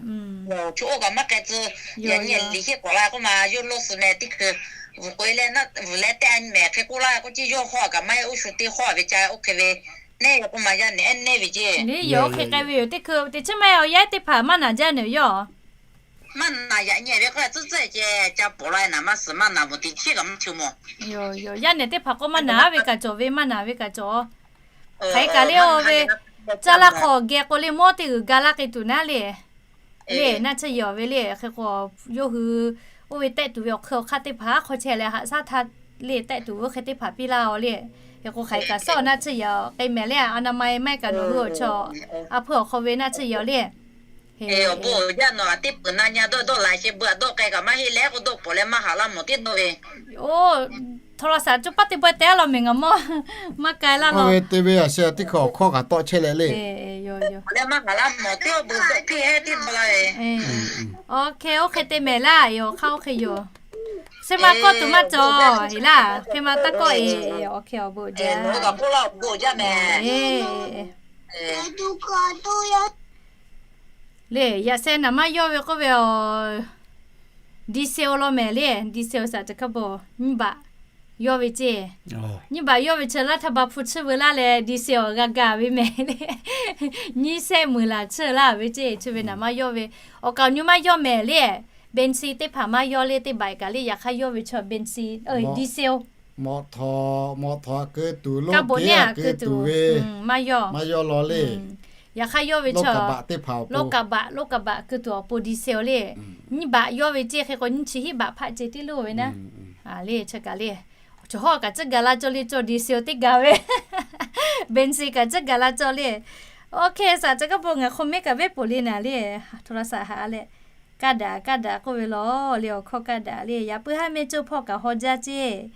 Chi oˇ kaꞈ maˇ k'ai tcuh. Yaꞈ nyi liꞈ heˆ k'awꞈ la k'oˆ ma, yawˇ lawˇ suh meh teˇ hkui vuiˬ k'oꞈ-e leh, vuiˬ leh tehˆ a nyi mehˍ hk'e k'oˆ laˇ k'oˆ, chi yawˇ hawˇ kaꞈ maˇ heˆ, oˇ shu teˇ hawˇ-a ve ca oˇ hk'e ve nehˇ ve k'oˆ ma, yaˇ nehˬ ehˉ nehˇ ve ce. Liꞈ yoˬ, oˇ hk'e k'ai ve yoˬ teˇ hkui, teˇ chi maˇ awˬ yaˇ ehˉ teˇ hpaˍ maˇ naˍ jaˇ nehˬ yoˬ. Maˇ naˍ yaꞈ nyi ve k'o, tcuhˉ tcuhˉ ceh ca pawˍ la naˍ maˇ suhˍ, maˇ naˍ mvuhˬ teˇ chehˇ kaꞈ maˇ cheu mawˬ. Yoˬ yoˬ, yaˇ nehˬ teˇ hpaˍ k'o maˇ naˍ ve kaꞈ cawˬ ve, maˇ naˍ ve kaꞈ cawˬ. Hk'aˬ hk'e kaꞈ le, oˇ ve caˇ laˇ hk'awꞈ geh k'o le, mawˇ teˇ g'uiˬ ga laˇ k'ai tuˬ naˉ le. Le naˆ tsuhˇ yehˬ ve le, hk'e k'o yawˇ hui oˇ ve tehˆ tuˬ ve awˬ hk'ui awˬ hk'aˇ teˇ hpaˍ hk'aw chehˇ leh haꞈ shaˉ htaˇ le tehˆ tuˬ ve hk'e teˇ hpaˍ piˇ laˇ-oˬ le. Hk'e k'o hk'aˬ hk'e kaꞈ suhˉ awˬ naˆ tsuhˇ yehˬ k'ai mehˍ le, a na ma-e maˇ heˆ kaꞈ nawˬ hui awˬ chaw a hpuiˇ awˬ hk'aw ve naˆ tsuhˇ yehˬ le. Awˬ bon yaˇ nawˬ a teˇ peuˬ na nyi dawˇ dawˇ la sheh beu a dawˇ k'ai kaꞈ maˇ heˆ leh k'o dawˇ pawˍ leh maˇ haꞈ laˇ mawˬ teˇ dawˇ ve. Oˇ, htaw la shaˍ coˇ paˇ teˇ bawehˇ teh law mehˬ ngaˬ mawˇ maˇ k'ai laˇ law. Oˇ ve te ve a sheh teˇ hkui awˬ hkawˇ kaꞈ tawˆ chehˇ leh le. Leh maˇ haꞈ laˇ mawˬ teˇ dawˇ peuˬ dawˇ piˇ heˆ teˇ dawˇ la ve. Awˬ hk'e oˇ hk'e te mehˍ laˇ yoˬ, hk'aˇ oˇ hk'e yoˬ. Chi ma kawˆ tuˬ maˇ cawˬ heˍ laˇ, hk'e ma taˇ kawˆ e. Awˬ hk'e awˬ bon jaˇ. Le yaꞈ sheh naˍ maˇ yawˇ ve k'oˆ ve a, diesel law mehˍ le, diesel saꞈ teꞈ hk'aˇ bawˬ nyiˇ baꞈ yawˇ ve ceˇ. Nyiˇ baꞈ yawˇ ve chi laˇ htaˇ ba hpu tsuhˇ veu laˇ leh diesel awˬ g'a ga ve mehˍ le. Nyiˇ shehˆ meuˍ laˬ tsuhˇ laˇ ve ceˇ, chi ve naˍ maˇ yawˇ ve. Awˬ kaˍ awˬ nu maˇ yawˇ mehˍ le, เบนซิน teˇ hpaˍ maˇ yawˇ le, teˇ baꞈ kaꞈ le, yaꞈ hk'aˇ yawˇ ve chi เบนซิน diesel. Mawꞈ htaw, mawꞈ htaw a keu tuˬ lo, carbon neˇ a keu tuˬ ve maˇ yawˇ, maˇ yawˇ law le. Yaꞈ hk'aˇ yawˇ ve chaw, loˉ kaˍ baꞈ, loˉ kaˍ baꞈ keu tuˬ awˬ pon di se-o le. Nyiˇ baꞈ yawˇ ve ceˇ hk'e k'o nyiˇ chi hiˉ baꞈ hpaˆ ce tiˉ loˇ ve naˉ. Le chi kaꞈ le, chaw hawˉ kaꞈ tcuhˉ gaˬ la cawˇ le, cawˇ di se-o teˇ gaˬ ve. Benz kaꞈ tcuhˉ gaˬ la cawˇ le. Oˇ hk'e saˍ ca kaˉ bon ngaˬ hk'aw mehˉ kaꞈ venˇ poˬ le naˍ le. Hto la saˍ haꞈ leh, kaˇ daꞈ kaˇ daꞈ k'oˆ ve lawˬ le, awˬ hkawˇ kaˇ daꞈ le. Yaꞈ puiˉ haˉ mehˇ ceuˇ hpawˇ kaꞈ haw jaˇ ceˇ.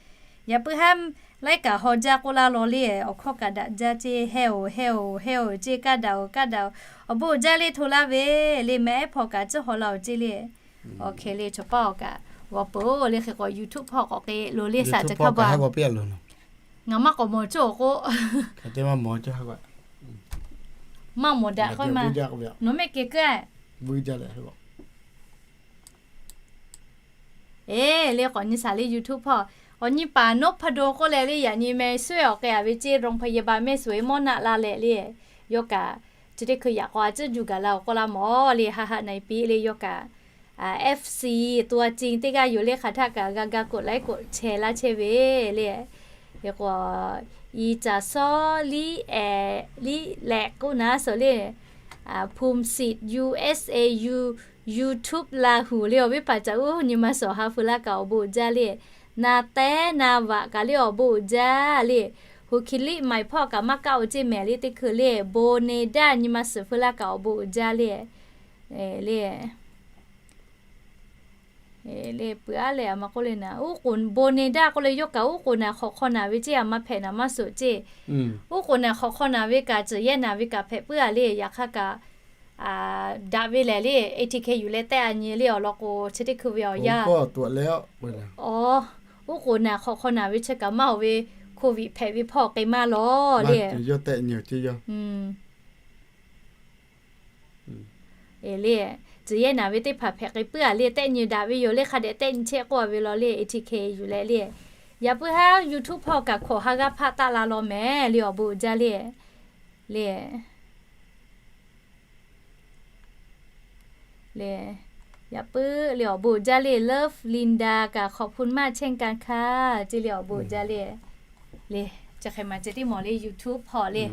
Yaꞈ puiˉ haˉ laiˉ kaꞈ haw jaˇ k'oˆ laˇ law le, awˬ hkawˇ kaꞈ daꞈ jaˇ ceˇ. Heh-oˬ, heh-oˬ, heh-oˬ ceˇ, kaˇ daꞈ-oˬ, kaˇ daꞈ-oˬ. Awˬ bon uiˍ jaˇ le, hto laˇ ve le, mehˉ hpawˇ kaꞈ tcuhˉ haw la-oˬ ceˇ le. Oˇ hk'e le, chaw paˇ awˬ kaꞈ g'aw peuˬ-oˬ le, hk'e k'o YouTube hpawˇ k'awꞈ k'e loˬ le, saˍ ca kaˉ bon ngaˬ maˇ k'awꞈ mawˬ cawˇ-oˬ k'o, maˇ mawˬ daꞈ k'o ma, nawˬ mehˆ kehˬ keuˉ-a. Eˬ le, k'awꞈ nyi saˍ le YouTube hpawˇ, awˬ nyi paˍ นพดล k'oˆ leh le, yaꞈ nyi แม่สวย awˬ k'ai-a ve ceˇ, โรงพยาบาลแม่สวย mawˇ naˆ la leh le. Yawˇ kaꞈ chi teˇ hkui yaꞈ k'aw a tcuhˉ juˇ gaˬ la-oˬ k'oˆ laˇ mawˬ le, haˆ haˆ na-e piˇ le. Yawˇ kaꞈ FC ตัวจริง teˇ g'aˇ yoˬ le, hk'aˬ htaˇ kaꞈ g'a ga กดไลค์ กดแชร์ laˇ chehˇ ve le. Hk'e k'o, อีจ๋าซ้อ liˇ ehˍ liˇ lehꞈ k'oˆ naˉ suhˍ le, Phumsit USA, YouTube Laˇhuˍ le, awˬ viˉ paˍ caꞈ uˉ nyi ma suhˍ ha feu laˇ kaꞈ awˬ bon uiˍ jaˇ le. Na tehˉ na vaꞈ kaꞈ le awˬ bon uiˍ jaˇ le. Huˍ hkiˬ liˆ maiˍ hpawˇ kaꞈ maˇ kaˆ-oˬ ceˇ mehˍ le teˇ hkui le. Bon ne daˇ nyi ma suhˍ feu laˇ kaꞈ awˬ bon uiˍ jaˇ le. Le, le peuˬ-aˉ leh a ma k'oˆ le naˍ, bon ne daˇ k'oˆ leh yawˇ kaꞈ uˉ k'oˍ naˍ hk'awꞈ hk'aw naˍ ve ceˇ, a ma hpehꞈ naˍ maˇ suhˍ ceˇ. Uˉ k'oˍ naˍ hk'awꞈ hk'aw naˍ ve kaꞈ, tcuhˬ yehˇ naˍ ve kaꞈ hpehꞈ puiˉ-a le. Yaꞈ hk'aˇ kaꞈ daꞈ ve lehˬ le, ATK yuˬ leh tehˆ a nyi le awˬ lawn k'o, chi teˇ hkui ve awˬ yanˇ, uˉ k'oˍ naˍ hk'awꞈ hk'aw naˍ ve chi kaꞈ maˇ-oˬ ve, COVID hpehꞈ ve hpawˇ k'e maˇ lawˬ le. Eˬ le, tcuhˬ yehˇ naˍ ve teˇ hpaˍ hpehꞈ k'ai puiˉ-a le, tehˆ nyi daꞈ ve yoˬ le, hk'a dehꞈ tehˆ nyi chehˇ k'oˆ-a ve law le, ATK yuˬ leh le. Yaꞈ puiˉ haˉ YouTube hpawˇ kaꞈ hkawꞈ ha g'aˇ hpaˆ taˆ la law mehˍ le, awˬ bon uiˍ jaˇ le. Le, le, yaꞈ puiˉ le awˬ bon uiˍ jaˇ le, Love Linda kaꞈ ขอบคุณมากเช่นกันค่ะ ceˇ le awˬ bon uiˍ jaˇ le. Le, chi hk'e ma ceh tiˉ mawˬ le YouTube hpawˇ le.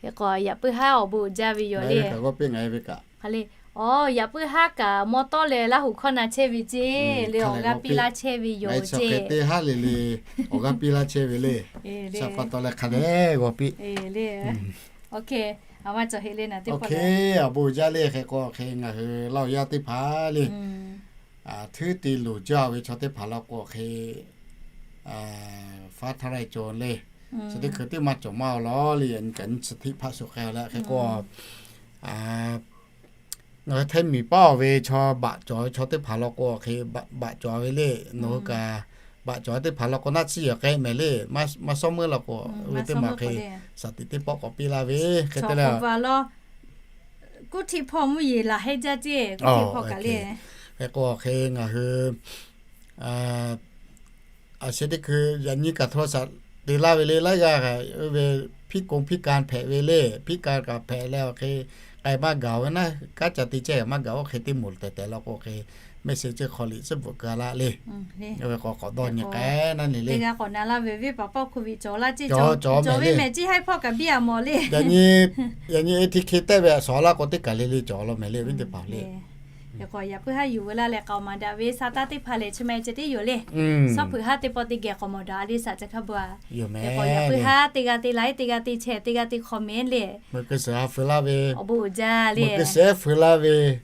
Hk'e k'o yaꞈ puiˉ haˉ awˬ bon uiˍ jaˇ ve yoˬ le. Aw, yaꞈ puiˉ haˉ kaꞈ maw tawˇ leh Laˇhuˍ hkawˇ na chehˇ ve ceˇ le, awˬ g'aˇ piˇ laˇ chehˇ ve yoˬ ceˇ. Teˇ haˉ le le, awˬ g'aˇ piˇ laˇ chehˇ ve le. Saˍ pa taw leh hk'a dehꞈ g'aw piˇ. Awˬ bon uiˍ jaˇ le, hk'e k'o hk'e ngaˬ hui Laˇhuˍ yaˇ teˇ hpaˍ le, htui te loˍ jaˇ ve chaw teˇ hpaˍ law k'o hk'e, faˉ htaˇ laiˇ cawˬ le. Chi teˇ hkui teˇ maˇ cawˬ maˇ-oˬ law le, yaꞈ nyi kaꞈ nyi chi htiˆ hpaˆ shuˍ k'ai-a leh hk'e k'o, ngaˬ hui hteˇ miˬ paˉ-oˬ ve chaw baꞈ cawˬ ve chaw teˇ hpaˍ law k'o hk'e, baꞈ cawˬ ve le. Nawˬ hui kaꞈ baꞈ cawˬ ve teˇ hpaˍ law k'o naˆ tsuhˇ yehˬ k'ai mehˍ le. Maˇ shawˉ meuˇ law k'o, oˇ ve teˇ maˬ hk'e, shaˍ tiꞈ teˇ pawˆ k'awꞈ piˇ laˇ ve hk'e te le. Kuˇ htiˆ hpawˇ mvuhˇ yeˬ laˬ heˆ jaˇ ceˇ, kuˇ htiˆ hpawˇ kaꞈ le. Hk'e k'o hk'e ngaˬ hui a sheh teˇ hkui yaꞈ nyi kaꞈ โทรศัพท์ te laˇ ve le, laiˉ g'aˇ ve พิกงพิการ hpehꞈ ve le, พิการ kaꞈ hpehꞈ leh awˬ hk'e k'ai maˇ gaˬ-oˬ ve naˉ, kanˉ ca te ceh maˇ gaˬ-oˬ hk'e teˇ moˍ tehˬ tehˬ law k'o hk'e mehˆ shehˍ ceuˇ hk'aw liꞈ tcuhˉ bvuhꞈ keu laˇ le. Ve k'awꞈ k'awꞈ dawˇ nyi k'ai naˉ le le. Teˇ g'aˇ k'awꞈ na laˇ ve venˇ paˍ pawˆ โควิด cawˬ laˇ ceˇ, cawˬ ve mehˍ ceˇ, haiˉ hpawˇ kaꞈ biˇ-a mawˬ le. Yaꞈ nyi ATK tehˆ ve a shawˍ laˇ k'o teˇ kaˬ le le cawˬ law mehˍ le, venˇ teˇ hpaˍ le. Hk'e k'o yaꞈ puiˉ haˉ yuˬ veu laˇ leh k'aoˍ maˍ daꞈ ve sa taˇ teˇ hpaˍ lehˬ, chi ma ceh tiˉ yoˬ le. Sawˉ hpuiˬ haˉ teˇ pawˆ teˇ geh k'awꞈ mawˬ daꞈ le, saˍ ca hkaˇ bon-a. Hk'e k'o yaꞈ puiˉ haˉ teˇ g'aˇ teˇ like, teˇ g'aˇ teˇ share, teˇ g'aˇ teˇ comment le, meuꞈ keu suhˍ ha feu laˇ ve, awˬ bon uiˍ jaˇ le, meuꞈ keu suhˍ feu laˇ ve,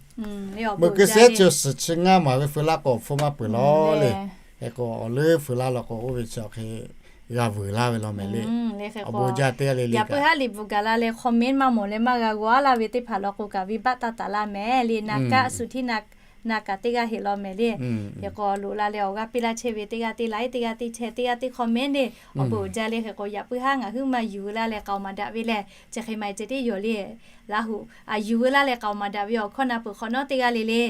meuꞈ keu suhˍ chi suhˍ chi ngaˇ maˍ ve feu laˇ k'o awˬ hpfuhˇ maˇ peuˬ law le. Hk'e k'o awˬ leuˉ feu laˇ law k'o oˇ ve chi awˬ hk'e g'a vuiˬ laˇ ve law mehˍ le. Awˬ bon jaˇ teˇ g'aˇ le le. Yaꞈ puiˉ haˉ liꞈ bvuhꞈ gaˬ la leh comment maˇ mawˬ leh maˇ g'a g'aw-a laˇ ve teˇ hpaˍ law k'o kaꞈ venˇbaˆ taˇ taˍ laˇ mehˍ le. Na kaˆ suh htiˇ na kaꞈ teˇ g'aˇ heꞈ law mehˍ le. Hk'e k'o loꞈ la leh awˬ g'aˇ piˇ laˇ chehˇ ve teˇ g'aˇ teˇ like, teˇ g'aˇ teˇ share, teˇ g'aˇ teˇ comment le, awˬ bon uiˍ jaˇ le. Hk'e k'o yaꞈ puiˉ haˉ ngaˬ huiˉ maˇ yuˬ veu laˇ leh k'aoˍ maˍ daꞈ ve lehˬ, chi hk'e ma ceh tiˉ yoˬ le. Laˇhuˍ a yuˬ veu laˇ leh k'aoˍ maˍ daꞈ ve awˬ hkawˇ na peuˬ hk'awꞈ nawˉ teˇ g'aˇ le le.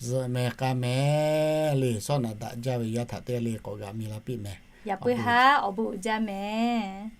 Zuhꞈ mehˍ k'a mehˍ le, sawˉ naꞈ daꞈ jaˇ ve yaˇ htaꞈ teˇ g'aˇ le k'awꞈ g'aꞈ mi la piˇ mehˍ. Yaꞈ puiˉ haˉ awˬ bon uiˍ jaˇ mehˍ.